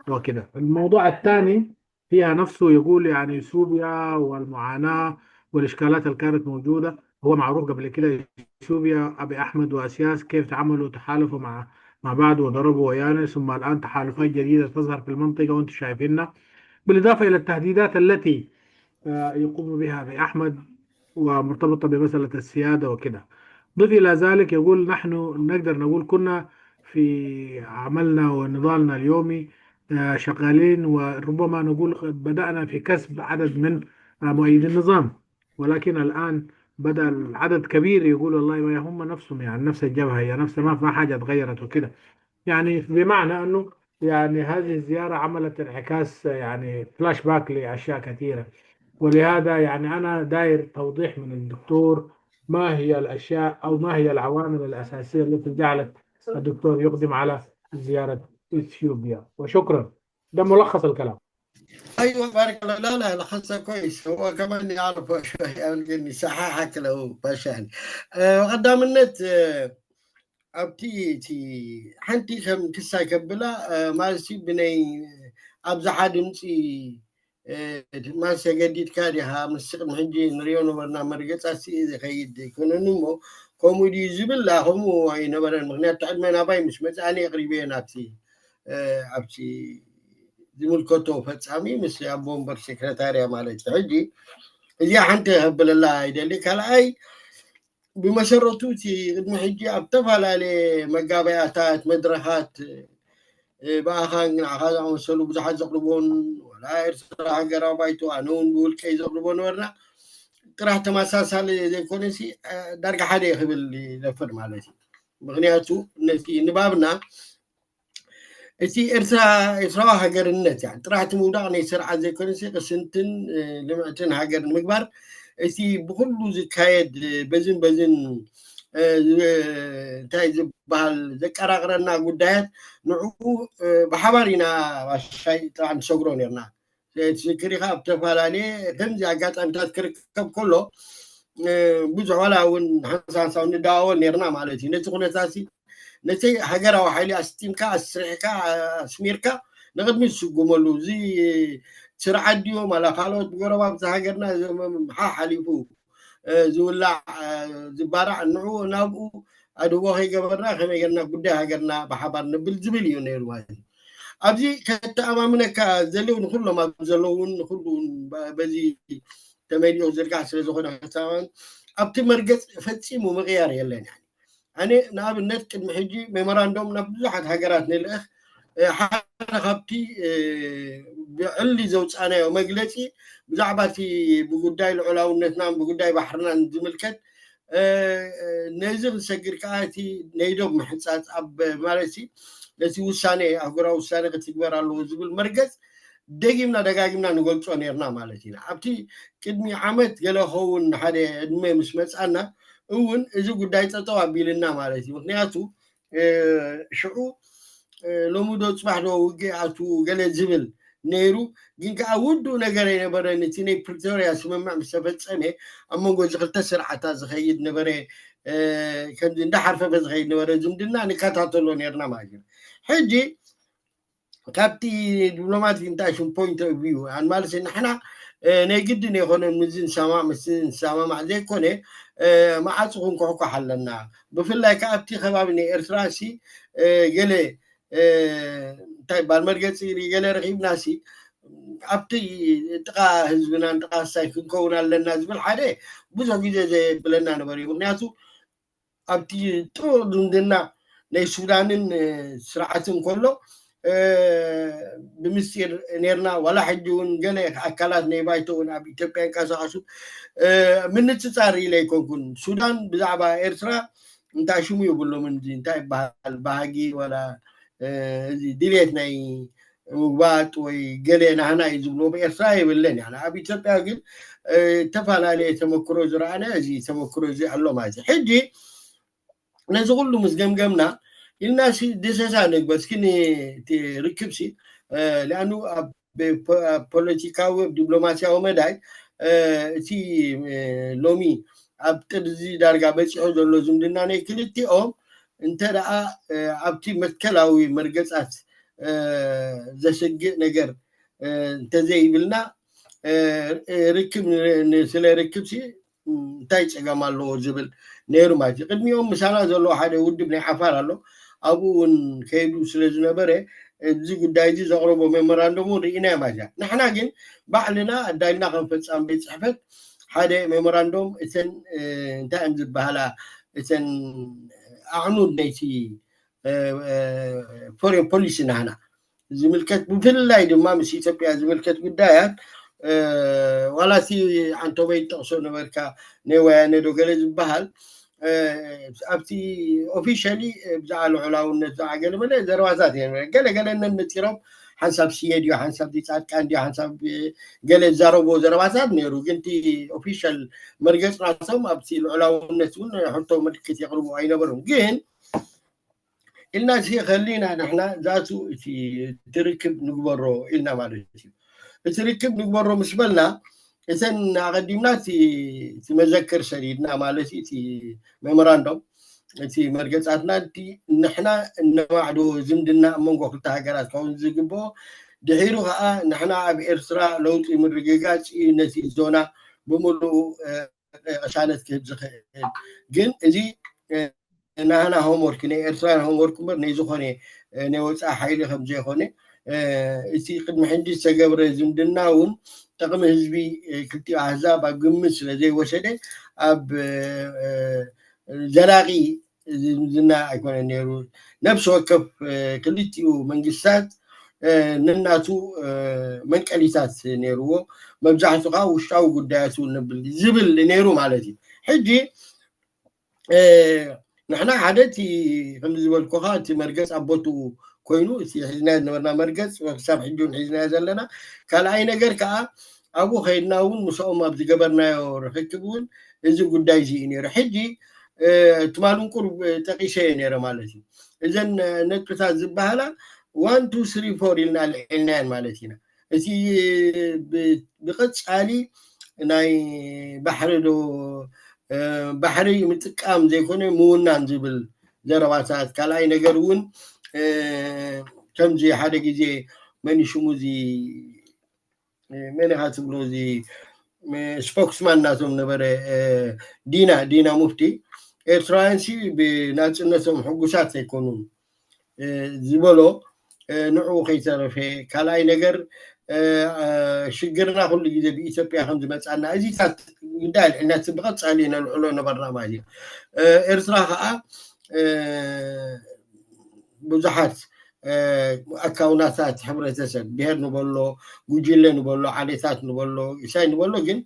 وكده. الموضوع الثاني فيها نفسه يقول يعني إثيوبيا والمعاناة والإشكالات اللي كانت موجودة. هو معروف قبل كده إثيوبيا، أبي أحمد وأسياس كيف تعاملوا، تحالفوا مع مع بعض وضربوا ويانا، ثم الآن تحالفات جديدة تظهر في المنطقة وأنتم شايفينها، بالإضافة إلى التهديدات التي آه، يقوم بها أبي أحمد ومرتبطة بمسألة السيادة وكده. ضف إلى ذلك يقول: "نحن نقدر نقول كنا في عملنا ونضالنا اليومي آه، شغالين، وربما نقول قد بدأنا في كسب عدد من آه، مؤيدي النظام، ولكن الآن بدأ العدد كبير يقول: والله ما هم نفسهم، يعني نفس الجبهة هي نفسها، ما ما حاجة اتغيرت وكده." يعني بمعنى أنه يعني هذه الزيارة عملت انعكاس، يعني فلاش باك لأشياء كثيرة، ولهذا يعني أنا داير توضيح من الدكتور ما هي الأشياء أو ما هي العوامل الأساسية التي جعلت الدكتور يقدم على زيارة إثيوبيا. وشكرا. ده ملخص الكلام. ايوه، بارك الله. لا لا لا، خاصة كويس، هو كمان يعرف شوية، يمكن يصححك لو باشان. آه، قدام النت آه، ኣብቲ እቲ ሓንቲ ከም ክሳ ከብላ ማለሲ ብናይ ኣብዝሓ ድምፂ ማስ ገዲድካ ዲኻ ምስ ቅድሚ ሕጂ ንሪኦ ነበርና መርገፃ ሲ ዝኸይድ ኣይኮነን እሞ ከምኡ ድዩ ዝብል ከምኡ ኣይነበረን። ምክንያቱ ዕድመ ናባይ ምስ መፅኣኒ ኣቕሪበዮ ናብቲ ኣብቲ ዝምልከቶ ፈፃሚ ምስ ኣቦ ወንበር ሴክረታርያ ማለት እዩ። ሕጂ እዚኣ ሓንቲ ከብለላ ይደሊ። ካልኣይ ብመሰረቱ እቲ ቅድሚ ሕጂ ኣብ ዝተፈላለየ መጋበያታት መድረኻት ብኣኻን ንዓኻ ዝኣመሰሉ ብዙሓት ዘቕርቦን ወላ ኤርትራ ሃገራዊ ባይቶ ኣነ እውን ብውልቀይ ዘቕርቦ ነበርና ጥራሕ ተመሳሳሊ ዘይኮነሲ ዳርጋ ሓደ ክብል ይደፍር ማለት እዩ። ምክንያቱ ነቲ ንባብና እቲ ኤርትራ ኤርትራዊ ሃገርነት ጥራሕ እቲ ምውዳቕ ናይ ስርዓት ዘይኮነሲ ቅስንትን ልምዕትን ሃገር ንምግባር እቲ ብኩሉ ዝካየድ በዝን በዝን እንታይ ዝበሃል ዘቀራቕረና ጉዳያት ንዕኡ ብሓባር ኢና ባሻይ ጥራሕ ንሰግሮ ነርና። ትዝክር ኢኻ ኣብ ዝተፈላለየ ከምዚ ኣጋጣሚታት ክርከብ ከሎ ብዙሕ ዋላ እውን ሓንሳብ ሓንሳብ ንደዋወል ነርና ማለት እዩ። ነቲ ኩነታት ነቲ ሃገራዊ ሓይሊ ኣስጢምካ ኣስሪሕካ ኣስሚርካ ንቕድሚት ዝስጉመሉ እዚ ስርዓት ድዮም ኣላ ካልኦት ብጎረባብቲ ሃገርና ሓሓሊፉ ዝውላዕ ዝባራዕ ንዑ ናብኡ ኣድህቦ ከይገበርና ከመይ ገርና ጉዳይ ሃገርና ብሓባር ንብል ዝብል እዩ ነይሩ ማለት እዩ። ኣብዚ ከተኣማምነካ ዘለው ንኩሎም ኣብ ዘለውን ንኩሉ በዚ ተመሊኡ ዝርጋሕ ስለ ዝኾነ ከተኣማምን ኣብቲ መርገፅ ፈፂሙ ምቕያር የለን። ኣነ ንኣብነት ቅድሚ ሕጂ ሜሞራንዶም ናብ ብዙሓት ሃገራት ንልእኽ ሓደ ካብቲ ብዕሊ ዘውፃናዮ መግለፂ ብዛዕባ እቲ ብጉዳይ ልዑላውነትናን ብጉዳይ ባሕርናን ዝምልከት ነዚ ክንሰግር ከዓ እቲ ናይ ዶብ ምሕፃፅ ኣብ ማለት ነቲ ውሳኔ ኣህጉራዊ ውሳኔ ክትግበር ኣለዎ ዝብል መርገፅ ደጊምና ደጋጊምና ንገልፆ ነርና ማለት ኢና። ኣብቲ ቅድሚ ዓመት ገለ ኸውን ሓደ ዕድመ ምስ መፃና እውን እዚ ጉዳይ ጠጠው ኣቢልና ማለት እዩ። ምክንያቱ ሽዑ ሎሚ ዶ ፅባሕ ዶ ውግእ ኣቱ ገለ ዝብል ነይሩ። ግን ከዓ ውዱእ ነገር ኣይነበረን። እቲ ናይ ፕሪቶርያ ስምምዕ ምስ ተፈፀመ ኣብ መንጎ እዚ ክልተ ስርዓታት ዝኸይድ ነበረ ከምዚ እንዳሓርፈፈ ዝኸይድ ነበረ ዝምድና ንከታተሎ ነርና ማለት እዩ። ሕጂ ካብቲ ዲፕሎማቲክ እንታይ ሽም ፖይንት ኦፍ ቪው ኣን ማለት ንሕና ናይ ግድን የኮነ ምዚ ንሰማዕ ምስ ንሰማማዕ ዘይኮነ መዓፁ ክንኩሕኳሕ ኣለና። ብፍላይ ከዓ ኣብቲ ከባቢ ናይ ኤርትራ ሲ ገለ እንታይ ባል መርገፂ ገለ ረኪብና ሲ ኣብቲ ጥቃ ህዝብናን ጥቃ ሳይ ክንከውን ኣለና ዝብል ሓደ ብዙሕ ግዜ ዘየብለና ነበር እዩ። ምክንያቱ ኣብቲ ጥቡቅ ዝምድና ናይ ሱዳንን ስርዓትን ከሎ ብምስጢር ነርና። ዋላ ሕጂ እውን ገለ ኣካላት ናይ ባይቶ እውን ኣብ ኢትዮጵያ ይንቀሳቐሱ። ምንፅፃር ኢለ ኣይኮንኩን። ሱዳን ብዛዕባ ኤርትራ እንታይ ሽሙ የብሎምን። እዚ እንታይ ይበሃል፣ ባህጊ ዋላ እዚ ድሌት ናይ ምውጋጥ ወይ ገለ ናህና እዩ ዝብሎ ብኤርትራ የብለን። ያኒ ኣብ ኢትዮጵያ ግን ዝተፈላለየ ተመክሮ ዝረኣነ እዚ ተመክሮ እዚ ኣሎ ማለት እዩ። ሕጂ ነዚ ኩሉ ምስ ገምገምና ኢልና ድሰሳ ንግበር እስኪ ርክብ ሲ ሊኣኑ ኣብ ፖለቲካዊ ዲፕሎማሲያዊ መዳይ እቲ ሎሚ ኣብ ጥርዚ ዳርጋ በፂሑ ዘሎ ዝምድና ናይ ክልቲኦም እንተ ደኣ ኣብቲ መትከላዊ መርገፃት ዘስግእ ነገር እንተዘይብልና ርክብ ስለ ርክብ ሲ እንታይ ፀገም ኣለዎ ዝብል ነይሩ ማለት እዩ። ቅድሚኦም ምሳና ዘለዎ ሓደ ውድብ ናይ ዓፋር ኣሎ። ኣብኡ እውን ከይዱ ስለ ዝነበረ እዚ ጉዳይ እዚ ዘቕረቦ ሜሞራንዶም እውን ርኢናዮ ማለት እያ። ንሕና ግን ባዕልና ኣዳልና ከም ፈፃሚ ቤት ፅሕፈት ሓደ ሜሞራንዶም እተን እንታይ እየን ዝበሃላ እተን ኣዕኑድ ናይቲ ፎሬን ፖሊሲ ናህና ዝምልከት ብፍላይ ድማ ምስ ኢትዮጵያ ዝምልከት ጉዳያት ዋላ እቲ ኣንቶበይ ጠቕሶ ነበርካ ናይ ወያነ ዶ ገለ ዝበሃል ኣብቲ ኦፊሻሊ ብዛዕባ ልዑላውነት ብዛዕባ ገለ መለ ዘረባታት እየ ገለ ገለ ነንፂሮም ሓንሳብ ስየ ድዮ ሓንሳብ ፃድቃን ድዮ ሓንሳብ ገለ ዝዛረብዎ ዘረባታት ነይሩ። ግን እቲ ኦፊሻል መርገፅ ናቶም ኣብቲ ልዑላውነት እውን ሕቶ ምልክት የቕርቡ ኣይነበሩን። ግን ኢልና እዚ ከሊና ንሕና ዛቱ እቲ ርክብ ንግበሮ ኢልና ማለት እዩ። እቲ ርክብ ንግበሮ ምስ በልና እተን ኣቐዲምና እቲ መዘክር ሰዲድና ማለት እቲ ሜሞራንዶም እቲ መርገፃትና እቲ ንሕና እነማዕዶ ዝምድና ኣብ መንጎ ክልተ ሃገራት ክኸውን ዝግብኦ ድሒሩ ከዓ ንሕና ኣብ ኤርትራ ለውጢ ምርግጋፅ እዩ ነቲ ዞና ብምሉኡ ቅሳነት ክህብ ዝኽእል ግን እዚ ናህና ሆምወርክ ናይ ኤርትራን ሆምወርክ እምበር ናይ ዝኾነ ናይ ወፃኢ ሓይሊ ከም ዘይኮነ እቲ ቅድሚ ሕጂ ዝተገብረ ዝምድና እውን ጥቕሚ ህዝቢ ክልቲኡ ኣህዛብ ኣብ ግምት ስለ ዘይወሰደ ኣብ ዘላቂ ዝምድና ኣይኮነን ነይሩ። ነብሲ ወከፍ ክልቲኡ መንግስታት ነናቱ መንቀሊታት ነይርዎ። መብዛሕቱ ከዓ ውሽጣዊ ጉዳያቱ ነብል ዝብል ነይሩ ማለት እዩ። ሕጂ ንሕና ሓደ እቲ ከምዚ ዝበልኩኻ እቲ መርገፅ ኣብ ቦትኡ ኮይኑ እቲ ሒዝናዮ ዝነበርና መርገፅ ክሳብ ሕጂ እውን ሒዝናዮ ዘለና። ካልኣይ ነገር ከዓ ኣብኡ ከይድና እውን ምስኦም ኣብ ዝገበርናዮ ርክክብ እውን እዚ ጉዳይ እዚ እዩ ነይሩ። ሕጂ ትማሊ እውን ቁሩብ ጠቂሰዮ ነይረ ማለት እዩ። እዘን ነጥብታት ዝበሃላ ዋን ቱ ስሪ ፎር ኢልና ኣልዒልናየን ማለት ኢና። እቲ ብቐፃሊ ናይ ባሕሪ ዶ ባሕሪ ምጥቃም ዘይኮነ ምውናን ዝብል ዘረባታት። ካልኣይ ነገር እውን ከምዚ ሓደ ግዜ መን ሽሙ እዚ መን ኢኻ ትብሎ እዚ ስፖክስማን ናቶም ነበረ ዲና ዲና ሙፍቲ ኤርትራውያን ሲ ብናፅነቶም ሕጉሳት ኣይኮኑን ዝበሎ ንዕኡ ከይተረፈ ካልኣይ ነገር ሽግርና ኩሉ ግዜ ብኢትዮጵያ ከም ዝመፃና እዚታት ጉዳይ ኣልዕልና ብቐፃሊ ነልዕሎ ነበርና ማለት እዩ። ኤርትራ ከዓ ብዙሓት ኣካውናታት ሕብረተሰብ ብሄር ንበሎ ጉጅለ ንበሎ ዓሌታት ንበሎ ኢሳይ ንበሎ ግን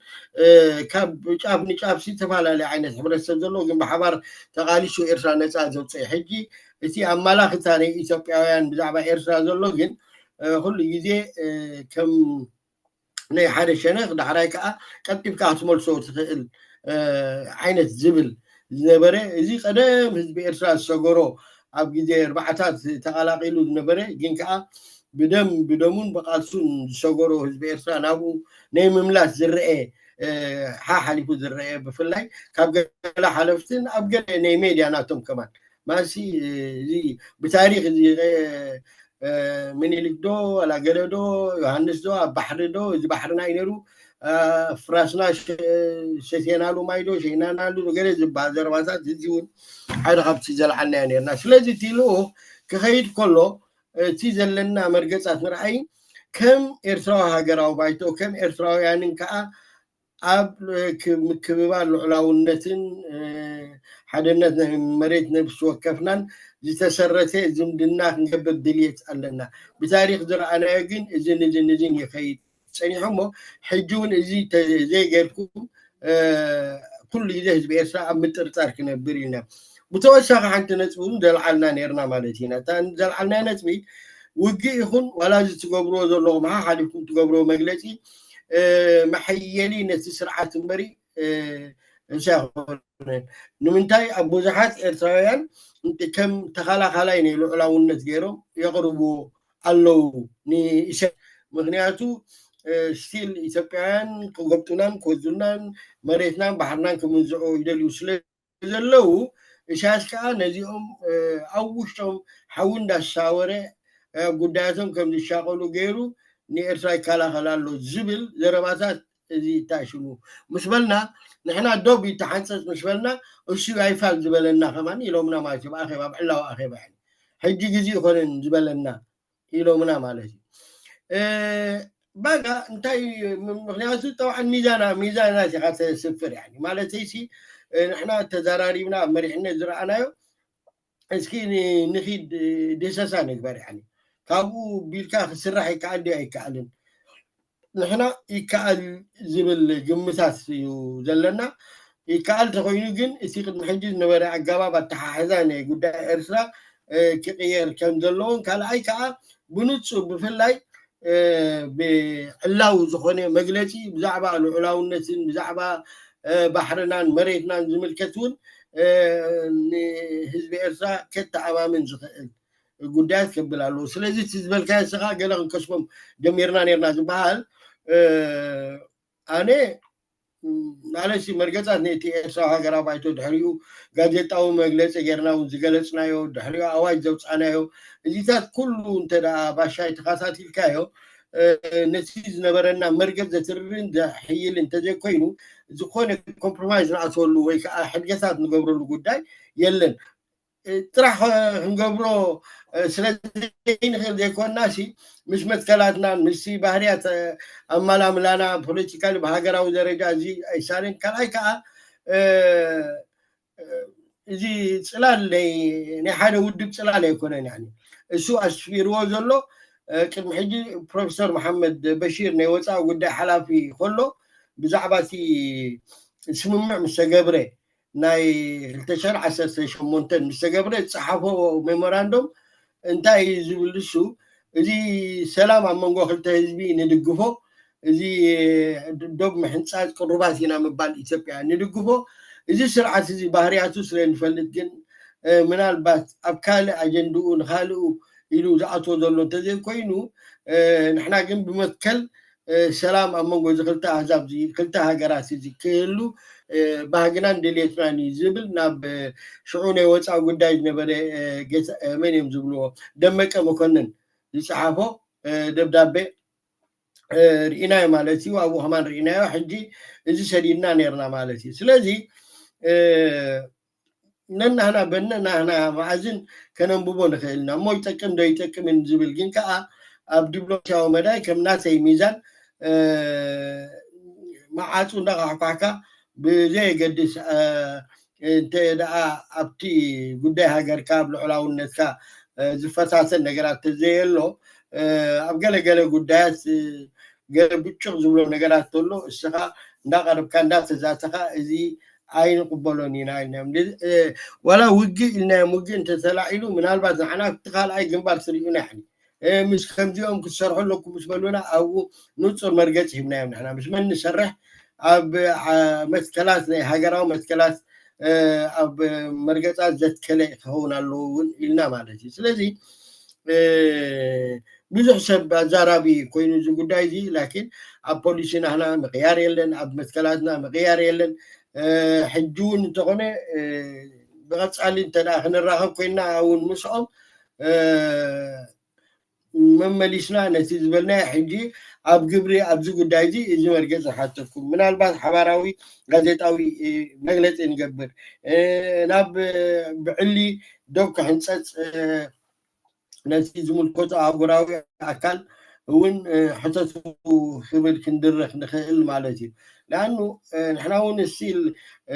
ካብ ጫፍ ንጫፍ ዝተፈላለዩ ዓይነት ሕብረተሰብ ዘሎ ግን ብሓባር ተቃሊሱ ኤርትራ ነፃ ዘውፅእ ሕጂ እቲ ኣማላኽታ ናይ ኢትዮጵያውያን ብዛዕባ ኤርትራ ዘሎ ግን ኩሉ ግዜ ከም ናይ ሓደ ሸነኽ ዳሕራይ ከዓ ቀልጢፍካ ክትመልሶ ትኽእል ዓይነት ዝብል ዝነበረ እዚ ቀደም ህዝቢ ኤርትራ ዝሰገሮ ኣብ ግዜ ኣርባዓታት ተቐላቂሉ ዝነበረ ግን ከዓ ብደም ብደሙን ብቃልሱን ዝሰገሮ ህዝቢ ኤርትራ ናብኡ ናይ ምምላስ ዝረአ ሓሓሊፉ ዝረአ ብፍላይ ካብ ገለ ሓለፍትን ኣብ ገለ ናይ ሜድያ ናቶም ከማን ማሲ እዚ ብታሪክ እዚ ምኒልክ ዶ ዋላ ገለ ዶ ዮሃንስ ዶ ኣብ ባሕሪ ዶ እዚ ባሕርና እዩ ነይሩ ፍራስና ሸሴናሉ ማይ ዶ ሸይናናሉ ገለ ዝበሃል ዘረባታት እዚ እውን ሓደ ካብቲ ዘልዓልናዮ ነርና። ስለዚ እቲ ልኡክ ክኸይድ ከሎ እቲ ዘለና መርገፃት ምርኣይ ከም ኤርትራዊ ሃገራዊ ባይቶ ከም ኤርትራውያንን ከዓ ኣብ ምክብባር ልዑላውነትን ሓደነት ናይ መሬት ነብሲ ወከፍናን ዝተሰረተ ዝምድና ክንገብር ድልየት ኣለና። ብታሪክ ዝረኣናዮ ግን እዝን እዝን እዝን ይኸይድ ጸኒሑ እሞ፣ ሕጂ እውን እዚ ዘይገርኩም ኩሉ ግዜ ህዝቢ ኤርትራ ኣብ ምጥርጣር ክነብር ኢና። ብተወሳኺ ሓንቲ ነጥቢ እውን ዘልዓልና ነርና ማለት ኢና። እታ ዘልዓልና ነጥቢ፣ ውግእ ይኹን ዋላ እዚ ትገብርዎ ዘለኹም ሓሓሊፍኩም ትገብርዎ መግለፂ መሐየሊ ነቲ ስርዓት እምበሪ እንሳ ይኮነን። ንምንታይ ኣብ ብዙሓት ኤርትራውያን ከም ተኻላኻላይ ናይ ልዑላውነት ገይሮም የቕርብዎ ኣለዉ ንእሸ ምክንያቱ ስቲል ኢትዮጵያውያን ክገብጡናን ክወዙናን መሬትናን ባሕርናን ክምንዝዑ ይደልዩ ስለ ዘለዉ፣ እሻስ ከዓ ነዚኦም ኣብ ውሽጦም ሓዊ እንዳሳወረ ጉዳያቶም ከም ዝሻቀሉ ገይሩ ንኤርትራ ይከላኸል ኣሎ ዝብል ዘረባታት እዚ ይታሽሙ ምስ በልና፣ ንሕና ዶብ ይተሓንፀፅ ምስ በልና፣ እሱ ኣይፋል ዝበለና ከማን ኢሎምና ማለት እዩ። ብኣኼባ ብዕላዊ ኣኼባ ሕጂ ግዜ ይኮነን ዝበለና ኢሎምና ማለት እዩ። ባጋ እንታይ ምክንያቱ ጠብዓን ሚዛና ሚዛናት ኢኻ ተስፍር ማለት ሲ ንሕና ተዘራሪብና ኣብ መሪሕነት ዝረኣናዮ እስኪ ንኺድ ደሰሳ ንግበር። ካብኡ ቢልካ ክስራሕ ይከኣል ድዩ ኣይከኣልን? ንሕና ይከኣል ዝብል ግምታት እዩ ዘለና። ይከኣል ተኮይኑ ግን እቲ ቅድሚ ሕጂ ዝነበረ ኣገባብ ኣተሓሕዛ ናይ ጉዳይ ኤርትራ ክቅየር ከም ዘለዎን ካልኣይ ከዓ ብንፁር ብፍላይ ብዕላዊ ዝኾነ መግለፂ ብዛዕባ ልዑላውነትን ብዛዕባ ባሕርናን መሬትናን ዝምልከት እውን ንህዝቢ ኤርትራ ከተኣማምን ዝኽእል ጉዳያት ከብል ኣለዎ። ስለዚ እቲ ዝበልካዮ ንስኻ ገለ ክንከስቦም ጀሚርና ነርና ዝበሃል ኣነ ማለት መርገፃት ነቲ ኤርትራዊ ሃገራዊ ባይቶ ድሕሪኡ ጋዜጣዊ መግለፂ ጌርና እውን ዝገለፅናዮ ድሕሪኡ ኣዋጅ ዘውፃናዮ እዚታት ኩሉ እንተ ባሻይ ተኸታቲልካዮ ነቲ ዝነበረና መርገፅ ዘትርርን ዘሕይል እንተዘይኮይኑ ዝኾነ ኮምፕሮማይዝ ንኣትወሉ ወይ ከዓ ሕድገታት ንገብረሉ ጉዳይ የለን። ጥራሕ ክንገብሮ ስለዘይንኽእል ዘይኮና ሲ ምስ መትከላትናን ምስ ባህርያት ኣማላምላና ፖለቲካሊ ብሃገራዊ ደረጃ እዚ ኣይሳንን ካልኣይ ከዓ እዚ ፅላል ናይ ሓደ ውድብ ፅላል ኣይኮነን። እሱ ኣስፊርዎ ዘሎ ቅድሚ ሕጂ ፕሮፌሰር መሓመድ በሺር ናይ ወፃኢ ጉዳይ ሓላፊ ከሎ ብዛዕባ እቲ ስምምዕ ምስ ተገብረ ናይ ክልተ ሽሕን ዓሰርተ ሸሞንተን ምስ ተገብረ ዝፀሓፎ ሜሞራንዶም እንታይ እዩ ዝብል እሱ እዚ ሰላም ኣብ መንጎ ክልተ ህዝቢ ንድግፎ እዚ ዶብ ምሕንፃፅ ቅሩባት ኢና ምባል ኢትዮጵያ ንድግፎ። እዚ ስርዓት እዚ ባህርያቱ ስለ ንፈልጥ ግን ምናልባት ኣብ ካልእ ኣጀንድኡ ንካልኡ ኢሉ ዝኣትዎ ዘሎ እንተዘይኮይኑ ንሕና ግን ብመትከል ሰላም ኣብ መንጎ እዚ ክልተ ኣህዛብ ክልተ ሃገራት እዚ ክህሉ ባህግናን ድሌትናን እዩ ዝብል ናብ ሽዑ ናይ ወፃኢ ጉዳይ ዝነበረ መን እዮም ዝብልዎ ደመቀ መኮንን ዝፀሓፎ ደብዳቤ ርኢናዮ ማለት እዩ። ኣብኡ ከማን ርኢናዮ። ሕጂ እዚ ሰዲድና ነርና ማለት እዩ። ስለዚ ነናህና በነናህና መኣዝን ከነንብቦ ንኽእል ኢና እሞ ይጠቅም ዶ ይጠቅምን ዝብል ግን ከዓ ኣብ ዲፕሎማሲያዊ መዳይ ከም ናተይ ሚዛን መዓፁ እንዳካሕኳሕካ ብዘየገድስ እንተ ደኣ ኣብቲ ጉዳይ ሃገርካ ኣብ ልዑላውነትካ ዝፈታተን ነገራት ተዘየሎ ኣብ ገለገለ ጉዳያት ገለ ብጭቕ ዝብሎ ነገራት ተሎ እስኻ እንዳቐረብካ እንዳተዛተኻ እዚ ኣይንቕበሎን ኢና ኢልናዮም። ዋላ ውግእ ኢልናዮም ውግእ እንተተላዒሉ ምናልባት ንዓና እቲ ካልኣይ ግንባር ትርእዩና ይሕኒ ምስ ከምዚኦም ክትሰርሑ ኣለኩም ምስ በሉና ኣብኡ ንፁር መርገፂ ሂብናዮም። ንሕና ምስ መን ንሰርሕ ኣብ መትከላት ናይ ሃገራዊ መትከላት ኣብ መርገፃት ዘትከለ ክኸውን ኣለዎ እውን ኢልና ማለት እዩ። ስለዚ ብዙሕ ሰብ ኣዛራቢ ኮይኑ እዚ ጉዳይ እዚ ላኪን ኣብ ፖሊሲ ናህና ምቅያር የለን፣ ኣብ መትከላትና ምቅያር የለን። ሕጂ እውን እንተኾነ ብቐፃሊ እንተ ክንራኸብ ኮይና እውን ምስኦም መመሊስና ነቲ ዝበልናዮ ሕጂ ኣብ ግብሪ ኣብዚ ጉዳይ እዚ እዚ መርገፂ ሓተኩም ምናልባት ሓባራዊ ጋዜጣዊ መግለፂ ንገብር ናብ ብዕሊ ዶብ ክሕንፀፅ ነቲ ዝምልከቱ ኣህጉራዊ ኣካል እውን ሕተቱ ክብል ክንድረኽ ንኽእል ማለት እዩ። ንኣኑ ንሕና እውን ስቲል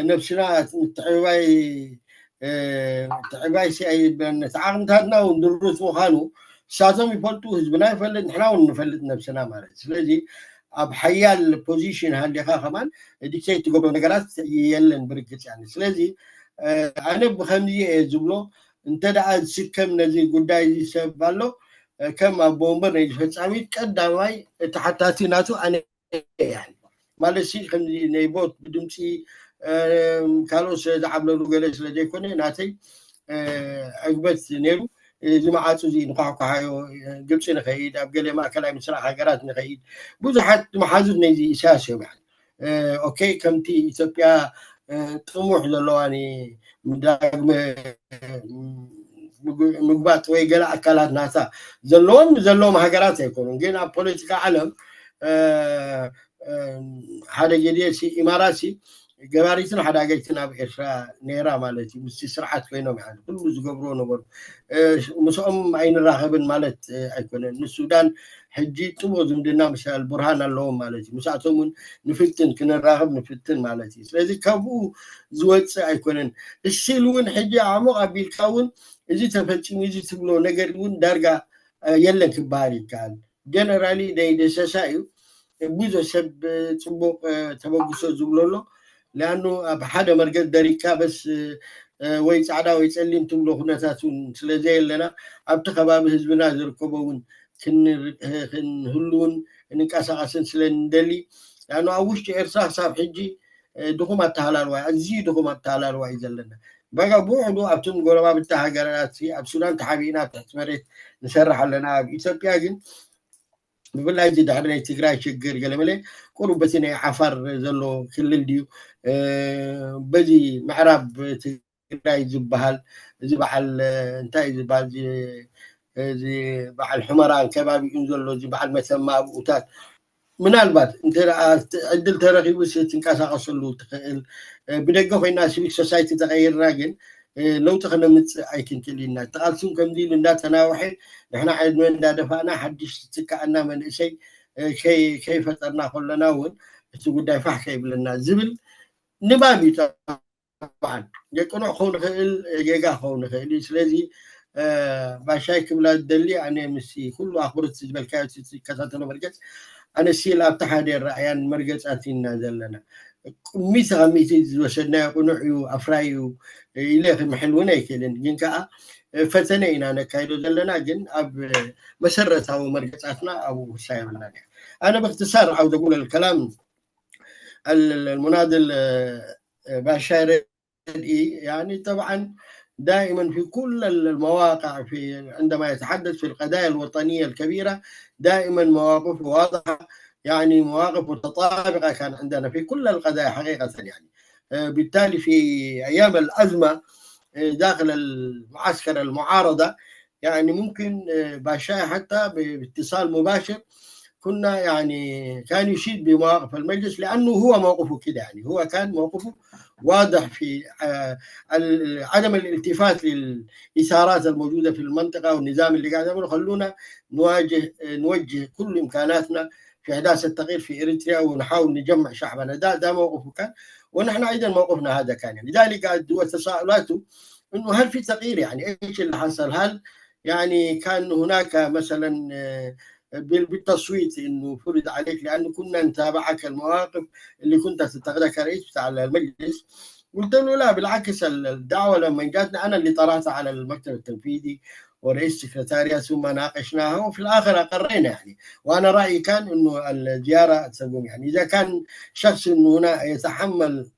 ነብስና ምትዕብባይ ትዕባይሲ ኣይበን። እቲ ዓቕምታትና እውን ድሩት ምዃኑ ንሳቶም ይፈልጡ፣ ህዝብና ይፈልጥ፣ ንሕና እውን ንፈልጥ ነብስና ማለት እዩ። ስለዚ ኣብ ሓያል ፖዚሽን ሃሊኻ ከማን ዲክቴት ትገብሮ ነገራት የለን ብርግፅ። ያኒ ስለዚ ኣነ ብከምዚ እየ ዝብሎ። እንተ ደኣ ዝስከም ነዚ ጉዳይ እዚ ሰብ ኣሎ፣ ከም ኣቦ ወንበር ናይ ፈጻሚት ቀዳማይ እቲ ሓታቲ ናቱ ኣነ እየ። ማለት ሲ ከምዚ ናይ ቦት ብድምፂ ካልኦት ስለ ዝዓብለሉ ገለ ስለ ዘይኮነ ናተይ ዕግበት ነይሩ። እዚ መዓፁ እዚ ንኳሕኳሓዮ ግብፂ ንኸይድ፣ ኣብ ገለ ማእከላይ ምስራቅ ሃገራት ንኸይድ፣ ብዙሓት መሓዙት ናይዚ ኢሳያስ እዮም። ኦኬ፣ ከምቲ ኢትዮጵያ ጥሙሕ ዘለዋ ዳግመ ምግባጥ ወይ ገለ ኣካላት ናታ ዘለዎም ዘለዎም ሃገራት ኣይኮኑን። ግን ኣብ ፖለቲካ ዓለም ሓደ ግዜ ኢማራት ገባሪትን ሓዳገይትን ኣብ ኤርትራ ነይራ ማለት እዩ። ምስቲ ስርዓት ኮይኖም ኩሉ ዝገብርዎ ነበሩ። ምስኦም ኣይንራኸብን ማለት ኣይኮነን። ንሱዳን ሕጂ ጥቡቕ ዝምድና ምስ ኣልቡርሃን ኣለዎም ማለት እዩ። ምስኣቶም እውን ንፍትን ክንራኸብ ንፍትን ማለት እዩ። ስለዚ ካብኡ ዝወፅእ ኣይኮነን። እስል እውን ሕጂ ኣዕሙቕ ኣቢልካ እውን እዚ ተፈፂሙ እዚ ትብሎ ነገር እውን ዳርጋ የለን ክበሃል ይከኣል። ጀነራሊ ናይ ደሰሳ እዩ። ብዙሕ ሰብ ፅቡቕ ተበግሶ ዝብሎ ኣሎ። ሊኣኑ ኣብ ሓደ መርገፅ ደሪካ በስ ወይ ፃዕዳ ወይ ፀሊም ትብሎ ኩነታት እውን ስለ ዘየለና ኣብቲ ከባቢ ህዝብና ዝርከቦ እውን ክንህልውን ክንንቀሳቐስን ስለ ንደሊ። ሊኣኑ ኣብ ውሽጢ ኤርትራ ክሳብ ሕጂ ድኹም ኣተሃላልዋ፣ ኣዝዩ ድኹም ኣተሃላልዋ እዩ ዘለና። በቃ ብውሕዱ ኣብቶም ጎረባብቲ ሃገራት ኣብ ሱዳን ተሓቢእና ኣብ ትሕቲ መሬት ንሰርሕ ኣለና። ኣብ ኢትዮጵያ ግን ብፍላይ እዚ ድሕሪ ናይ ትግራይ ሽግር ገለመለ ቁሩብ በቲ ናይ ዓፋር ዘሎ ክልል ድዩ በዚ ምዕራብ ትግራይ ዝበሃል እዚ በዓል እንታይ ዝበሃል እዚ በዓል ሕመራን ከባቢኡን ዘሎ እዚ በዓል መተማ ኣብኡታት ምናልባት እንተ ዕድል ተረኺቡ ትንቀሳቀሰሉ ትኽእል ብደገ ኮይና ሲቪክ ሶሳይቲ ተቀይርና ግን ለውጢ ከነምፅእ ኣይክንክእል ኢና። ተቃልሱን ከምዚ ኢሉ እንዳተናውሐ ንሕና ዕድመ እንዳደፋእና ሓድሽ ዝትከኣና መንእሰይ ከይፈጠርና ከለና እውን እቲ ጉዳይ ፋሕ ከይብለና ዝብል ንባብ እዩ። ጠብዓን የቅኑዕ ክኸውን ይኽእል፣ ጌጋ ክኸውን ይኽእል እዩ። ስለዚ ባሻይ ክብላ ዝደሊ ኣነ ምስ ኩሉ ኣኽብሮት ዝበልካዮ ዝከታተሎ መርገፅ ኣነ ሲል ኣብቲ ሓደ ረኣያን መርገፃት ኢና ዘለና። ሚእቲ ካብ ሚእቲ ዝወሰድናዮ ቅኑዕ እዩ ኣፍራይ እዩ ኢለ ክምሕል እውን ኣይክእልን። ግን ከዓ ፈተነ ኢና ነካይዶ ዘለና። ግን ኣብ መሰረታዊ መርገፃትና ኣብኡ ክሳ የብልናን። ኣነ ብእክትሳር ዓውደ ጉለል ከላም المناضل باشار يعني طبعا دائما في كل المواقع في عندما يتحدث في القضايا الوطنية الكبيرة دائما مواقفه واضحة. يعني مواقف متطابقة كان عندنا في كل القضايا حقيقة يعني. بالتالي في أيام الأزمة داخل المعسكر المعارضة يعني ممكن باشاي حتى باتصال مباشر كنا يعني كان يشيد بمواقف المجلس لأنه هو موقفه كده يعني هو كان موقفه واضح في عدم الالتفات للإثارات الموجودة في المنطقة والنظام اللي قاعد يعمله. خلونا نواجه نوجه كل إمكاناتنا في إحداث التغيير في إريتريا ونحاول نجمع شعبنا. ده ده موقفه كان، ونحن أيضا موقفنا هذا كان يعني. لذلك الدول تساؤلاته انه هل في تغيير يعني ايش اللي حصل؟ هل يعني كان هناك مثلا بالتصويت انه فرض عليك لانه كنا نتابعك المواقف اللي كنت تتخذها كرئيس بتاع المجلس؟ قلت له لا بالعكس الدعوه لما جاتنا انا اللي طرحتها على المكتب التنفيذي ورئيس السكرتارية ثم ناقشناها وفي الاخر اقرينا يعني. وانا رايي كان انه الزياره تقوم يعني اذا كان شخص انه هنا يتحمل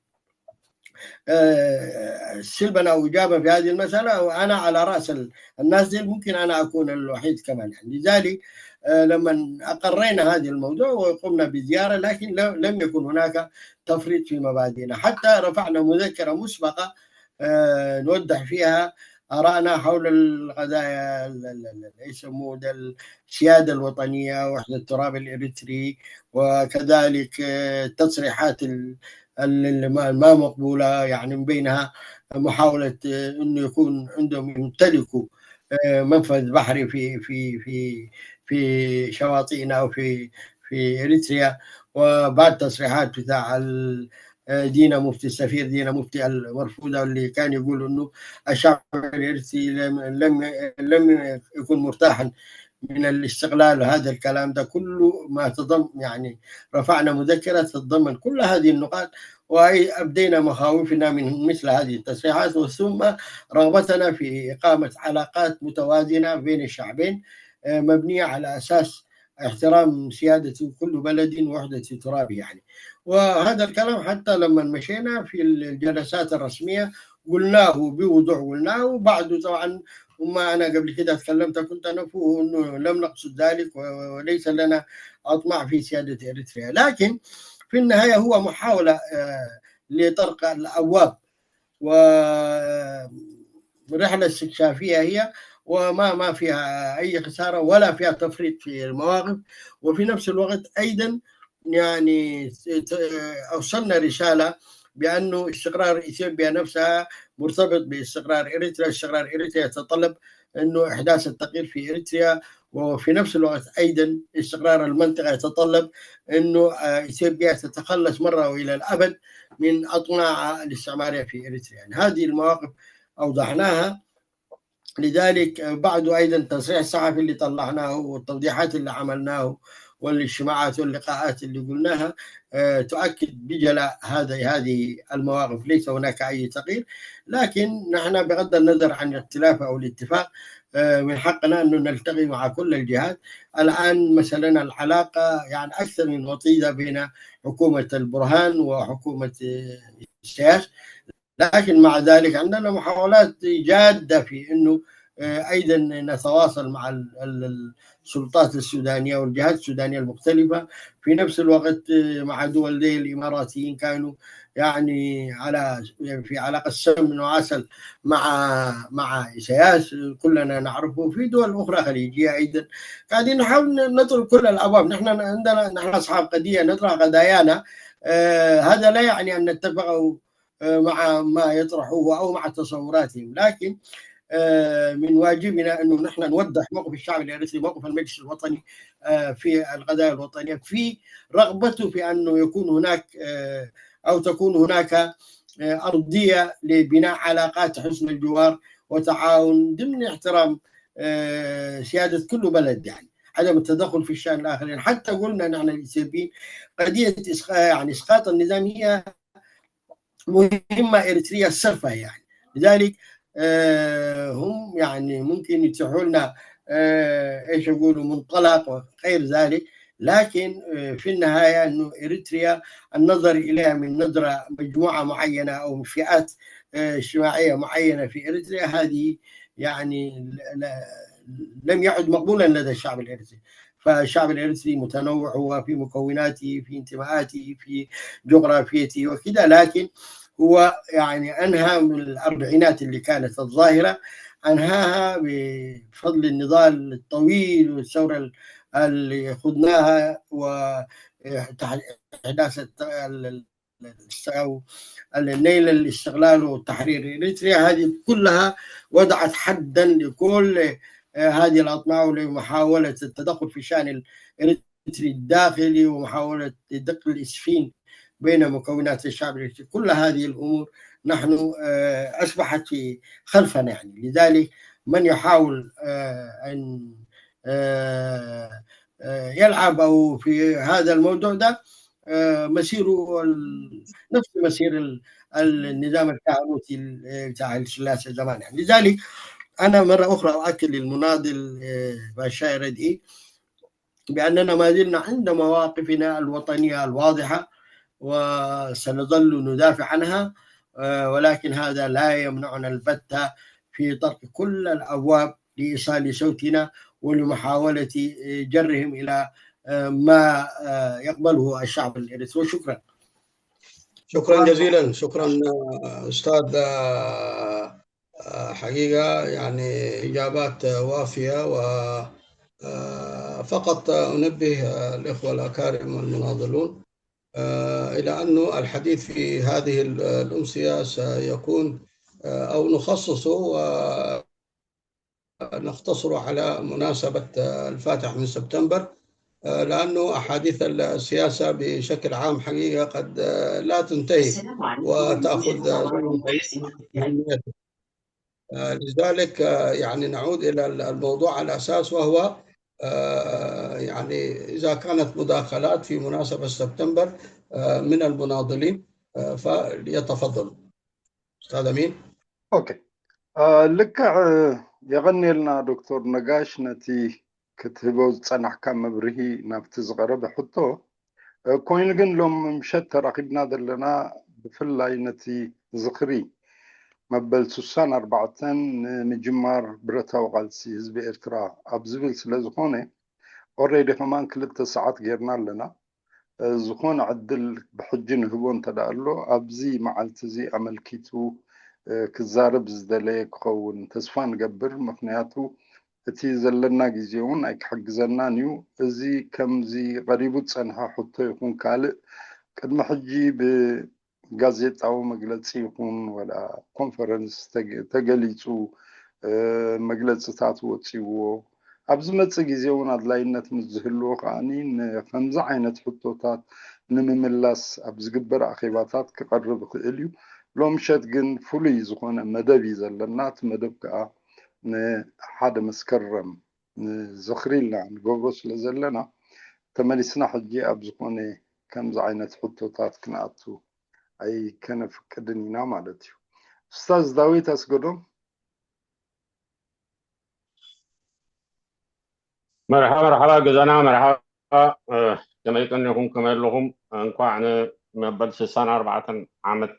سلبا او ايجابا في هذه المساله وانا على راس الناس دي ممكن انا اكون الوحيد كمان يعني. لذلك لما اقرينا هذا الموضوع وقمنا بزياره لكن لم يكن هناك تفريط في مبادئنا حتى رفعنا مذكره مسبقه نوضح فيها آرائنا حول القضايا يسموه السيادة الوطنية وحدة التراب الإريتري وكذلك التصريحات ما مقبولة يعني من بينها محاولة أنه يكون عندهم يمتلكوا منفذ بحري في في في في شواطئنا وفي في إريتريا وبعد تصريحات بتاع آه، دينا مفتي، السفير دينا مفتي المرفوضة، اللي كان يقول إنه الشعب الإريتري لم، لم، لم يكن مرتاحا من الاستقلال. هذا الكلام ده كله ما تضم، يعني، رفعنا مذكرة تتضمن كل هذه النقاط، وأبدينا مخاوفنا من مثل هذه التصريحات، ثم رغبتنا في إقامة علاقات متوازنة بين الشعبين، آه، مبنية على أساس احترام سيادة كل بلد ووحدة ترابه، يعني. وهذا الكلام حتى لما مشينا في الجلسات الرسمية قلناه بوضوح، قلناه. وبعده طبعًا، وما أنا قبل كده اتكلمت، كنت أنا فوق إنه لم نقصد ذلك، و-، وليس لنا أطماع في سيادة إريتريا، لكن في النهاية هو محاولة، آه، لطرق الأبواب، و رحلة استكشافية هي، وما، ما فيها أي خسارة ولا فيها تفريط في المواقف. وفي نفس الوقت أيضًا، يعني، ت-، أوصلنا رسالة بأنه استقرار إثيوبيا نفسها مرتبط باستقرار إريتريا. استقرار إريتريا يتطلب أنه إحداث التغيير في إريتريا، وفي نفس الوقت أيضًا استقرار المنطقة يتطلب أنه، آه، إثيوبيا تتخلص مرة وإلى الأبد من أطماعها الاستعمارية في إريتريا. يعني، هذه المواقف أوضحناها. لذلك، آه، بعد أيضًا التصريح الصحفي اللي طلعناه والتوضيحات اللي عملناه والاجتماعات واللقاءات اللي قلناها، آه، تؤكد بجلاء هذا، هذه المواقف. ليس هناك أي تغيير، لكن نحن بغض النظر عن الاختلاف أو الاتفاق، آه، من حقنا أن نلتقي مع كل الجهات. الآن مثلًا العلاقة، يعني، أكثر من وطيدة بين حكومة البرهان وحكومة، آه، السياس، لكن مع ذلك عندنا محاولات جادة في أنه، آه، أيضًا نتواصل مع ال-، ال-، السلطات السودانية والجهات السودانية المختلفة. في نفس الوقت، آه، مع دول زي الإماراتيين كانوا، يعني، على، في علاقة سمن وعسل مع، مع إسياس، كلنا نعرفه، في دول أخرى خليجية أيضًا. قاعدين نحاول نطرق كل الأبواب. نحن عندنا، نحن أصحاب قضية، نطرح قضايانا. آه، هذا لا يعني أن نتفق أو، آه، مع ما يطرحوه أو مع تصوراتهم، لكن، آه، من واجبنا أنه نحن نوضح موقف الشعب الإريتري، موقف المجلس الوطني، آه، في القضايا الوطنية، في رغبته في أنه يكون هناك، آه، أو تكون هناك، آه، أرضية لبناء علاقات حسن الجوار وتعاون ضمن احترام، آه، سيادة كل بلد، يعني، عدم التدخل في الشأن الآخرين. حتى قلنا نحن الإثيوبيين قضية إسقا-، يعني، إسقاط النظام هي مهمة إريتريا صرفة، يعني. لذلك، آه، هم، يعني، ممكن يتيحوا لنا، آه، إيش يقولوا، منطلق وغير ذلك، لكن، آه، في النهاية أنه إريتريا النظر إليها من نظرة مجموعة معينة أو فئات، آه، اجتماعية معينة في إريتريا، هذه، يعني، ل-، ل-، لم يعد مقبولا لدى الشعب الإريتري. فالشعب الإريتري متنوع، هو في مكوناته، في انتماءاته، في جغرافيته وكذا، لكن هو، يعني، أنهى من الأربعينات اللي كانت الظاهرة، أنهاها بفضل النضال الطويل والثورة ال-، اللي خضناها، وإحداث الت-، ال-، ال-، أو نيل الاستقلال والتحرير إريتريا. هذه كلها وضعت حدا لكل، آه، هذه الأطماع ولمحاولة التدخل في شأن الإريتري الداخلي ومحاولة دق الإسفين بين مكونات الشعب الإريتري. كل هذه الأمور نحن، آه، أصبحت في خلفنا، يعني. لذلك من يحاول، آه، أن، آه، آه، يلعب أو في هذا الموضوع ده، آه، مسيره ال-، نفس مسير ال-، النظام الكهنوتي ال-، بتاع الثلاثة زمان، يعني. لذلك أنا مرة أخرى أؤكد للمناضل، آه، باشا ردئي بأننا ما زلنا عند مواقفنا الوطنية الواضحة، وسنظل ندافع عنها، آه، ولكن هذا لا يمنعنا البتة في طرق كل الأبواب لإيصال صوتنا ولمحاولة، آه، جرهم إلى، آه، ما، آه، يقبله الشعب الإريتري. وشكرا. شكرا جزيلا، شكرا، آه، أستاذ. آه، آه، حقيقة، يعني، إجابات، آه، وافية. و، آه، فقط أنبه، آه، الإخوة الأكارم المناضلون، آه، إلى أنه الحديث في هذه ال-، الأمسية سيكون، آه، أو نخصصه، آه، نختصره على مناسبة، آه، الفاتح من سبتمبر. آه، لأنه أحاديث السياسة بشكل عام حقيقة قد، آه، لا تنتهي وتأخذ، آه، لذلك، آه، يعني نعود إلى الموضوع الأساس، وهو، آه، يعني إذا كانت مداخلات في مناسبة سبتمبر، آه، من المناضلين، آه، فليتفضلوا. أستاذ أمين. ኦኬ፣ ልክዕ። የቐንየልና ዶክተር ነጋሽ ነቲ ክትህቦ ዝጸናሕካ መብርሂ ናብቲ ዝቐረበ ሕቶ። ኮይኑ ግን ሎም ምሸት ተራኺብና ዘለና ብፍላይ ነቲ ዝኽሪ መበል ስሳን ኣርባዕተን ንምጅማር ብረታዊ ቃልሲ ህዝቢ ኤርትራ ኣብ ዝብል ስለ ዝኾነ ኦሬዲ ከማን ክልተ ሰዓት ጌርና ኣለና። ዝኾነ ዕድል ብሕጂ ንህቦ እንተ ደኣ ኣሎ ኣብዚ መዓልቲ እዚ ኣመልኪቱ ክዛረብ ዝደለየ ክኸውን ተስፋ ንገብር። ምኽንያቱ እቲ ዘለና ግዜ እውን ኣይክሕግዘናን እዩ። እዚ ከምዚ ቀሪቡ ዝጸንሐ ሕቶ ይኹን ካልእ ቅድሚ ሕጂ ብጋዜጣዊ መግለጺ ይኹን ወላ ኮንፈረንስ ተገሊጹ መግለጽታት ወጺዎ ኣብ ዝመጽእ ግዜ እውን ኣድላይነት ምስ ዝህልዎ ከዓኒ ንከምዚ ዓይነት ሕቶታት ንምምላስ ኣብ ዝግበር ኣኼባታት ክቐርብ ይኽእል እዩ። ሎምሸት ግን ፍሉይ ዝኾነ መደብ እዩ ዘለና። እቲ መደብ ከዓ ንሓደ መስከረም ንዝኽሪ ኢልና ንገብሮ ስለ ዘለና ተመሊስና ሕጂ ኣብ ዝኾነ ከምዚ ዓይነት ሕቶታት ክንኣቱ ኣይከነፍቅድን ኢና ማለት እዩ። ኡስታዝ ዳዊት ኣስገዶም። መርሓባ መርሓባ ገዛና መርሓባ። ከመይ ቀኒኹም ከመይ ኣለኹም? እንኳዕ ንመበል ስሳን ኣርባዕተን ዓመት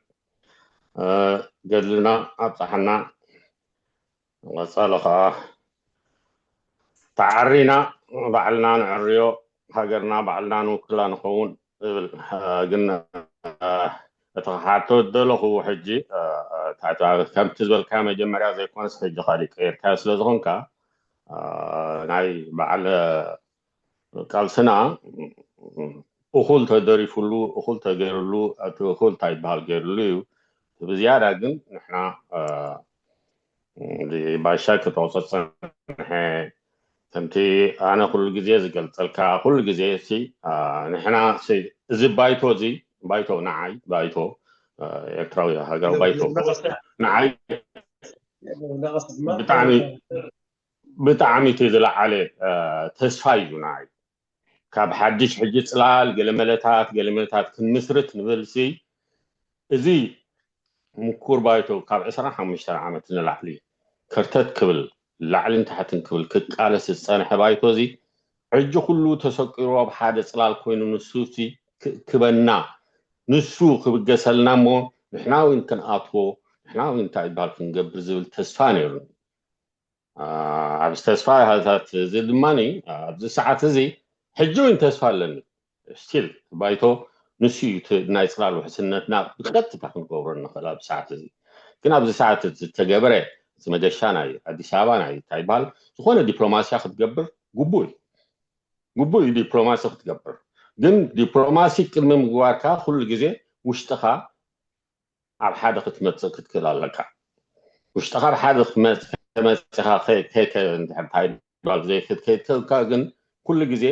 ገድልና ኣብፀሓና። ቀፃሊ ከዓ ተዓሪና ባዕልና ንዕርዮ፣ ሃገርና ባዕልና ንውክላ ንኸውን እብል። ግን እቲ ክሓቶ ዝደለኹ ሕጂ ከምቲ ዝበልካ መጀመርያ ዘይኮነስ ሕጂ ካሊእ ቀይርካ ስለ ዝኾንካ ናይ በዓል ቃልስና እኹል ተደሪፉሉ እኹል ተገይሩሉ እቲ እኹል እንታይ ይበሃል ገይሩሉ እዩ። ብዝያዳ ግን ንሕና ባሻ ክተውፀ ፀንሐ ከምቲ ኣነ ኩሉ ግዜ ዝገልፀልካ ኩሉ ግዜ ሲ ንሕና እዚ ባይቶ እዚ ባይቶ ንዓይ ባይቶ ኤርትራዊ ሃገራዊ ባይቶ ንዓይ ብጣዕሚ ብጣዕሚ እቲ ዝለዓለ ተስፋ እዩ ንዓይ። ካብ ሓድሽ ሕጂ ፅላል ገለመለታት ገለመለታት ክንምስርት ንብል ሲ እዚ ምኩር ባይቶ ካብ ዕስራን ሓሙሽተን ዓመት ንላዕሊ ከርተት ክብል ላዕልን ታሕትን ክብል ክቃለስ ዝፀንሐ ባይቶ እዚ ሕጂ ኩሉ ተሰቂሩ ኣብ ሓደ ፅላል ኮይኑ ንሱ ክበና ንሱ ክብገሰልና እሞ ንሕና እውን ክንኣትዎ ንሕና እውን እንታይ ይበሃል ክንገብር ዝብል ተስፋ ነይሩኒ። ኣብዚ ተስፋ ታት እዚ ድማ ኣብዚ ሰዓት እዚ ሕጂ እውን ተስፋ ኣለኒ። ስቲል ባይቶ ንሱ እዩ ናይ ፅላል ውሕስነትና ብቀጥታ ክንገብሮ ንኽእል ኣብዚ ሰዓት እዚ። ግን ኣብዚ ሰዓት ዝተገበረ እቲ መገሻ ናይ ኣዲስ ኣበባ ናይ እንታይ ይበሃል ዝኾነ ዲፕሎማስያ ክትገብር ግቡእ እዩ። ግቡእ እዩ ዲፕሎማሲ ክትገብር። ግን ዲፕሎማሲ ቅድሚ ምግባርካ ኩሉ ግዜ ውሽጥኻ ኣብ ሓደ ክትመፅእ ክትክእል ኣለካ። ውሽጥኻ ኣብ ሓደ ተመፂኻ ከይከ እንድሕር እንታይ ባል ዘይክትከይድ ከልካ ግን ኩሉ ግዜ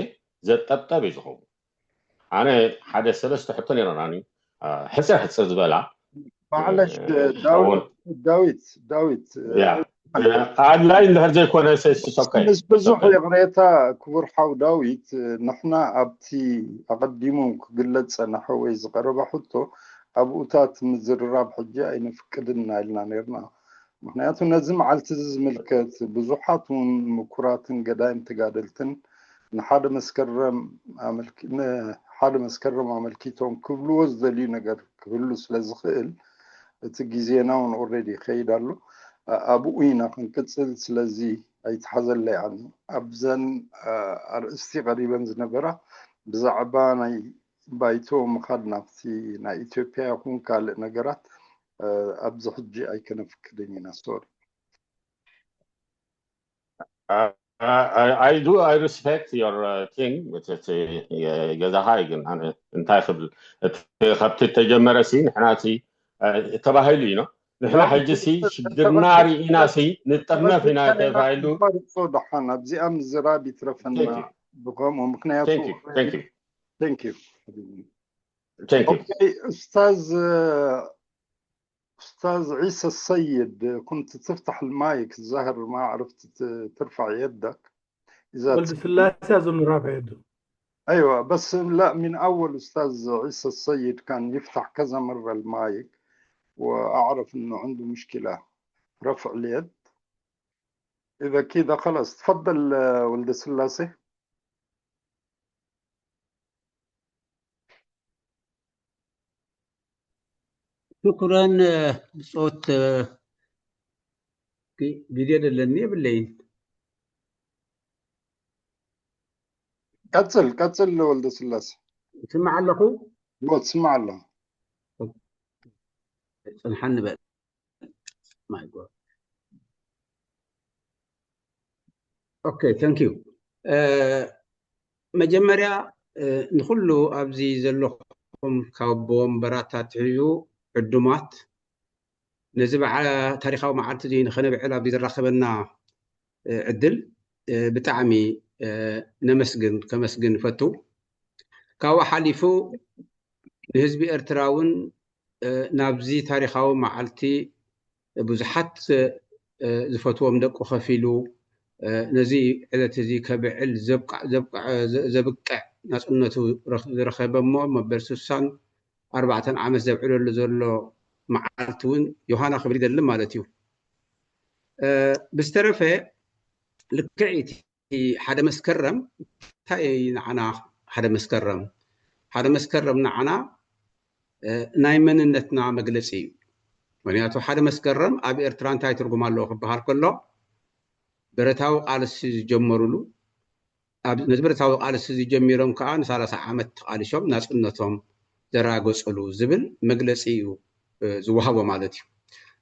ዘጠብጠብ እዩ ዝኸውን። ኣነ ሓደ ሰለስተ ሕቶ ነይረናኒ ሕፅር ሕፅር ዝበላ ማዕለሽ ዳዊት ዳዊት ዳዊት ኣድላይ እንድሕር ዘይኮነ ሰስሶካይ ምስ ብዙሕ ይቕሬታ ክቡር ሓው ዳዊት ንሕና ኣብቲ ኣቐዲሙ ክግለጽ ጸናሐ ወይ ዝቐረበ ሕቶ ኣብኡታት ምዝርራብ ሕጂ ኣይነፍቅድን ኢና ኢልና ነርና። ምክንያቱ ነዚ መዓልቲ እዚ ዝምልከት ብዙሓት እውን ምኩራትን ገዳይም ተጋደልትን ንሓደ መስከረም ኣመልኪ- ንሓደ መስከረም ኣመልኪቶም ክብልዎ ዝደልዩ ነገር ክህሉ ስለ ዝኽእል እቲ ግዜና እውን ኦልሬዲ ይኸይድ ኣሎ። ኣ- ኣብኡ ኢና ክንቅፅል። ስለዚ ኣይትሓዘለይ ዓኒ ኣብዘን ኣ- ኣርእስቲ ቀሪበን ዝነበራ ብዛዕባ ናይ ባይቶ ምኻድ ናብቲ ናይ ኢትዮጵያ ይኹን ካልእ ነገራት ኣብዚ ሕጂ ኣይከነፍቅድን ኢና። ሶሪ። I do I respect your thing ገዛኻ እዩ ግን እንታይ ክብል እቲ ካብቲ ተጀመረ ሲ ንሕና ሲ ተባሂሉ እዩ ንሕና ሕጂ ሲ ሽግርና ርኢና ሲ ንጥርነፍ ኢና ተባሂሉ ርሶ ደሓን ኣብዚኣ ምዝራብ ይትረፈና። ብኸምኡ ምክንያቱ Thank you. Thank you. Thank you. Thank you. Okay, أستاذ أستاذ عيسى السيد، كنت تفتح المايك، الظاهر ما عرفت ت- ترفع يدك. إذا ወልደ ስላሴ ኣዞም ራብዐ የዱ أيوة، بس لا، من أول أستاذ عيسى السيد كان يفتح كذا مرة المايك، وأعرف إنه عنده مشكلة رفع اليد. إذا كده خلاص، تفضل ولد سلاسة. شكرا. ብፆት ቪድዮ ደለኒ የብለይን። ቀፅል ቀፅል ولد سلاسة. ስማዕ ኣለኹ። እዎ፣ ትስማዕ ኣለኻ። ፅንሓ ንበል። My God. Okay, thank you. መጀመርያ ንኩሉ ኣብዚ ዘለኹም ካብ ኣቦ ወንበራት ኣትሒዙ ዕዱማት ነዚ በዓ ታሪኻዊ መዓልቲ እዚ ንኸነብዕል ኣብዚ ዘራኸበና ዕድል ብጣዕሚ ነመስግን ከመስግን ይፈቱ። ካብኡ ሓሊፉ ንህዝቢ ኤርትራ እውን ናብዚ ታሪኻዊ መዓልቲ ብዙሓት ዝፈትዎም ደቁ ከፊሉ ነዚ ዕለት እዚ ከብዕል ዘብቅዕ ናፅነቱ ዝረኸበ እሞ መበል ስሳን ኣርባዕተን ዓመት ዘብዕለሉ ዘሎ መዓልቲ እውን ዮሃና ክብል ይደሊ ማለት እዩ። ብዝተረፈ ልክዕ እቲ ሓደ መስከረም እንታይ ንዓና ሓደ መስከረም ሓደ መስከረም ንዓና ናይ መንነትና መግለፂ እዩ። ምክንያቱ ሓደ መስከረም ኣብ ኤርትራ እንታይ ትርጉም ኣለዎ ክበሃል ከሎ ብረታዊ ቃልሲ ዝጀመሩሉ ነዚ ብረታዊ ቃልሲ ዝጀሚሮም ከዓ ንሳላሳ ዓመት ተቃሊሾም ናፅነቶም ዘራገፅሉ ዝብል መግለፂ እዩ ዝወሃቦ ማለት እዩ።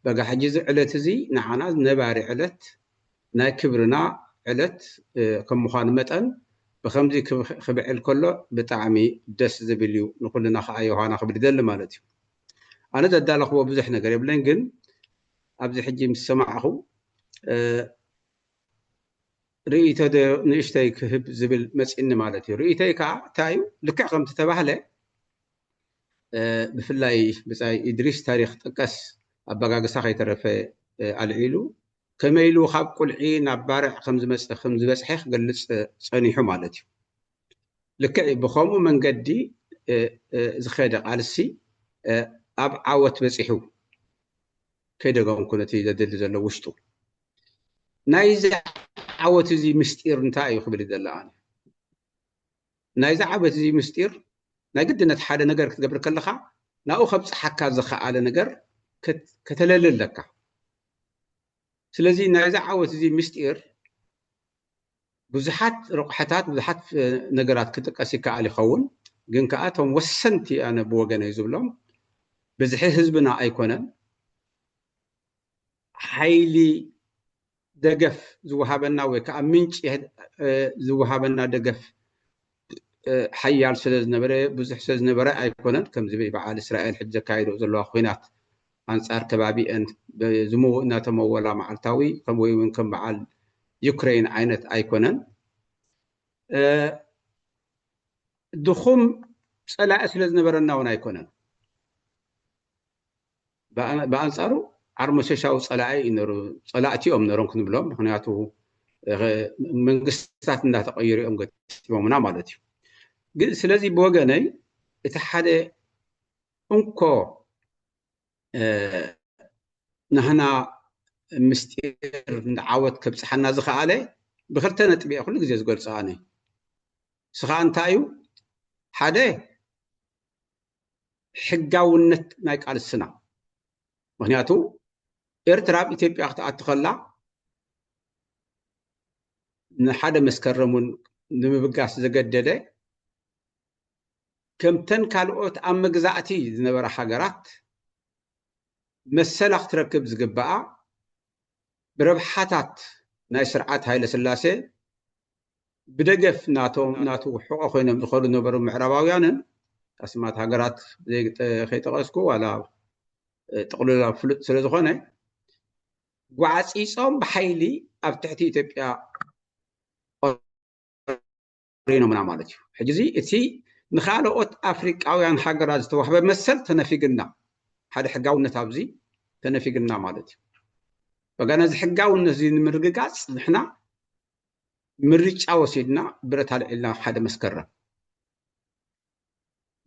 በጋ ሕጂ እዚ ዕለት እዚ ንዓና ነባሪ ዕለት ናይ ክብርና ዕለት ከም ምዃኑ መጠን ብከምዚ ክብዕል ከሎ ብጣዕሚ ደስ ዝብል እዩ። ንኩልና ከዓ ዮሃና ክብል ይደሊ ማለት እዩ። ኣነ ዘዳለኽዎ ብዙሕ ነገር የብለይን፣ ግን ኣብዚ ሕጂ ምስ ሰማዕኹ ርእይቶ ንእሽተይ ክህብ ዝብል መፂኒ ማለት እዩ። ርእይቶይ ከዓ እንታይ እዩ? ልክዕ ከምቲ ተባህለ ብፍላይ ብፃይ ኢድሪስ ታሪክ ጥቀስ ኣበጋግሳ ከይተረፈ ኣልዒሉ ከመይ ኢሉ ካብ ቁልዒ ናብ ባርዕ ከምዝመፀ ከምዝበፅሐ ክገልፅ ፀኒሑ ማለት እዩ። ልክዕ ብከምኡ መንገዲ ዝኸደ ቃልሲ ኣብ ዓወት በፂሑ ከይደገምኩ ነቲ ዘድሊ ዘሎ ውሽጡ ናይዚ ዓወት እዚ ምስጢር እንታይ እዩ ክብል ይደሊ ኣነ ናይዚ ዓወት እዚ ምስጢር ናይ ግድነት ሓደ ነገር ክትገብር ከለካ ናብኡ ከብፅሓካ ዝኸኣለ ነገር ከተለሊ ኣለካ። ስለዚ ናይዚ ዓወት እዚ ምስጢር ብዙሓት ረቑሐታት ብዙሓት ነገራት ክጥቀስ ይከኣል ይኸውን፣ ግን ከዓ እቶም ወሰንቲ ኣነ ብወገነይ ዝብሎም ብዝሒ ህዝብና ኣይኮነን፣ ሓይሊ ደገፍ ዝወሃበና ወይ ከዓ ምንጪ ዝወሃበና ደገፍ ሓያል ስለ ዝነበረ ብዙሕ ስለ ዝነበረ ኣይኮነን። ከምዚ በዓል እስራኤል ሕጂ ዘካየዶ ዘለዋ ኩናት ኣንጻር ከባቢአን ዝመው እናተመወላ መዓልታዊ ወይ እውን ከም በዓል ዩክሬን ዓይነት ኣይኮነን። ድኹም ጸላኢ ስለ ዝነበረና እውን ኣይኮነን። ብኣንጻሩ ዓርመሸሻዊ ጸላኢ ጸላእቲ እዮም ነሮም ክንብሎም፣ ምክንያቱ መንግስታት እንዳተቀየሩ እዮም ገጢሞምና ማለት እዩ። ግን ስለዚ ብወገነይ እቲ ሓደ እንኮ ናህና ምስጢር ንዓወት ከብፅሓና ዝኸኣለ ብክልተ ነጥቢ እየ ኩሉ ግዜ ዝገልፆ ኣነ። ስኻ እንታይ እዩ? ሓደ ሕጋውነት ናይ ቃልስና። ምክንያቱ ኤርትራ ኣብ ኢትዮጵያ ክትኣቱ ከላ ንሓደ መስከረም እውን ንምብጋስ ዘገደደ ከምተን ካልኦት ኣብ መግዛእቲ ዝነበራ ሃገራት መሰላ ክትረክብ ዝግባኣ ብረብሓታት ናይ ስርዓት ሃይለ ስላሴ ብደገፍ ናቶም ናቱ ሕቆ ኮይኖም ዝኸዱ ነበሩ ምዕራባውያንን ኣስማት ሃገራት ከይጠቀስኩ ዋላ ጥቅልላ ፍሉጥ ስለ ዝኾነ ጓዕፂፆም ብሓይሊ ኣብ ትሕቲ ኢትዮጵያ ኣሪኖምና ማለት እዩ። ሕጂ እዚ እቲ ንኻልኦት ኣፍሪቃውያን ሃገራት ዝተዋህበ መሰል ተነፊግና፣ ሓደ ሕጋውነት ኣብዚ ተነፊግና ማለት እዩ። በጋ ነዚ ሕጋውነት እዚ ንምርግጋጽ ንሕና ምርጫ ወሲድና፣ ብረት ኣልዒልና ሓደ መስከረም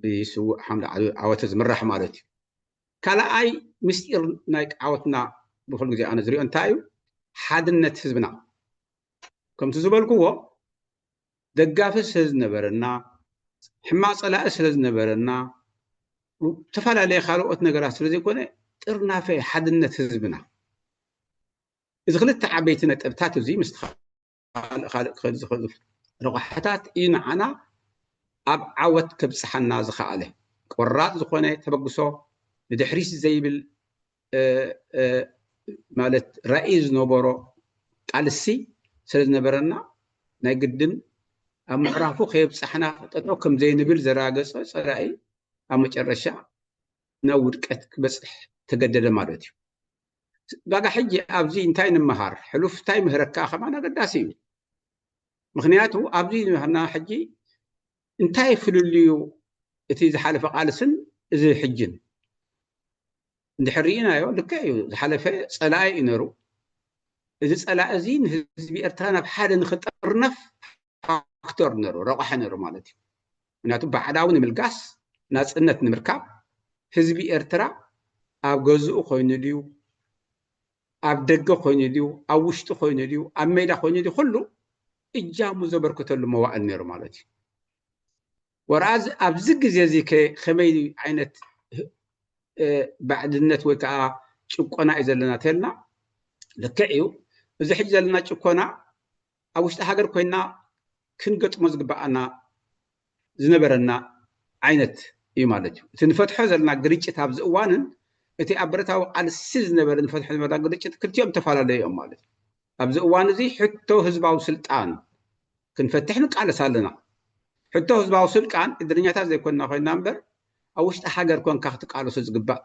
ብስዉእ ሓምለ ዓወተ ዝምራሕ ማለት እዩ። ካልኣይ ምስጢር ናይ ዓወትና ብኩሉ ግዜ ኣነ ዝሪኦ እንታይ እዩ? ሓድነት ህዝብና። ከምቲ ዝበልክዎ ደጋፊ ስለ ዝነበረና፣ ሕማቕ ጸላኢ ስለ ዝነበረና፣ ዝተፈላለየ ካልኦት ነገራት ስለ ዘይኮነ፣ ጥርናፈ ሓድነት ህዝብና። እዚ ክልተ ዓበይቲ ነጥብታት እዚ ምስ ካልእ ካልእ ክኸድ ዝኽእል ረቋሕታት እዩ ንዓና ኣብ ዓወት ከብጽሓና ዝኸኣለ። ቆራጥ ዝኾነ ተበግሶ፣ ንድሕሪት ዘይብል፣ እ፣ እ፣ ማለት ራእይ ዝነበሮ ቃልሲ ስለ ዝነበረና፣ ናይ ግድን ኣብ ምዕራፉ ከየብጻሕና ጠጠው ከም ዘይንብል ዘረጋገጸ ጸላኢ ኣብ መጨረሻ ናብ ውድቀት ክበጽሕ ተገደደ ማለት እዩ። ባጋ ሕጂ ኣብዚ እንታይ ንምሃር? ሕሉፍ እንታይ ምህረካ ከማን ኣገዳሲ እዩ። ምኽንያቱ ኣብዚ ንህና ሕጂ እንታይ ፍልልዩ እቲ ዝሓለፈ ቃልስን እዚ ሕጅን? እንድሕር ርኢናዮ፣ ልክዕ እዩ፣ ዝሓለፈ ጸላኢ እዩ ነሩ። እዚ ጸላኢ እዚ ንህዝቢ ኤርትራ ናብ ሓደ ንኽጥርነፍ ፋክተር ነሩ፣ ረቋሒ ነሩ ማለት እዩ። ምክንያቱ ባዕዳዊ ንምልጋስ፣ ናጽነት ንምርካብ፣ ህዝቢ ኤርትራ ኣብ ገዝኡ ኮይኑ ድዩ፣ ኣብ ደገ ኮይኑ ድዩ፣ ኣብ ውሽጢ ኮይኑ ድዩ፣ ኣብ ሜዳ ኮይኑ ድዩ፣ ኩሉ እጃሙ ዘበርክተሉ መዋእል ነሩ ማለት እዩ። ወርኣዝ ኣብዚ ግዜ እዚ ከ ከመይ ዓይነት፣ እ፣ ባዕድነት ወይ ከዓ ጭቆና እዩ ዘለና ተልና? ልክዕ እዩ። እዚ ሕጂ ዘለና ጭቆና ኣብ ውሽጢ ሃገር ኮይና ክንገጥሞ ዝግበኣና ዝነበረና ዓይነት እዩ ማለት እዩ። እቲ ንፈትሖ ዘለና ግርጭት ኣብዚ እዋንን እቲ ኣብ ብረታዊ ቃልሲ ዝነበረ ንፈትሖ ዝነበረና ግርጭት ክልቲኦም ዝተፈላለዩ እዮም ማለት እዩ። ኣብዚ እዋን እዚ ሕቶ ህዝባዊ ስልጣን ክንፈትሕ ንቃለስ ኣለና። ሕቶ ህዝባዊ ስልጣን እድርኛታት ዘይኮንና ኮይና እምበር ኣብ ውሽጢ ሃገር ኮንካ ክትቃለሶ ዝግባእ።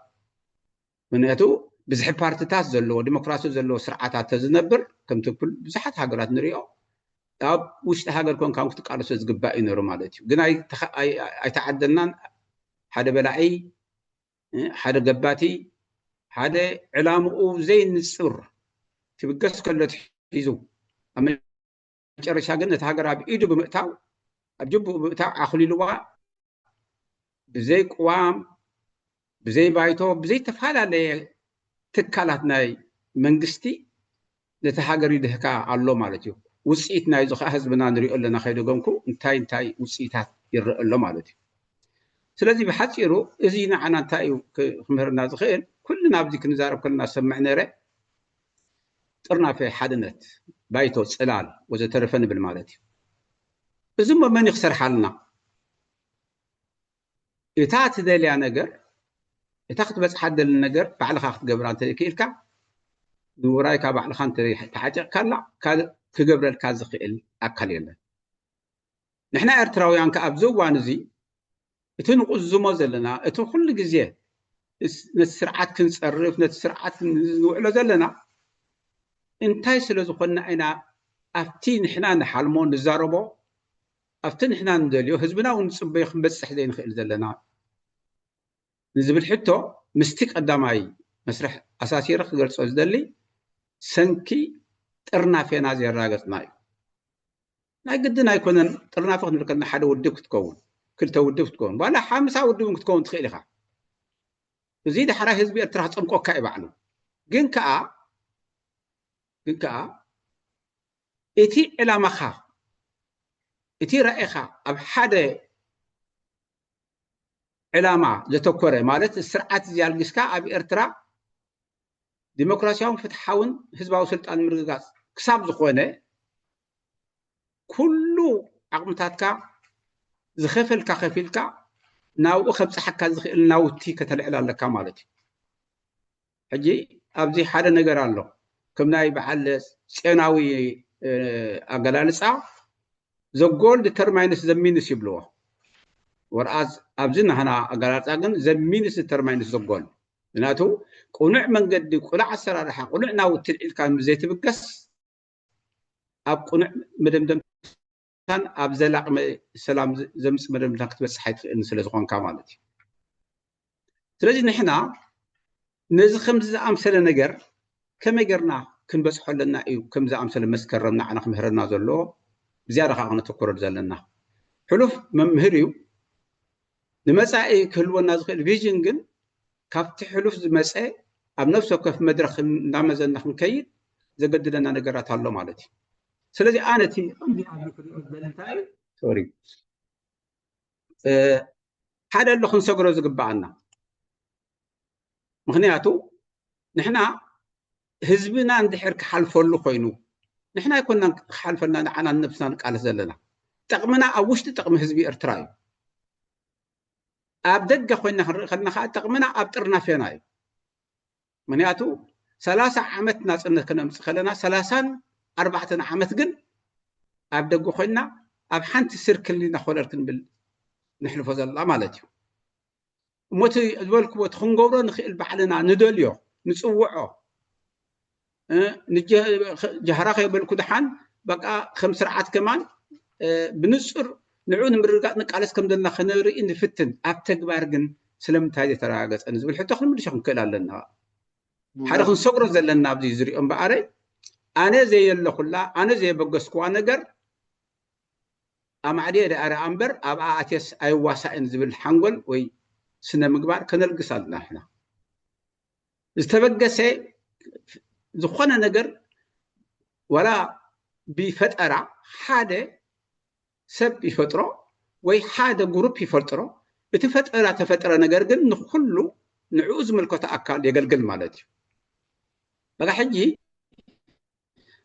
ምክንያቱ ብዝሒ ፓርትታት ዘለዎ ዲሞክራሲ ዘለዎ ስርዓታት ተዝነብር ከምቲ ኩል ብዙሓት ሃገራት ንሪኦ ኣብ ውሽጢ ሃገር ኮንካ እውን ክትቃለሶ ዝግባእ እዩ ነሩ ማለት እዩ። ግን ኣይ-፣ ተኸ-፣ ኣይ-፣ ኣይተዓደልናን። ሓደ በላዒ፣ እ፣ ሓደ ገባቲ፣ ሓደ ዕላምኡ ዘይንጹር ትብገስ ከሎ ሒዙ ኣብ መጨረሻ ግን ነቲ ሃገር ኣብ ኢዱ ብምእታው፣ ኣብ ጅቡኡ ብምእታው ዓኹሊልዋ ብዘይ ቅዋም፣ ብዘይ ባይቶ፣ ብዘይተፈላለየ ትካላት ናይ መንግስቲ ነቲ ሃገር ይድህካ ኣሎ ማለት እዩ። ውጽኢት ናይዚ ከኣ ህዝብና ንሪኦ ኣለና፣ ከይደገምኩ እንታይ እንታይ ውጽኢታት ይረአ ኣሎ ማለት እዩ። ስለዚ ብሓጺሩ እዚ ንዓና እንታይ እዩ ክ-፣ ክምህርና ዝኽእል? ኩልና ኣብዚ ክንዛረብ ከለና ዝሰምዕ ነይረ፣ ጥርናፈ፣ ሓድነት፣ ባይቶ፣ ጽላል ወዘተረፈ ንብል ማለት እዩ። እዚ እሞ መን እዩ ክሰርሓልና? እታ ትደልያ ነገር፣ እታ ክትበጽሓ ትደሊ ነገር ባዕልኻ ክትገብራ እንተ ክኢልካ፣ ንውራይካ ባዕልኻ እንተ ተዓጢቕካላ፣ ካልእ ክገብረልካ ዝኽእል ኣካል የለን። ንሕና ኤርትራውያን ከኣ ኣብዚ እዋን እዚ እቲ ንቕዝሞ ዘለና፣ እቲ ኩሉ ግዜ እስ-፣ ነቲ ስርዓት ክንጸርፍ፣ ነቲ ስርዓት ንውዕሎ ዘለና፣ እንታይ ስለ ዝኾንና ኢና ኣብቲ ንሕና ንሓልሞ፣ ንዛረቦ፣ ኣብቲ ንሕና ንደልዮ፣ ህዝብና እውን ዝጽበዮ ክንበጽሕ ዘይንኽእል ዘለና ንዝብል ሕቶ፣ ምስቲ ቀዳማይ መስርሕ ኣሳሲረ ክገልጾ ዝደሊ፣ ሰንኪ ጥርናፌና ዘየረጋገጽና እዩ። ናይ ግድን ኣይኮነን ጥርናፈ ክንብል ከለና ሓደ ውድብ ክትከውን፣ ክልተ ውድብ ክትከውን፣ ዋላ ሓምሳ ውድብ እውን ክትከውን ትኽእል ኢኻ። እዚ ዳሕራይ ህዝቢ ኤርትራ ክጸምቆካ እዩ ባዕሉ። ግን ከኣ፣ ግን ከኣ እቲ ዕላማኻ፣ እቲ ራኢኻ ኣብ ሓደ ዕላማ ዘተኮረ፣ ማለት ስርዓት እዚ ኣልጊስካ ኣብ ኤርትራ ዲሞክራሲያውን ፍትሓውን ህዝባዊ ስልጣን ምርግጋጽ ክሳብ ዝኾነ፣ ኩሉ ዓቕምታትካ ዝኸፈልካ ከፊልካ ናብኡ ከብጽሓካ ዝኽእል ናውቲ ከተልዕል ኣለካ ማለት እዩ። ሕጂ ኣብዚ ሓደ ነገር ኣሎ። ከም ናይ በዓል ጽዮናዊ፣ እ፣ ኣገላልጻ፣ the goal determines the means ይብልዎ። ወርኣዝ ኣብዚ ናህና ኣገላልጻ ግን the means determines the goal። ምክንያቱ ቅኑዕ መንገዲ፣ ቅኑዕ ኣሰራርሓ፣ ቅኑዕ ናውቲ ልዒልካ ምስ ዘይትብገስ ኣብ ቅኑዕ መደምደም መደምደምታን ኣብ ዘላቂ ሰላም ዘምፅእ መደምደምታ ክትበፅሕ ኣይትኽእልን ስለ ዝኾንካ ማለት እዩ። ስለዚ ንሕና ነዚ ከምዚ ዝኣምሰለ ነገር ከመይ ጌርና ክንበፅሖ ኣለና እዩ። ከም ዝኣምሰለ መስከረም ንዓና ክምህረና ዘለዎ ብዝያዳ ከዓ ክነተኮረሉ ዘለና። ሕሉፍ መምህር እዩ። ንመፃኢ ክህልወና ዝኽእል ቪዥን ግን ካብቲ ሕሉፍ ዝመፀ ኣብ ነፍሲ ወከፍ መድረክ እንዳመዘና ክንከይድ ዘገድደና ነገራት ኣሎ ማለት እዩ። ስለዚ ኣነ እቲ ቀንዲ ኣብዚ ክሪኦ ዝደሊ እንታይ እዩ? ሶሪ፣ ሓደ ኣሎ ክንሰግሮ ዝግባኣና። ምክንያቱ ንሕና ህዝብና እንድሕር ክሓልፈሉ ኮይኑ፣ ንሕና ኣይኮናን ክሓልፈልና ንዓና ንነብስና ንቃለስ ዘለና። ጥቕምና ኣብ ውሽጢ ጥቕሚ ህዝቢ ኤርትራ እዩ። ኣብ ደገ ኮይና ክንርኢ ከለና ከዓ ጥቕምና ኣብ ጥርናፌና እዩ። ምክንያቱ ሰላሳ ዓመት ናፅነት ክነምፅእ ከለና ሰላሳን ኣርባዕተን ዓመት ግን ኣብ ደገ ኮይና ኣብ ሓንቲ ስርክል ኢና ኮለል ክንብል ንሕልፎ ዘለና ማለት እዩ። እሞ እቲ ዝበልክዎ እቲ ክንገብሮ ንኽእል ባዕልና ንደልዮ ንፅውዖ እ፣ ንጀ-፣ ጀህራ ከይበልኩ ደሓን በቃ ከም ስርዓት ከማን እ፣ ብንፁር ንዑ ንምርግጋፅ ንቃለስ ከም ዘለና ከነርኢ ንፍትን። ኣብ ተግባር ግን ስለምንታይ ዘይተረጋገፀ ንዝብል ሕቶ ክንምልሾ ክንክእል ኣለና። ሓደ ክንሰግሮ ዘለና ኣብዚ ዝሪኦ እምበኣረ ኣነ ዘየለኹላ ኣነ ዘየበገስኩዋ ነገር ኣማዕድየ ደኣ ርኣ እምበር ኣብኣ ኣትየስ ኣይዋሳእን ዝብል ሓንጎል ወይ ስነ ምግባር ከነልግስ ኣለና። ንሕና ዝተበገሰ ዝኾነ ነገር ዋላ ብፈጠራ ሓደ ሰብ ይፈጥሮ ወይ ሓደ ግሩፕ ይፈጥሮ። እቲ ፈጠራ ተፈጥረ ነገር ግን ንኩሉ ንዕኡ ዝምልከቶ ኣካል የገልግል ማለት እዩ። በቃ ሕጂ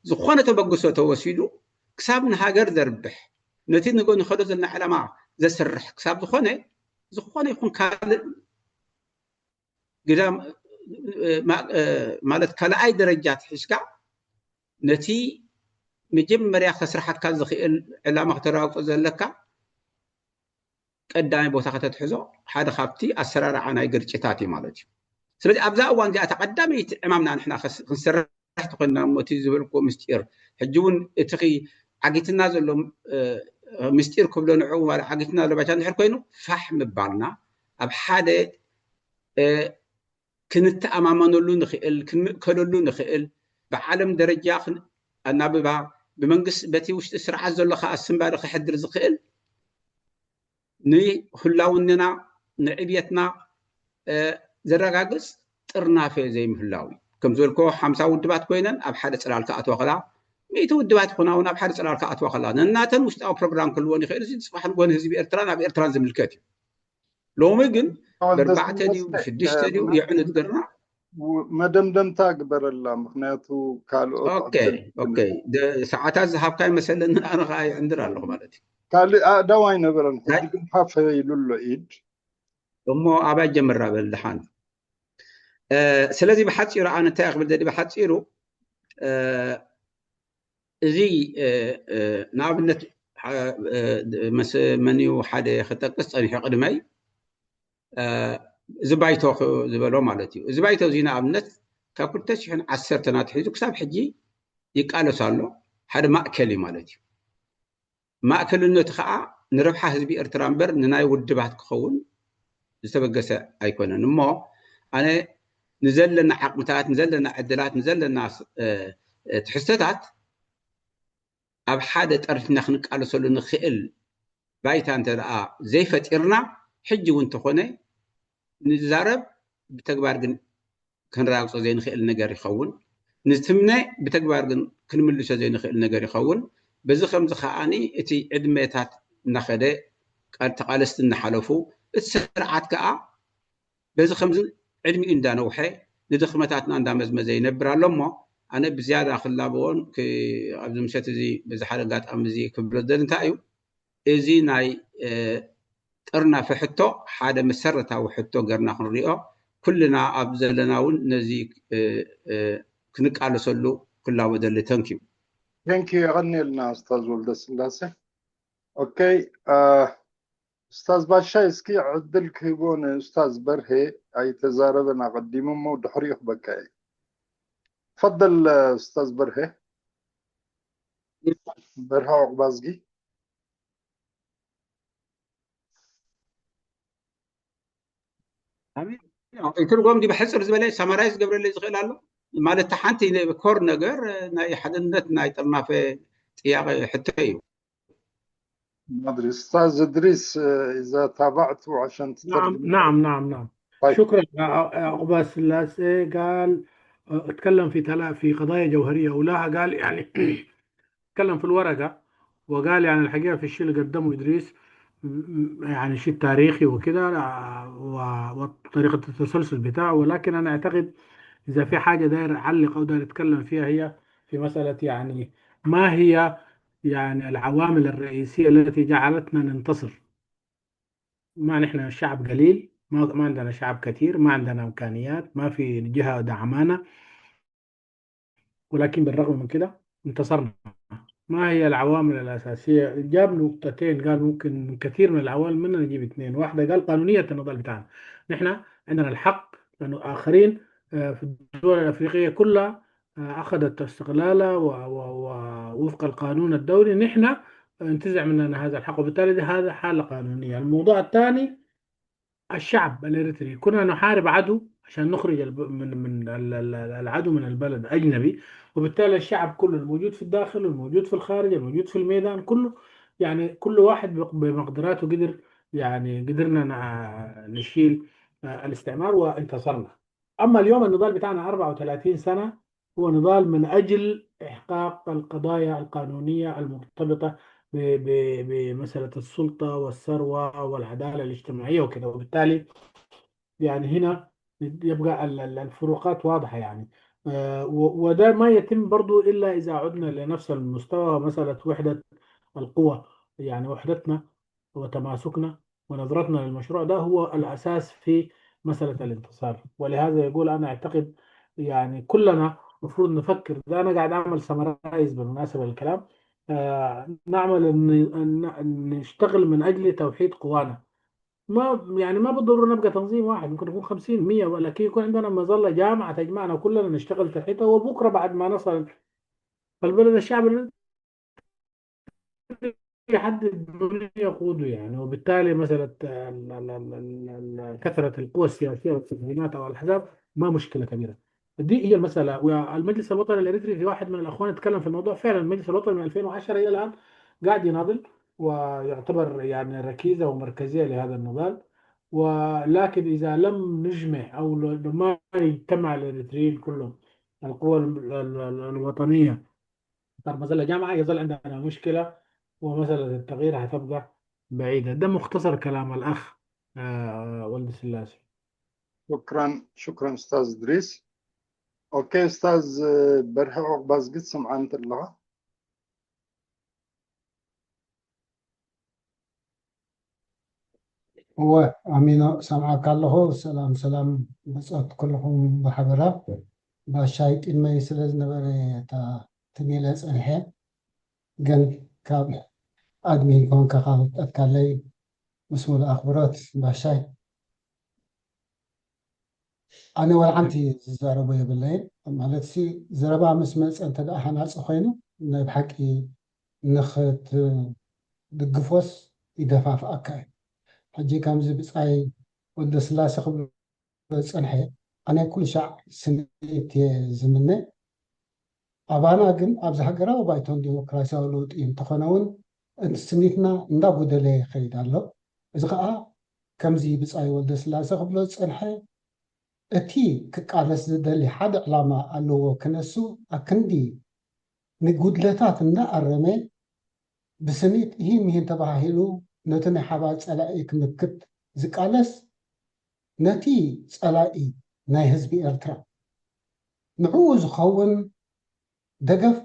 ዝኾነ ተበግሶ ተወሲዱ ክሳብ ንሃገር ዘርብሕ ነቲ ንጎ ንኸዶ ዘለና ዕላማ ዘስርሕ ክሳብ ዝኾነ ዝኾነ ይኹን ካልእ ግዳም እ፣ ማ- እ፣ ማለት ካልኣይ ደረጃ ትሒዝካ ነቲ መጀመርያ ከስርሓካ ዝኽእል ዕላማ ከተረጋግጾ ዘለካ ቀዳማይ ቦታ ከተትሕዞ ሓደ ካብቲ ኣሰራርዓ ናይ ግርጭታት እዩ ማለት እዩ። ስለዚ ኣብዛ እዋን እዚኣ እታ ቀዳመይቲ ዕማምና ንሕና ከስ- ክንሰርሕ ተኮይንና እሞ እቲ ዝበልኩዎ ምስጢር ሕጂ እውን እቲ ኺ ዓጊትና ዘሎ እ፣ ምስጢር ክብሎ ንዕኡ ማለት ዓጊትና ዘሎ ባይታ እንድሕር ኮይኑ ፋሕ ምባልና ኣብ ሓደ እ፣ ክንተኣማመነሉ ንኽእል ክንምእከለሉ ንኽእል ብዓለም ደረጃ ክን- ኣናብባ ብመንግስቲ በቲ ውሽጢ ስርዓት ዘሎ ከዓ ስንባደ ክሕድር ዝኽእል ንህላውንና ንዕብየትና እ፣ ዘረጋግፅ ጥርናፈ ዘይምህላው እዩ። ከም ዝበልኮ ሓምሳ ውድባት ኮይነን ኣብ ሓደ ፅላል ክኣትዋ ከላ ሚእቲ ውድባት ይኹና እውን ኣብ ሓደ ፅላል ክኣትዋ ከላ ነናተን ውሽጣዊ ፕሮግራም ክህልወን ይኽእል። እዚ ፅባሕ ንጎኒ ህዝቢ ኤርትራን ኣብ ኤርትራን ዝምልከት እዩ። ሎሚ ግን ኣወል ብኣርባዕተ ድዩ ደስደስተ፣ ብሽዱሽተ ድዩ እ፣ የዕኑት ገርና ው- መደምደምታ ግበረላ። ምክንያቱ ካልኦት ኣብ ኦኬ ዘ- ኦኬ ደ- ሰዓታት ዝሃብካ ይመሰለኒ ኣነ ከዓ ይዕንድር ኣለኹ ማለት እዩ። ካልእ ኣእዳው ኣይነበረን። ሕጂ ናይ- ግን ሓፈ ኢሉ ኣሎ ኢድ። እሞ ኣባይ ጀምራ በል ድሓን እ፣ ስለዚ ብሓፂሩ ኣነ እንታይ ክብል ደሊ ብሓፂሩ እ፣ እዚ እ፣ እ፣ ንኣብነት እ፣ እ፣ መስ- መንዩ ሓደ ክጠቅስ ፀኒሑ ቅድመይ እ፣ እዚ ባይቶ ክ- ዝበሎ ማለት እዩ። እዚ ባይቶ እዚ ንኣብነት ካብ ክልተ ሽሕን ዓሰርተን ኣትሒዙ ክሳብ ሕጂ ይቃለስ ኣሎ። ሓደ ማእከል እዩ ማለት እዩ። ማእከልነቱ ከዓ ንረብሓ ህዝቢ ኤርትራ እምበር ንናይ ውድባት ክኸውን ዝተበገሰ ኣይኮነን። እሞ ኣነ ንዘለና ዓቕምታት ንዘለና ዕድላት ንዘለና እ፣ እ፣ ትሕዝቶታት ኣብ ሓደ ጠርኒፍና ክንቃለሰሉ ንኽእል ባይታ እንተ ደኣ ዘይፈጢርና ሕጂ እውን እንተኾነ ንዛረብ ብተግባር ግን ከነረጋግጾ ዘይንኽእል ነገር ይኸውን። ንትምነ ብተግባር ግን ክንምልሶ ዘይንኽእል ነገር ይኸውን። በዚ ከምዚ ከዓኒ እቲ ዕድመታት እናኸደ ቃል ተቓለስቲ እናሓለፉ እቲ ስርዓት ከዓ በዚ ከምዚ ዕድሚኡ እንዳነውሐ ንድኽመታትና እንዳመዝመዘ ይነብር ኣሎ እሞ ኣነ ብዝያዳ ክላበዎን ክ- ኣብዚ ምሸት እዚ በዚ ሓደ ኣጋጣሚ እዚ ክብሎ ዝደሊ እንታይ እዩ እዚ ናይ እ፣ ጥርናፈ ሕቶ ሓደ መሰረታዊ ሕቶ ገርና ክንሪኦ ኩልና ኣብ ዘለና እውን ነዚ እ፣ እ፣ ክንቃለሰሉ ክላቦ ደሊ ተንኪዩ ቴንኪዩ የቐንየልና ኡስታዝ ወልደስላሴ። ኦኬ እ፣ ኡስታዝ ባሻይ እስኪ ዕድል ክህቦ ንኡስታዝ በርሄ ኣይተዛረበን ኣቐዲሙ እሞ ድሕሪኡ ክበካ እየ። ፈደል ኡስታዝ በርሄ በርሀ ዑቕባዝጊ። ትርጎም ዲ ብሕፅር ዝበለ ሳማራይዝ ገብረለይ ዝኽእል ኣሎ ማለት ሓንቲ ኮር ነገር ናይ ሓድነት ናይ ጥርናፈ ጥያቄ ሕቶ እዩ። ما ادري استاذ ادريس، اذا تابعته عشان نعم نعم نعم نعم. شكرا. عقبة سلاسة قال اتكلم في تلا في قضايا جوهرية ولاها قال يعني اتكلم في الورقة وقال يعني الحقيقة في الشيء اللي قدمه إدريس يعني شيء تاريخي وكذا، وطريقة التسلسل بتاعه. ولكن أنا أعتقد إذا في حاجة داير أعلق أو داير أتكلم فيها هي في مسألة يعني ما هي يعني العوامل الرئيسية التي جعلتنا ننتصر. ما نحن شعب قليل، ما, ما عندنا شعب كثير، ما عندنا إمكانيات، ما في جهة دعمانا، ولكن بالرغم من كده انتصرنا. ما هي العوامل الأساسية؟ جاب نقطتين، قال ممكن من كثير من العوامل منها نجيب اثنين. واحدة قال قانونية النضال بتاعنا. نحن عندنا الحق لأنه آخرين في الدول الأفريقية كلها أخذت استقلالها ووفق القانون الدولي، نحن انتزع مننا هذا الحق، وبالتالي هذا حالة قانونية. الموضوع الثاني الشعب الإريتري، كنا نحارب عدو عشان نخرج من من العدو من البلد أجنبي، وبالتالي الشعب كله الموجود في الداخل والموجود في الخارج الموجود في الميدان كله، يعني كل واحد بمقدراته قدر، يعني قدرنا نشيل الاستعمار وانتصرنا. أما اليوم النضال بتاعنا أربعة وثلاثين سنة هو نضال من أجل إحقاق القضايا القانونية المرتبطة بمسألة السلطة والثروة والعدالة الاجتماعية وكذا، وبالتالي يعني هنا يبقى الفروقات واضحة يعني. وده ما يتم برضو إلا إذا عدنا لنفس المستوى، مسألة وحدة القوى، يعني وحدتنا وتماسكنا ونظرتنا للمشروع ده هو الأساس في مسألة الانتصار. ولهذا يقول أنا أعتقد يعني كلنا مفروض نفكر، ده أنا قاعد أعمل سمرايز بالمناسبة للكلام، آه نعمل أن نشتغل من أجل توحيد قوانا. ما يعني ما بالضرورة نبقى تنظيم واحد، ممكن نكون خمسين مية، ولكن يكون عندنا مظلة جامعة تجمعنا كلنا نشتغل تحتها، وبكرة بعد ما نصل فالبلد الشعب يحدد من يقوده يعني. وبالتالي مسألة كثرة القوى السياسية والتنظيمات أو الأحزاب ما مشكلة كبيرة. دي هي المسألة. والمجلس الوطني الإريتري، في واحد من الأخوان اتكلم في الموضوع، فعلا المجلس الوطني من ألفين وعشرة إلى الآن قاعد يناضل ويعتبر يعني ركيزة ومركزية لهذا النضال. ولكن إذا لم نجمع أو ما يجتمع الإريتريين كلهم، القوى الوطنية، صار مظلة جامعة، يظل عندنا مشكلة، ومسألة التغيير هتبقى بعيدة. ده مختصر كلام الأخ ولد سلاسي. شكرا شكرا استاذ ادريس. اوكي استاذ برهي عقباز قد سمعان تلغى. እወ ኣሚኖ፣ ሰምዓካ ኣለኹ። ሰላም ሰላም ብጾት ኩልኹም ብሓበራ። ባሻይ ቅድመይ ስለ ዝነበረ እታ ትሚለ ጸኒሐ፣ ግን ካብ ኣድሚን ኮንካ ካብ ጠትካለይ ምስ ሙሉእ ኣኽብሮት ባሻይ። ኣነ ወላ ሓንቲ ዝዛረቦ የብለይን። ማለት ሲ ዘረባ ምስ መጸ እንተ ደኣ ሃናጺ ኮይኑ ናይ ብሓቂ ንኽትድግፎስ ይደፋፍኣካ እዩ። ሕጂ ከምዚ ብጻይ ወልደስላሴ ክብሎ ዝጸንሐ፣ ኣነ ኩሉ ሻዕ ስኒት እየ ዝምነ። ኣባና ግን ኣብዚ ሃገራዊ ባይቶን ዲሞክራሲያዊ ለውጢ እንተኾነ እውን እቲ ስኒትና እንዳጎደለ ይኸይድ ኣሎ። እዚ ኸኣ ከምዚ ብጻይ ወልደስላሴ ክብሎ ዝጸንሐ፣ እቲ ክቃለስ ዝደሊ ሓደ ዕላማ ኣለዎ ክነሱ ኣክንዲ ንጉድለታት እንዳኣረመ ብስኒት እሂን ምሂን ተባሃሂሉ ነቲ ናይ ሓባር ጸላኢ ክምክት ዝቃለስ ነቲ ጸላኢ ናይ ህዝቢ ኤርትራ ንዕኡ ዝኸውን ደገፍ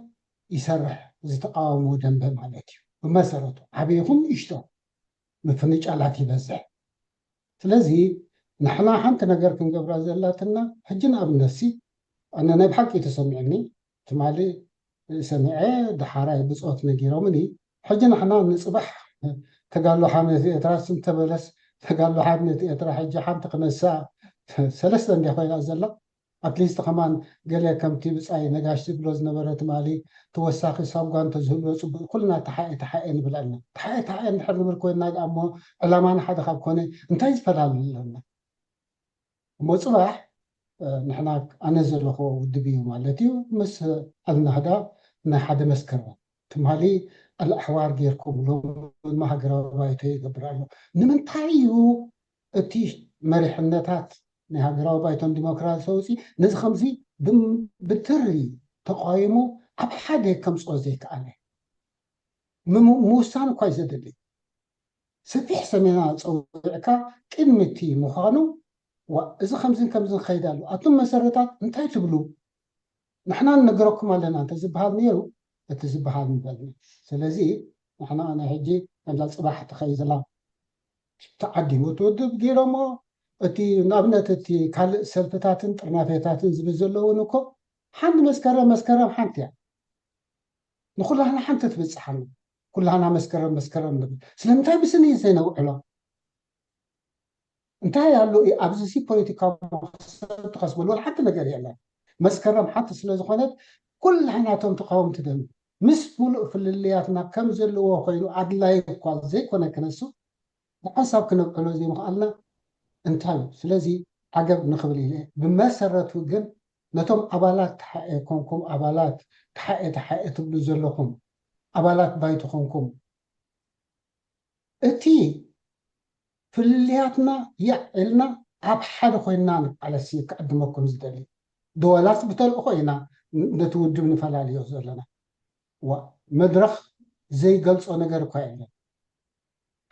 ይሰርሕ ዝተቃወሞ ደንበ ማለት እዩ። ብመሰረቱ ዓብዪ ይኹን ንእሽቶ ምፍንጫላት ይበዝሕ። ስለዚ ንሕና ሓንቲ ነገር ክንገብራ ዘላትና ሕጂ ንኣብነት ሲ ኣነ ናይ ብሓቂ ተሰሚዕኒ ትማሊ ሰሚዐ ደሓራይ ብፆት ነጊሮምኒ ሕጂ ንሕና ንፅባሕ ተጋሎ ሓርነት ኤርትራ ስም ተበለስ ተጋሎ ሓርነት ኤርትራ ሕጂ ሓንቲ ክነሳ ሰለስተ እንዲያ ኮይና ዘላ ኣትሊስት ከማን ገለ ከምቲ ብጻይ ነጋሽ ዝብሎ ዝነበረ ትማሊ ተወሳኺ ሳጓ እንተዝህልዎ ጽቡቅ ኩልና ተሓኤ ተሓኤ ንብል ኣለና። ተሓኤ ተሓኤ እንድሕር ንብል ኮይንና ደኣ እሞ ዕላማና ሓደ ካብ ኮነ እንታይ ዝፈላሊ ኣለና? እሞ ፅባሕ ንሕና ኣነ ዘለኹዎ ውድብ እዩ ማለት እዩ። ምስ ኣልናህዳ ናይ ሓደ መስከረም ትማሊ ኣልኣሕዋር ጌርኩም ሎም ድማ ሃገራዊ ባይቶ ይገብር ኣሎ። ንምንታይ እዩ እቲ መሪሕነታት ናይ ሃገራዊ ባይቶን ዲሞክራሲያዊ ውፅኢ ነዚ ከምዚ ብትሪ ተቃይሙ ኣብ ሓደ ከምፅኦ ዘይከኣለ? ምውሳን እኳ እዩ ዘድሊ። ሰፊሕ ሰሜና ፀዊዕካ ቅድሚ እቲ ምዃኑ ዋ እዚ ከምዝን ከምዝን ኸይድ ኣሎ ኣቱም መሰረታት እንታይ ትብሉ? ንሕና ንነገረኩም ኣለና እንተ ዝበሃል ነይሩ እቲ ዝበሃል ምበልና። ስለዚ ንሕና ናይ ሕጂ ከምዛ ፅባሕ ትኸይድ ዘላ ተዓዲሙ እቲ ውድብ ገይሮሞ እቲ ንኣብነት እቲ ካልእ ሰልፍታትን ጥርናፌታትን ዝብል ዘለውን እኮ ሓንቲ መስከረም መስከረም ሓንቲ እያ። ንኩላህና ሓንቲ ትብፅሓና። ኩላህና መስከረም መስከረም ንብል። ስለምንታይ ብስኒ ዘይነውዕሎ? እንታይ ኣሎ ኣብዚ ሲ ፖለቲካዊ መክሰብ ትኸስበሉ ሓንቲ ነገር የለን። መስከረም ሓንቲ ስለ ዝኾነት ኩላህና እቶም ተቃወምቲ ደም ምስ ሙሉእ ፍልልያትና ከም ዘለዎ ኮይኑ ኣድላይ እኳ ዘይኮነ ክነሱ ብሓንሳብ ክነብዕሎ ዘይምኽኣልና እንታይ እዩ? ስለዚ ዓገብ ንኽብል ኢለ ብመሰረቱ ግን ነቶም ኣባላት ተሓኤ ኮንኩም ኣባላት ተሓኤ ተሓኤ ትብሉ ዘለኹም ኣባላት ባይቶ ኮንኩም እቲ ፍልልያትና ያዕ ኢልና ኣብ ሓደ ኮይንና ንቃለስ እዩ ክዕድመኩም ዝደሊ። ድወላስ ብተልእኾ ኢና ነቲ ውድብ ንፈላልዮ ዘለና። ዋ መድረኽ ዘይገልጾ ነገር እኳ የለን።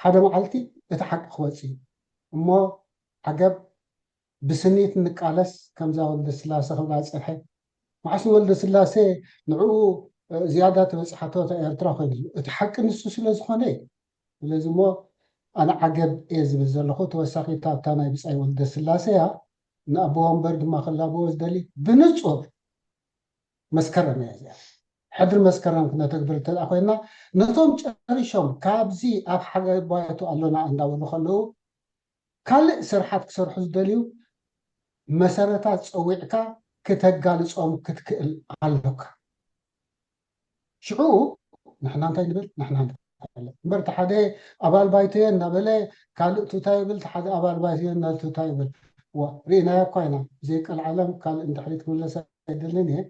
ሓደ መዓልቲ እቲ ሓቂ ክወፅእ እዩ እሞ ዓገብ ብስኒት ንቃለስ ከምዛ ወልደ ስላሴ ክብላ ዝፀንሐ መዓስ ንወልደ ስላሴ ንዕኡ ዝያዳ ተበፅሓቶ እታ ኤርትራ ኮይኑ እቲ ሓቂ ንሱ ስለ ዝኾነ እዩ። ስለዚ እሞ ኣነ ዓገብ እየ ዝብል ዘለኹ ተወሳኺ እታ ናይ ብፃይ ወልደ ስላሴ እያ ንኣቦ ወንበር ድማ ክላበዎ ዝደሊ ብንፁር መስከረም እያ እዚኣ ሕድሪ መስከረም ክነተግብር እንተ ኮይና ነቶም ጨሪሾም ካብዚ ኣብ ሓጋይ ባይቶ ኣሎና እንዳበሉ ከለዉ ካልእ ስርሓት ክሰርሑ ዝደልዩ መሰረታት ፀዊዕካ ክተጋልፆም ክትክእል ኣሎካ። ሽዑ ንሕና እንታይ ንብል ንሕና እምበር እቲ ሓደ ኣባል ባይቶየ እናበለ ካልእ ቱታ ይብል ሓደ ኣባል ባይቶየ እናቱታ ይብል። ርኢናዮ እኳ ኢና ዘይቀልዓለም ካልእ እንድሕሪ ክምለስ ኣይደልን እየ።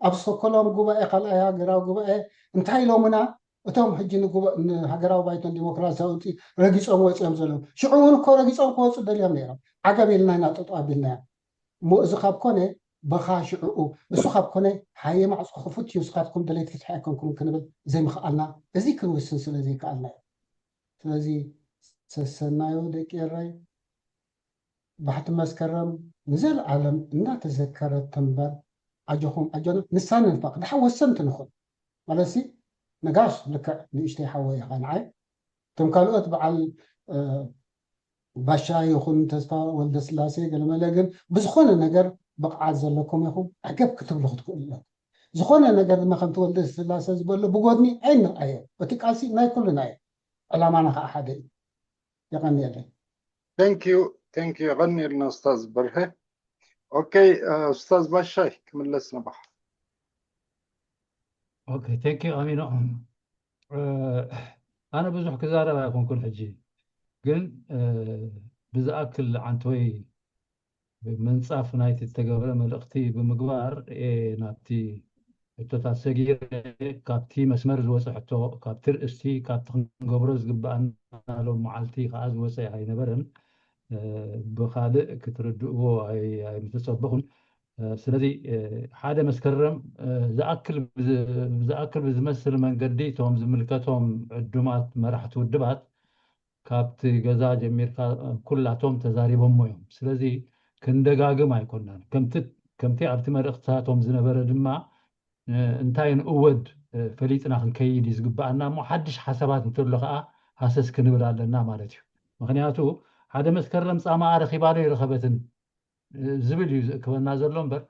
ኣብ ስቶኮሎም ጉባኤ ካልኣይ ሃገራዊ ጉባኤ እንታይ ኢሎምና እቶም ሕጂ ንሃገራዊ ባይቶን ዲሞክራሲያዊ ውፅኢት ረጊፆም ወፂኦም ዘለዉ ሽዑ እውን እኮ ረጊፆም ክወፁ ደልዮም ነይሮም። ዓገብ ኢልና ኢና ጠጠው ኣቢልናዮ። እሞ እዚ ካብ ኮነ በኻ ሽዕኡ እሱ ካብ ኮነ ሃየ ማዕፆ ክፉት እዩ ንስኻትኩም ደለይቲ ክትሕያ ኮንኩም ክንብል ዘይምኽኣልና እዚ ክንውስን ስለ ዘይከኣልና እዩ። ስለዚ ሰሰናዩ ደቂ ኤረይ ባሕቲ መስከረም ንዘለዓለም እናተዘከረት ትንበር። ኣጆኹም ኣጆና ንሳ ንንፋቕ ድሓ ወሰንቲ ንኹን ማለትሲ ነጋሽ ልክዕ ንእሽተይ ሓወይ ኢኻ ንዓይ እቶም ካልኦት በዓል ባሻ ይኹን ተስፋ ወልደስላሴ ገለመለ ግን ብዝኾነ ነገር ብቕዓት ዘለኩም ኢኹም ዕገብ ክትብሉ ክትክእሉ ኣለኩም። ዝኾነ ነገር ድማ ከምቲ ወልደስላሴ ዝበሎ ብጎድኒ ኣይንርኣዮ። እቲ ቃልሲ ናይ ኩልና እዩ። ዕላማና ከዓ ሓደ እዩ። የቐንየለይ። Thank you thank you የቐንየልና ኡስታዝ በርሀ። ኦኬ ኡስታዝ ባሻይ ክምለስ ንባሕ። ኦኬ thank you ኣሚኖ። ኣነ ብዙሕ ክዛረብ ኣይኮንኩን ሕጂ ግን ብዝኣክል ዓንተወይ ምንፃፍ ናይቲ ዝተገብረ መልእኽቲ ብምግባር እየ ናብቲ ሕቶታት ሰጊረ ካብቲ መስመር ዝወፀ ሕቶ ካብቲ ርእስቲ ካብቲ ክንገብሮ ዝግበኣና ሎም መዓልቲ ከዓ ዝወፀ ኣይነበረን ብካልእ ክትርድእዎ ኣይምተፀበኹን ስለዚ ሓደ መስከረም ዝኣክል ብዝመስል መንገዲ እቶም ዝምልከቶም ዕዱማት መራሕቲ ውድባት ካብቲ ገዛ ጀሚርካ ኩላቶም ተዛሪቦሞ እዮም። ስለዚ ክንደጋግም ኣይኮናን። ከምቲ ኣብቲ መልእኽትታቶም ዝነበረ ድማ እንታይ ንእወድ ፈሊጥና ክንከይድ እዩ ዝግበኣና እሞ ሓድሽ ሓሳባት እንተሎ ከዓ ሃሰስ ክንብል ኣለና ማለት እዩ። ምክንያቱ ሓደ መስከረም ፃማኣ ረኪባ ዶ ይረኸበትን ዝብል እዩ ዝእክበና ዘሎ እምበር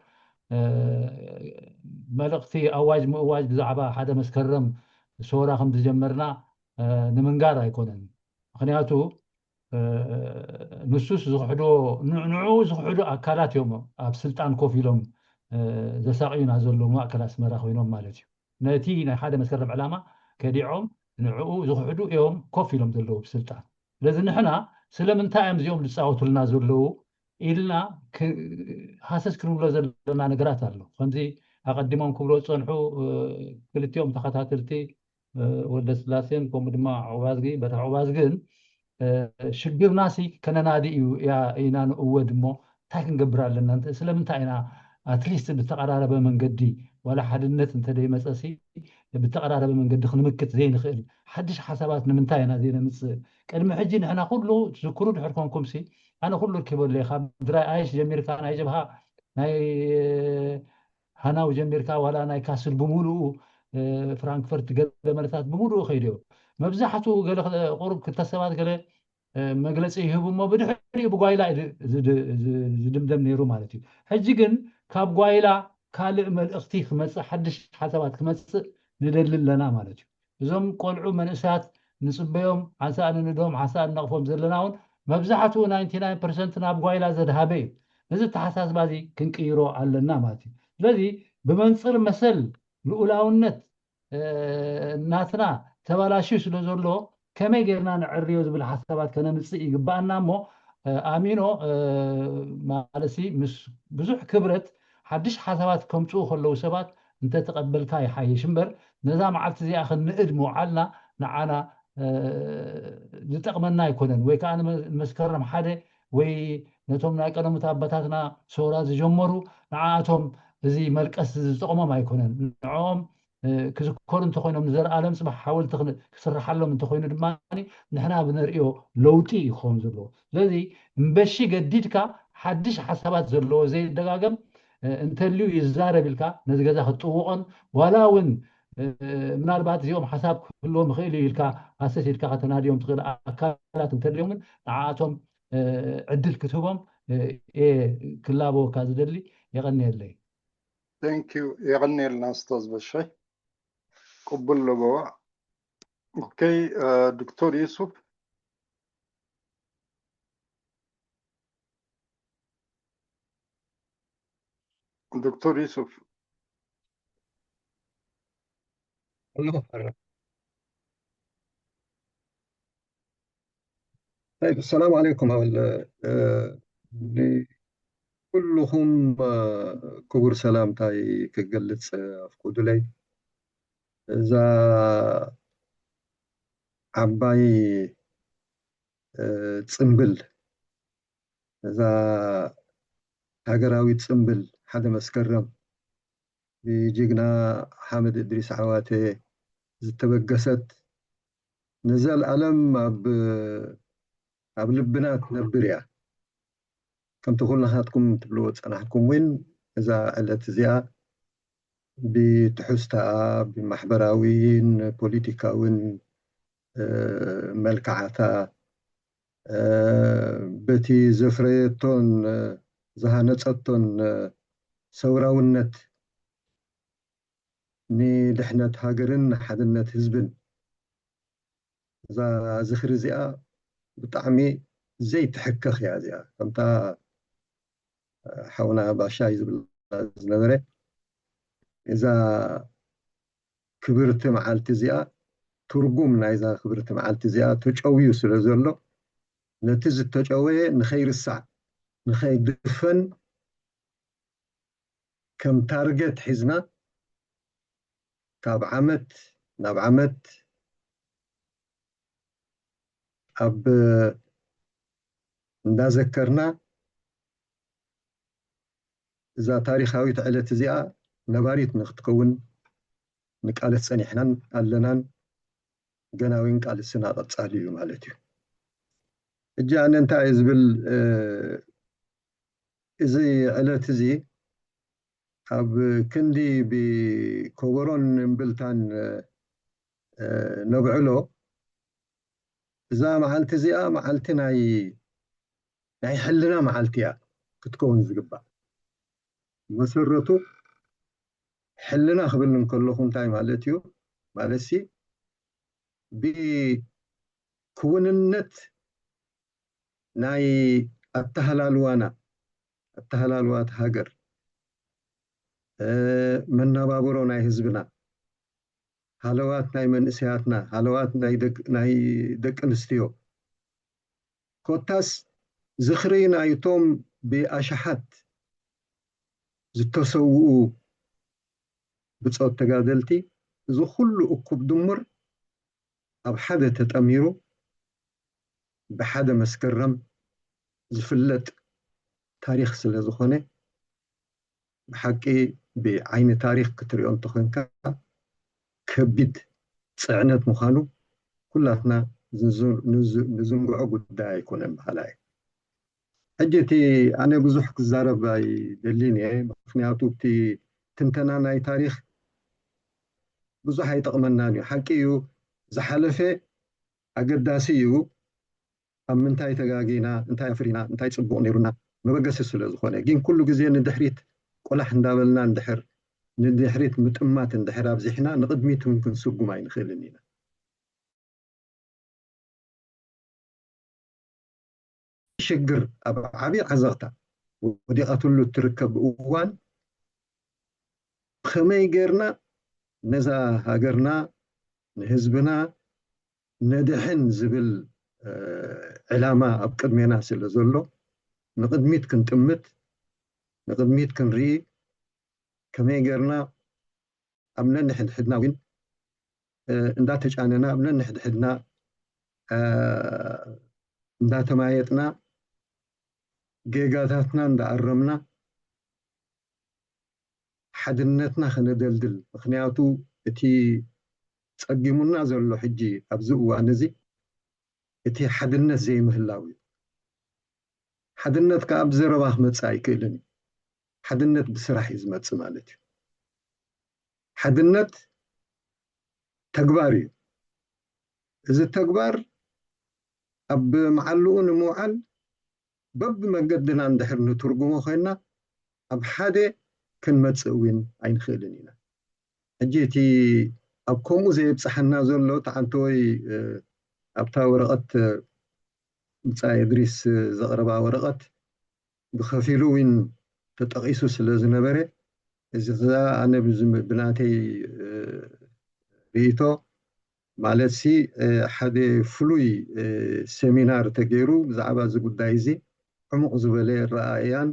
መልእኽቲ ኣዋጅ ምእዋጅ ብዛዕባ ሓደ መስከረም ሶራ ከም ዝጀመርና ንምንጋር ኣይኮነን። ምክንያቱ ንሱስ ዝክሕድዎ ንዕኡ ዝክሕዱ ኣካላት እዮም ኣብ ስልጣን ኮፍ ኢሎም ዘሳቅዩና ዘለዉ ማእከል ኣስመራ ኮይኖም ማለት እዩ። ነቲ ናይ ሓደ መስከረም ዕላማ ከዲዖም ንዕኡ ዝክሕዱ እዮም ኮፍ ኢሎም ዘለዉ ብስልጣን። ስለዚ ንሕና ስለምንታይ እዮም እዚኦም ዝፃወቱልና ዘለዉ ኢልና ሃሰስ ክንብሎ ዘለና ነገራት ኣሎ። ከምዚ ኣቐዲሞም ክብሎ ዝፀንሑ ክልቲኦም ተኸታተልቲ ወልደስላሴን ከምኡ ድማ ዑባዝጊ፣ በታ ዑባዝግን ሽግርናሲ ከነናዲ እዩ ኢና ንእወድ እሞ እንታይ ክንገብር ኣለና? ስለምንታይ ኢና ኣትሊስት ብተቐራረበ መንገዲ ዋላ ሓድነት እንተደይመፀሲ ብተቐራረበ መንገዲ ክንምክት ዘይንኽእል? ሓድሽ ሓሳባት ንምንታይ ኢና ዘይነምፅእ? ቅድሚ ሕጂ ንሕና ኩሉ ትዝክሩ ድሕር ኮንኩምሲ ኣነ ኩሉ ርኪበለይ ካብ ድራይ ኣይስ ጀሚርካ ናይ ጀብሃ ናይ ሃናው ጀሚርካ ዋላ ናይ ካስል ብምሉኡ ፍራንክፈርት ገለ መለታት ብምሉኡ ከይድዮ መብዛሕትኡ ገለ ቁሩብ ክልተ ሰባት ገለ መግለፂ ይህቡ እሞ ብድሕሪኡ ብጓይላ ዝድምደም ነይሩ ማለት እዩ። ሕጂ ግን ካብ ጓይላ ካልእ መልእኽቲ ክመፅእ ሓድሽ ሓሳባት ክመፅእ ንደሊ ኣለና ማለት እዩ። እዞም ቆልዑ መንእሰያት ንፅበዮም ሓንሳእ ንንዶም ሓንሳእ ንነቕፎም ዘለና እውን መብዛሕትኡ ናይንቲ ናይን ፐርሰንት ናብ ጓይላ ዘድሃበ እዩ። እዚ ኣተሓሳስባ እዚ ክንቅይሮ ኣለና ማለት እዩ። ስለዚ ብመንፅር መሰል ልኡላውነት ናትና ተባላሽዩ ስለ ዘሎ ከመይ ጌርና ንዕርዮ ዝብል ሓሳባት ከነምፅእ ይግባኣና እሞ ኣሚኖ ማለሲ ምስ ብዙሕ ክብረት ሓድሽ ሓሳባት ከምፅኡ ከለዉ ሰባት እንተተቐበልካ ይሓይሽ እምበር ነዛ መዓልቲ እዚኣ ክንእድ ምውዓልና ንዓና ዝጠቕመና ኣይኮነን። ወይ ከዓ ንመስከረም ሓደ ወይ ነቶም ናይ ቀደሙት ኣባታትና ሰውራ ዝጀመሩ ንዓኣቶም እዚ መልቀስ ዝጠቕሞም ኣይኮነን። ንዕኦም ክዝከሩ እንተኮይኖም ንዘርኣለም ፅባሕ ሓወልቲ ክስርሓሎም እንተኮይኑ ድማ ንሕና ብነርእዮ ለውጢ እዩ ክኸውን ዘለዎ። ስለዚ እምበሺ ገዲድካ ሓድሽ ሓሳባት ዘለዎ ዘይደጋገም እንተልዩ ይዛረብ ኢልካ ነዚ ገዛ ክትጥውቖን ዋላ እውን ምናልባት እዚኦም ሓሳብ ክህልዎም ይኽእል እዩ ኢልካ ኣሰሲድካ ከተናድዮም ትኽእል ኣካላት እንተልዮም እውን ንዓኣቶም ዕድል ክትህቦም ክላበወካ ዝደሊ። የቐንየለይ። Thank you። የቐንየልና ኡስታዝ በሻይ። ቅቡል ለበዋ። ኦኬ፣ ዶክተር ዩሱፍ። ዶክተር ዩሱፍ። ኣለኹ። طيب، السلام عليكم። ኩልኹም ክቡር ሰላምታይ ክገልፅ ኣፍቁዱለይ። እዛ ዓባይ ፅምብል፣ እዛ ሃገራዊት ፅምብል ሓደ መስከረም ብጅግና ሓመድ እድሪስ ዓዋተ ዝተበገሰት ንዘልኣለም ኣብ ኣብ ልብና ትነብር እያ። ከምቲ ኩልኻትኩም ትብልዎ ዝጸናሕኩም እውን እዛ ዕለት እዚኣ ብትሕዝቶኣ ብማሕበራዊን ፖለቲካዊን መልክዓታ በቲ ዘፍረየቶን ዝሃነጸቶን ሰውራውነት ንድሕነት ሃገርን ንሓድነት ህዝብን እዛ ዝኽሪ እዚኣ ብጣዕሚ ዘይትሕከኽ እያ። እዚኣ ከምታ ሓውና ባሻይ ዝብላ ዝነበረ እዛ ክብርቲ መዓልቲ እዚኣ ትርጉም ናይዛ ክብርቲ መዓልቲ እዚኣ ተጨውዩ ስለ ዘሎ ነቲ ዝተጨወየ ንኸይርሳዕ ንኸይድፈን ከም ታርገት ሒዝና ካብ ዓመት ናብ ዓመት ኣብ እንዳዘከርና እዛ ታሪኻዊት ዕለት እዚኣ ነባሪት ንክትከውን ንቃለስ ጸኒሕናን ኣለናን። ገና እውን ቃልስና ቀጻሊ እዩ ማለት እዩ። ሕጂ ኣነ እንታይ እየ ዝብል፣ እዚ ዕለት እዚ ኣብ ክንዲ ብኮበሮን እምብልታን ነብዕሎ፣ እዛ መዓልቲ እዚኣ መዓልቲ ናይ ናይ ሕልና መዓልቲ እያ ክትከውን ዝግባእ። መሰረቱ ሕልና ክብል እንከለኹ እንታይ ማለት እዩ? ማለትሲ ብክውንነት ናይ ኣተሃላልዋና ኣተሃላልዋት ሃገር መናባብሮ ናይ ህዝብና ሃለዋት ናይ መንእሰያትና ሃለዋት ናይ ደቂ ኣንስትዮ ኮታስ ዝኽሪ ናይቶም ብኣሽሓት ዝተሰውኡ ብጾት ተጋደልቲ፣ እዚ ኩሉ እኩብ ድሙር ኣብ ሓደ ተጠሚሩ ብሓደ መስከረም ዝፍለጥ ታሪኽ ስለ ዝኾነ፣ ብሓቂ ብዓይኒ ታሪኽ ክትሪኦ እንተኾንካ፣ ከቢድ ጽዕነት ምዃኑ ኩላትና ንዝንግዖ ጉዳይ ኣይኮነን በሃላይ። ሕጂ እቲ ኣነ ብዙሕ ክዛረብ ኣይደልን እየ፣ ምኽንያቱ እቲ ትንተና ናይ ታሪኽ ብዙሕ ኣይጠቕመናን እዩ። ሓቂ እዩ፣ ዝሓለፈ ኣገዳሲ እዩ። ኣብ ምንታይ ተጋጊና፣ እንታይ ኣፍሪና፣ እንታይ ጽቡቕ ነይሩና መበገሲ ስለ ዝኾነ። ግን ኩሉ ግዜ ንድሕሪት ቆላሕ እንዳበልና እንድሕር፣ ንድሕሪት ምጥማት እንድሕር ኣብዚሕና፣ ንቕድሚት እውን ክንስጉም ኣይንኽእልን ኢና። ሽግር ኣብ ዓቢ ዓዘቕታ ወዲቓትሉ እትርከብ እዋን፣ ብኸመይ ጌርና ነዛ ሃገርና ንህዝብና ነድሕን ዝብል ዕላማ ኣብ ቅድሜና ስለ ዘሎ፣ ንቕድሚት ክንጥምት፣ ንቕድሚት ክንርኢ፣ ከመይ ጌርና ኣብ ነንሕድሕድና እውን እንዳተጫነና፣ ኣብ ነንሕድሕድና እንዳተማየጥና፣ ጌጋታትና እንዳኣረምና፣ ሓድነትና ከነደልድል። ምኽንያቱ እቲ ጸጊሙና ዘሎ ሕጂ ኣብዚ እዋን እዚ እቲ ሓድነት ዘይምህላው እዩ። ሓድነት ከኣ ብዘረባ ክመጽእ ኣይክእልን እዩ። ሓድነት ብስራሕ እዩ ዝመጽእ ማለት እዩ። ሓድነት ተግባር እዩ። እዚ ተግባር ኣብ መዓልኡ ንምውዓል በብመገድና እንድሕር ንትርጉሞ ኮይና፣ ኣብ ሓደ ክንመጽእ እውን ኣይንኽእልን ኢና። ሕጂ እቲ ኣብ ከምኡ ዘየብጽሓና ዘሎ ተዓንተወይ ኣብታ ወረቐት ብጻይ እድሪስ ዘቕረባ ወረቐት ብኸፊሉ እውን ተጠቒሱ ስለ ዝነበረ፣ እዚ ኸኣ ኣነ ብናተይ ርእይቶ ማለትሲ ሓደ ፍሉይ ሰሚናር ተገይሩ ብዛዕባ እዚ ጉዳይ እዚ ዕሙቕ ዝበለ ረኣእያን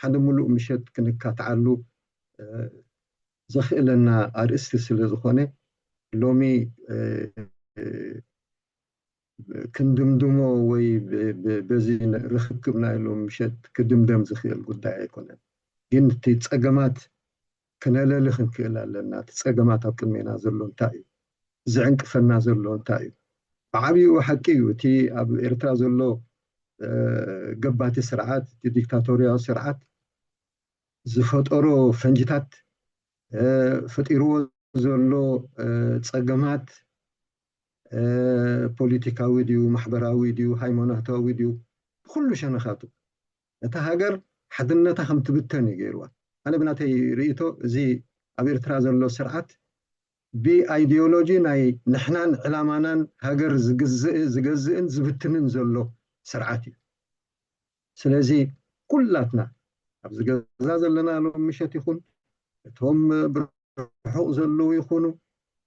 ሓደ ሙሉእ ምሸት ክንካትዓሉ ዘኽእለና ኣርእስቲ ስለ ዝኾነ ሎሚ ክንድምድሞ ወይ በዚ ርኽክብ ናይ ሎም ምሸት ክድምደም ዝኽእል ጉዳይ ኣይኮነን። ግን እቲ ጸገማት ክነለሊ ክንክእል ኣለና። እቲ ጸገማት ኣብ ቅድሜና ዘሎ እንታይ እዩ? ዝዕንቅፈና ዘሎ እንታይ እዩ? ብዓብይኡ ሓቂ እዩ። እቲ ኣብ ኤርትራ ዘሎ ገባቲ ስርዓት፣ እቲ ዲክታቶርያዊ ስርዓት ዝፈጠሮ ፈንጅታት፣ ፈጢርዎ ዘሎ ጸገማት፣ ፖለቲካዊ ድዩ፣ ማሕበራዊ ድዩ፣ ሃይማኖታዊ ድዩ፣ ብኹሉ ሸነኻቱ እታ ሃገር ሓድነታ ከም ትብተን እዩ ገይርዋ። ኣነ ብናተይ ርእይቶ፣ እዚ ኣብ ኤርትራ ዘሎ ስርዓት ብኣይዲዮሎጂ ናይ ንሕናን ዕላማናን ሃገር ዝግዝእ-፣ ዝገዝእን ዝብትንን ዘሎ ስርዓት እዩ። ስለዚ ኩላትና ኣብዚ ገዛ ዘለና ሎም ምሸት ይኹን፣ እቶም ብርሑቕ ዘለዉ ይኹኑ፣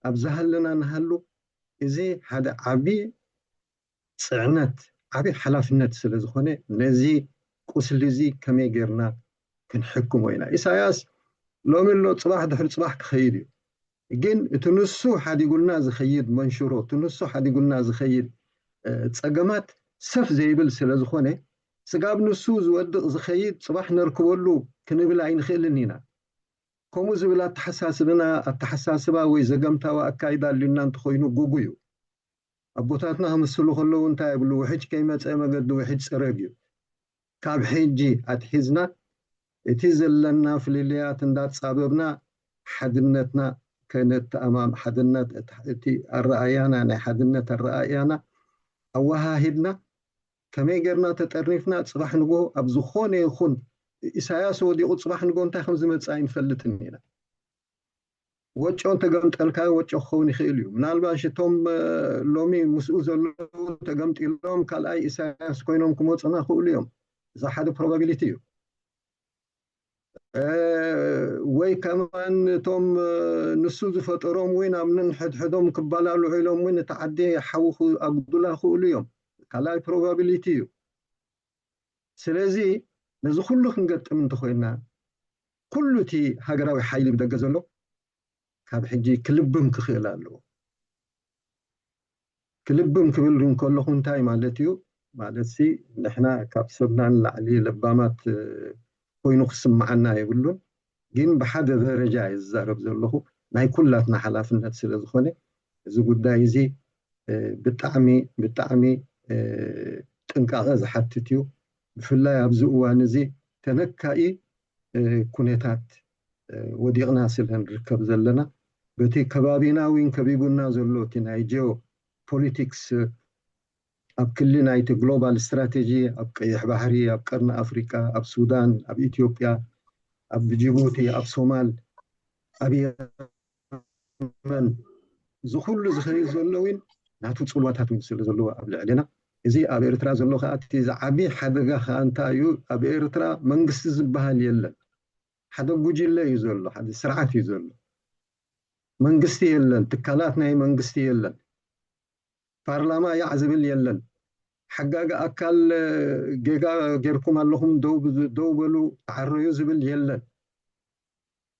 ኣብ ዝሃለና ንሃሉ፣ እዚ ሓደ ዓቢ ጽዕነት፣ ዓቢ ሓላፍነት ስለ ዝኾነ፣ ነዚ ቁስሊ እዚ ከመይ ጌርና ክንሕክሞ ኢና? ኢሳያስ ሎሚ ኣሎ፣ ጽባሕ ድሕሪ ጽባሕ ክኸይድ እዩ። ግን እቲ ንሱ ሓዲጉልና ዝኸይድ መንሽሮ፣ እቲ ንሱ ሓዲጉልና ዝኸይድ፣ እ፣ ጸገማት ሰፍ ዘይብል ስለ ዝኾነ፣ ስጋብ ንሱ ዝወድቕ ዝኸይድ ጽባሕ ነርክበሉ ክንብል ኣይንኽእልን ኢና። ከምኡ ዝብል ኣተሓሳስብና-፣ ኣተሓሳስባ ወይ ዘገምታዊ ኣካይዳ ኣልዩና እንተኾይኑ ግጉ እዩ። ኣቦታትና ክምስሉ ከለዉ እንታይ ይብሉ? "ውሕጅ ከይመጸ መገዲ ውሕጅ ጽረግ" እዩ። ካብ ሕጂ ኣትሒዝና እቲ ዘለና ፍልልያት እንዳጻበብና ሓድነትና ከነተኣማም-፣ ሓድነት፣ እቲ ኣረኣእያና፣ ናይ ሓድነት ኣረኣእያና ኣወሃሂድና ከመይ ጌርና ተጠርኒፍና ጽባሕ ንግሆ ኣብ ዝኾነ ይኹን ኢሳያስ ወዲቑ ጽባሕ ንግሆ እንታይ ከም ዝመጽእ ኣይንፈልጥን ኢና። ወጮ እንተገምጠልካዮ ወጮ ክኸውን ይኽእል እዩ። ምናልባሽ እቶም፣ እ፣ ሎሚ ምስኡ ዘለዉ ተገምጢሎም ካልኣይ ኢሳያስ ኮይኖም ክመጹና ክእሉ እዮም። እዛ ሓደ ፕሮባቢሊቲ እዩ። እ፣ ወይ ከማን እቶም፣ እ፣ ንሱ ዝፈጠሮም እውን ኣብ ነንሕድሕዶም ክበላልዑ ኢሎም እውን እቲ ዓዲ ሓዊ ክኣጉዱላ ክእሉ እዮም። ካልኣይ ፕሮባቢሊቲ እዩ። ስለዚ ነዚ ኩሉ ክንገጥም እንተኾይንና፣ ኩሉ እቲ ሃገራዊ ሓይሊ ብደገ ዘሎ ካብ ሕጂ ክልብም ክኽእል ኣለዎ። ክልብም ክብል እንከለኹ እንታይ ማለት እዩ? ማለት ሲ ንሕና ካብ ሰብና ንላዕሊ ለባማት ኮይኑ ክስምዓና የብሉን። ግን ብሓደ ደረጃ እየ ዝዛረብ ዘለኹ፣ ናይ ኩላትና ሓላፍነት ስለ ዝኾነ፣ እዚ ጉዳይ እዚ ብጣዕሚ ብጣዕሚ ጥንቃቐ ዝሓትት እዩ። ብፍላይ ኣብዚ እዋን እዚ ተነካኢ ኩነታት ወዲቕና ስለ ንርከብ ዘለና፣ በቲ ከባቢና እውን ከቢቡና ዘሎ እቲ ናይ ጂኦ ፖሊቲክስ፣ ኣብ ክሊ ናይቲ ግሎባል ስትራቴጂ፣ ኣብ ቀይሕ ባሕሪ፣ ኣብ ቀርኒ ኣፍሪቃ፣ ኣብ ሱዳን፣ ኣብ ኢትዮጵያ፣ ኣብ ጅቡቲ፣ ኣብ ሶማል፣ ኣብ የመን፣ እዚ ኩሉ ዝኸይድ ዘሎ እውን ናቱ ጽልዋታት እውን ስለ ዘለዎ ኣብ ልዕሌና፣ እዚ ኣብ ኤርትራ ዘሎ ከዓ እቲ ዝዓቢ ሓደጋ ከዓ እንታይ እዩ? ኣብ ኤርትራ መንግስቲ ዝበሃል የለን። ሓደ ጉጅለ እዩ ዘሎ፣ ሓደ ስርዓት እዩ ዘሎ። መንግስቲ የለን፣ ትካላት ናይ መንግስቲ የለን። ፓርላማ ያዕ ዝብል የለን። ሓጋጊ ኣካል ጌጋ ጌርኩም ኣለኹም፣ ደው በሉ፣ ተዓረዩ ዝብል የለን።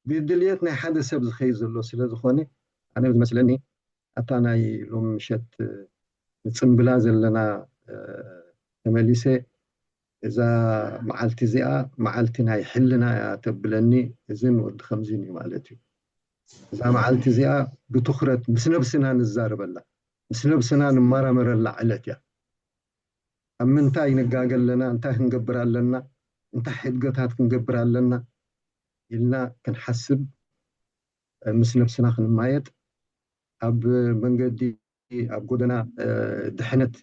ብድልየት ናይ ሓደ ሰብ ዝኸይድ ዘሎ ስለ ዝኾነ፣ ኣነ ዝመስለኒ ኣታ ናይ ሎም ምሸት ንጽምብላ ዘለና ተመሊሰ፣ እዛ መዓልቲ እዚኣ መዓልቲ ናይ ሕልና እያ ተብለኒ። እዝን ወዲ ከምዚን እዩ ማለት እዩ። እዛ መዓልቲ እዚኣ ብትኹረት ምስ ነብስና ንዛረበላ፣ ምስ ነብስና ንመራመረላ ዕለት እያ። ኣብ ምንታይ ንጋገ ኣለና፣ እንታይ ክንገብር ኣለና፣ እንታይ ሕድገታት ክንገብር ኣለና ኢልና ክንሓስብ፣ ምስ ነብስና ክንማየጥ፣ ኣብ መንገዲ ኣብ ጎደና ድሕነት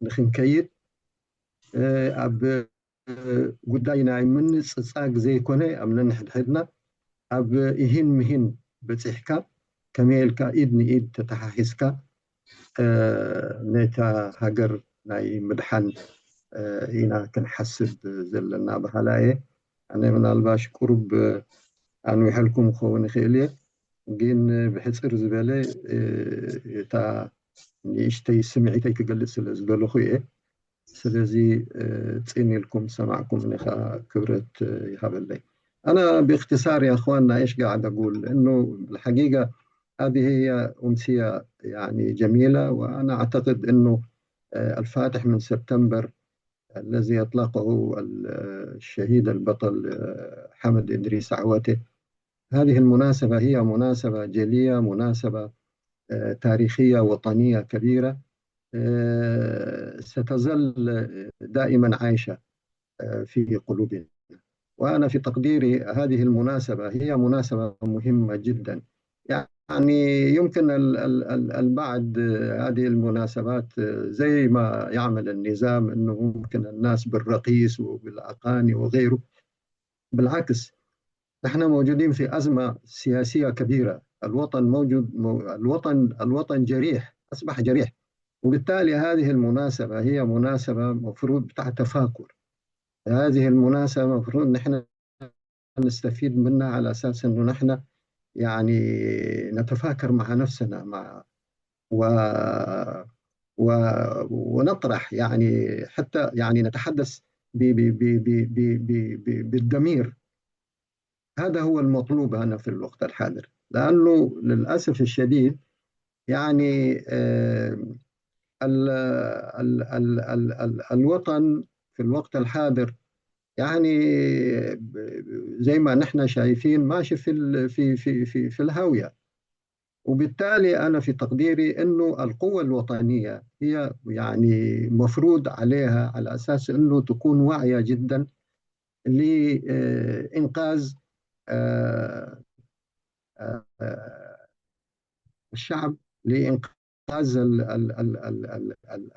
ንክንከይድ፣ ኣብ ጉዳይ ናይ ምንጽጻግ ዘይኮነ፣ ኣብ ነንሕድሕድና ኣብ ኢሂን ምሂን በጺሕካ፣ ከመይ ኢልካ ኢድ ንኢድ ተተሓሒዝካ ነታ ሃገር ናይ ምድሓን ኢና ክንሓስብ ዘለና በሃላ እየ። ኣነ ምናልባሽ ቁሩብ ኣንዊሐልኩም ክኸውን ይኽእል እየ፣ ግን ብሕጽር ዝበለ እታ ንእሽተይ ስምዒተይ ክገልጽ ስለ ዝደለኹ እየ። ስለዚ ጽን ኢልኩም ዝሰማዕኩምኒ ከዓ ክብረት ይሃበለይ። أنا باختصار يا أخواننا إيش قاعد أقول؟ إنه الحقيقة هذه هي أمسية يعني جميلة، وأنا أعتقد إنه الفاتح من سبتمبر الذي أطلقه الشهيد البطل حمد إدريس عواتي، هذه المناسبة هي مناسبة جلية، مناسبة تاريخية وطنية كبيرة، ستظل دائما عايشة في قلوبنا. وأنا في تقديري هذه المناسبة هي مناسبة مهمة جدا. يعني يمكن البعض هذه المناسبات زي ما يعمل النظام، إنه ممكن الناس بالرقيص وبالأغاني وغيره. بالعكس، نحن موجودين في أزمة سياسية كبيرة. الوطن موجود، الوطن الوطن جريح، أصبح جريح. وبالتالي هذه المناسبة هي مناسبة مفروض بتاع تفاكر. هذه المناسبة مفروض نحن نستفيد منها على أساس إنه نحن يعني نتفاكر مع نفسنا، مع و و ونطرح يعني حتى يعني نتحدث ب ب ب ب ب ب ب بالضمير. هذا هو المطلوب هنا في الوقت الحاضر، لأنه للأسف الشديد يعني آه، ال ال ال ال ال الوطن في الوقت الحاضر يعني زي ما نحن شايفين ماشي في في في في في الهاوية. وبالتالي أنا في تقديري إنه القوة الوطنية هي يعني مفروض عليها على أساس إنه تكون واعية جدًا لإنقاذ الشعب، لإنقاذ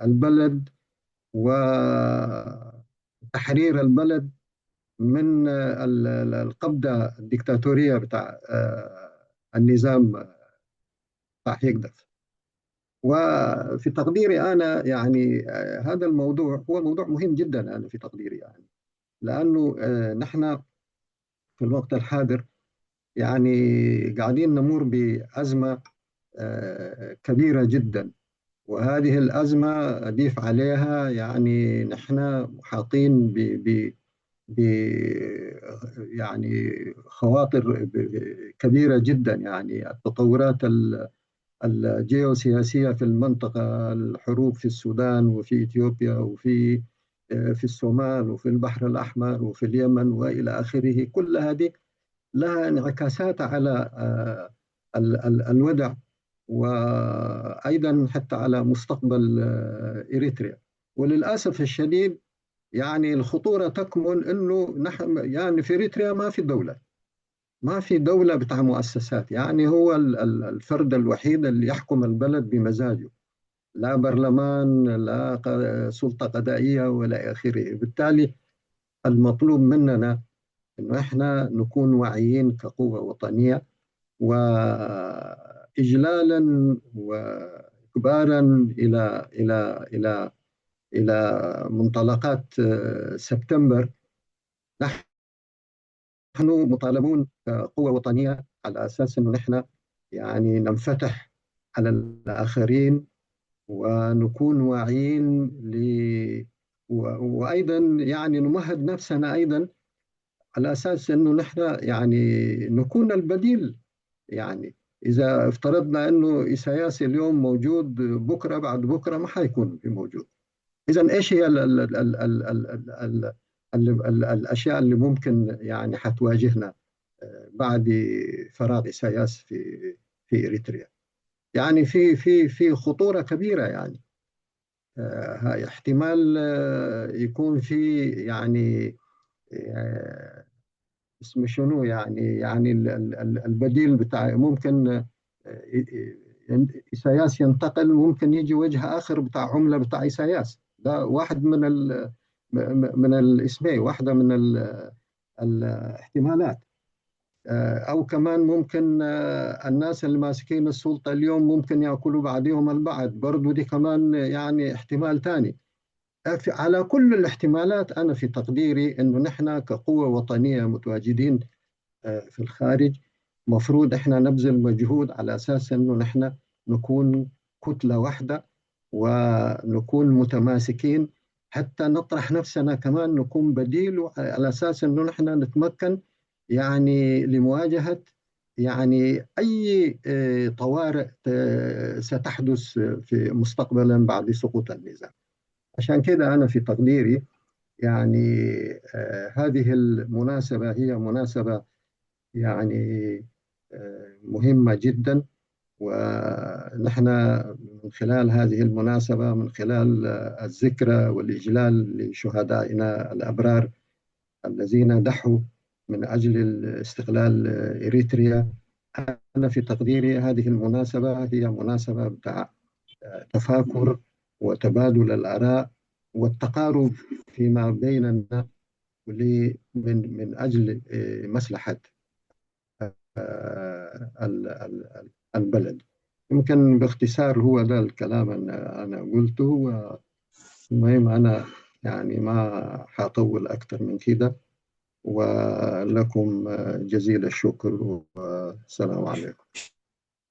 البلد وتحرير البلد من القبضة الدكتاتورية بتاع النظام بتاع هيغداف. وفي تقديري أنا يعني هذا الموضوع هو موضوع مهم جدًا، أنا في تقديري يعني، لأنه نحن في الوقت الحاضر يعني قاعدين نمر بأزمة كبيرة جدًا. وهذه الأزمة أضيف عليها يعني نحن محاطين ب ب يعني خواطر كبيرة جدا، يعني التطورات الجيوسياسية في المنطقة، الحروب في السودان وفي إثيوبيا وفي في الصومال وفي البحر الأحمر وفي اليمن وإلى آخره، كل هذه لها انعكاسات على الوضع وأيضا حتى على مستقبل إريتريا. وللأسف الشديد يعني الخطورة تكمن أنه نحن يعني في إريتريا ما في دولة، ما في دولة بتاع مؤسسات، يعني هو الفرد الوحيد اللي يحكم البلد بمزاجه، لا برلمان، لا سلطة قضائية ولا آخره. بالتالي المطلوب مننا أنه إحنا نكون واعيين كقوة وطنية، وإجلالا وإكبارا إلى إلى إلى إلى منطلقات سبتمبر. نحن مطالبون كقوة وطنية على أساس أنه نحن يعني ننفتح على الآخرين، ونكون واعيين ل وأيضا يعني نمهد نفسنا أيضا على أساس أنه نحن يعني نكون البديل. يعني إذا افترضنا أنه إساياس اليوم موجود، بكرة بعد بكرة ما حيكون موجود. إذا إيش هي ال ال ال ال ال ال ال ال ال الأشياء اللي ممكن يعني حتواجهنا بعد فراغ إساياس في في إريتريا؟ يعني في في في خطورة كبيرة، يعني هاي احتمال يكون في يعني اسمه شنو، يعني يعني البديل بتاع ممكن إساياس ينتقل، ممكن يجي وجه آخر بتاع عملة بتاع إساياس. ده واحد من ال من الاسمين، واحدة من الاحتمالات. أو كمان ممكن الناس اللي ماسكين السلطة اليوم ممكن يأكلوا بعضهم البعض، برضو دي كمان يعني احتمال تاني. على كل الاحتمالات، أنا في تقديري أنه نحن كقوة وطنية متواجدين في الخارج مفروض إحنا نبذل مجهود على أساس أنه نحن نكون كتلة واحدة ونكون متماسكين، حتى نطرح نفسنا كمان نكون بديل، على أساس أنه نحن نتمكن يعني لمواجهة يعني أي طوارئ ستحدث في مستقبلا بعد سقوط النظام. عشان كده أنا في تقديري يعني هذه المناسبة هي مناسبة يعني مهمة جدا، ونحن من خلال هذه المناسبة، من خلال الذكرى والإجلال لشهدائنا الأبرار الذين ضحوا من أجل استقلال إريتريا، أنا في تقديري هذه المناسبة هي مناسبة بتاع تفاكر وتبادل الآراء والتقارب فيما بيننا من من أجل مصلحة البلد. يمكن باختصار هو ده الكلام أنا قلته. المهم أنا يعني ما حطول أكثر من كده، ولكم جزيل الشكر والسلام عليكم.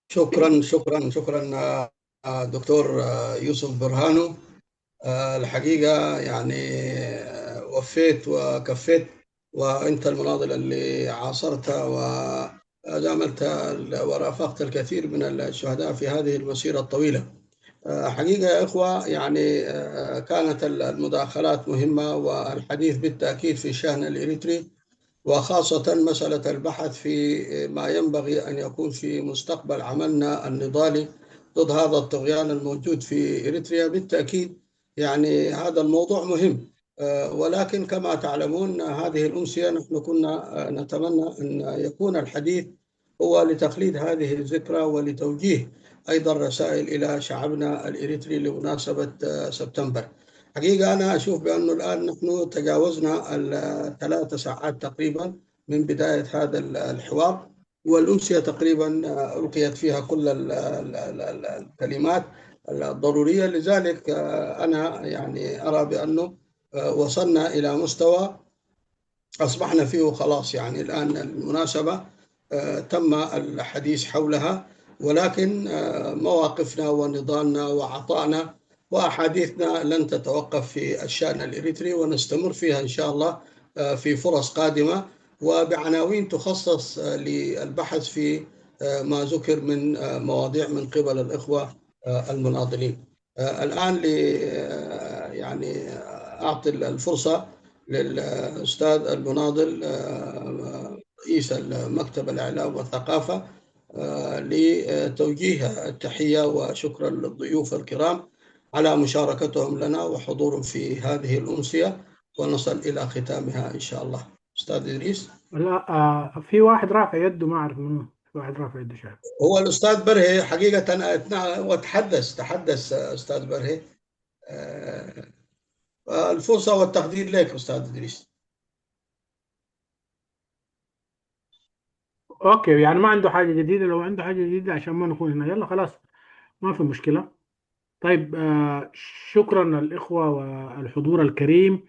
شكرا شكرا شكرا دكتور يوسف برهانو. الحقيقة يعني وفيت وكفيت، وأنت المناضل اللي عاصرت وجاملت ورافقت الكثير من الشهداء في هذه المسيرة الطويلة. حقيقة يا إخوة يعني كانت المداخلات مهمة، والحديث بالتأكيد في الشأن الإريتري، وخاصة مسألة البحث في ما ينبغي أن يكون في مستقبل عملنا النضالي ضد هذا الطغيان الموجود في إريتريا. بالتأكيد يعني هذا الموضوع مهم، ولكن كما تعلمون هذه الأمسية نحن كنا نتمنى أن يكون الحديث هو لتخليد هذه الذكرى ولتوجيه أيضا رسائل إلى شعبنا الإريتري لمناسبة سبتمبر. حقيقة أنا أشوف بأنه الآن نحن تجاوزنا الثلاث ساعات تقريبا من بداية هذا الحوار، والأمسية تقريبا ألقيت فيها كل الكلمات الضرورية. لذلك أنا يعني أرى بأنه وصلنا إلى مستوى أصبحنا فيه خلاص. يعني الآن المناسبة تم الحديث حولها، ولكن مواقفنا ونضالنا وعطائنا وأحاديثنا لن تتوقف في الشأن الإريتري، ونستمر فيها إن شاء الله في فرص قادمة، وبعناوين تخصص للبحث في ما ذكر من مواضيع من قبل الإخوة المناضلين. الآن ل يعني أعطي الفرصة للأستاذ المناضل رئيس مكتب الإعلام والثقافة لتوجيه التحية وشكرا للضيوف الكرام على مشاركتهم لنا وحضورهم في هذه الأمسية، ونصل إلى ختامها إن شاء الله. أستاذ إدريس. لا آه في واحد رافع يده، ما أعرف منو. في واحد رافع يده شايف. هو الأستاذ برهي حقيقة أثناء وتحدث تحدث أستاذ برهي. آه الفرصة والتقدير لك أستاذ إدريس. اوكي، يعني ما عنده حاجة جديدة. لو عنده حاجة جديدة عشان ما نكون هنا، يلا خلاص، ما في مشكلة. طيب، آه شكرا الإخوة والحضور الكريم،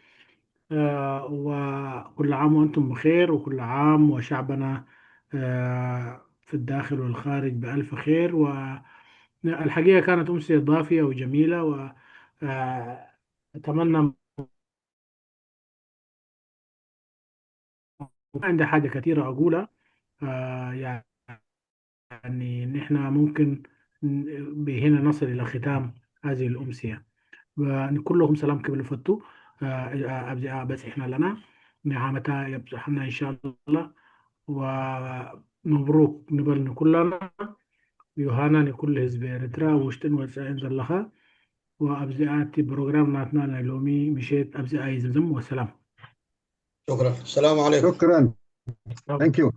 آه وكل عام وأنتم بخير، وكل عام وشعبنا آه في الداخل والخارج بألف خير. والحقيقة كانت أمسية ضافية وجميلة، وأتمنى ما عندي حاجة كثيرة أقولها. آه يعني نحن ممكن بهنا نصل إلى ختام هذه الأمسية. كلهم سلام كبل فتو. آه بس إحنا لنا نعمتا يبزحنا إن شاء الله. ومبروك نبل كلنا يوهانا لكل حزب إريترا وشتن وسعين زلخا. وأبزئاتي بروغرام ناتنا لومي مشيت أبزئ أي زمزم والسلام. شكرا. السلام عليكم. شكرا. Thank you.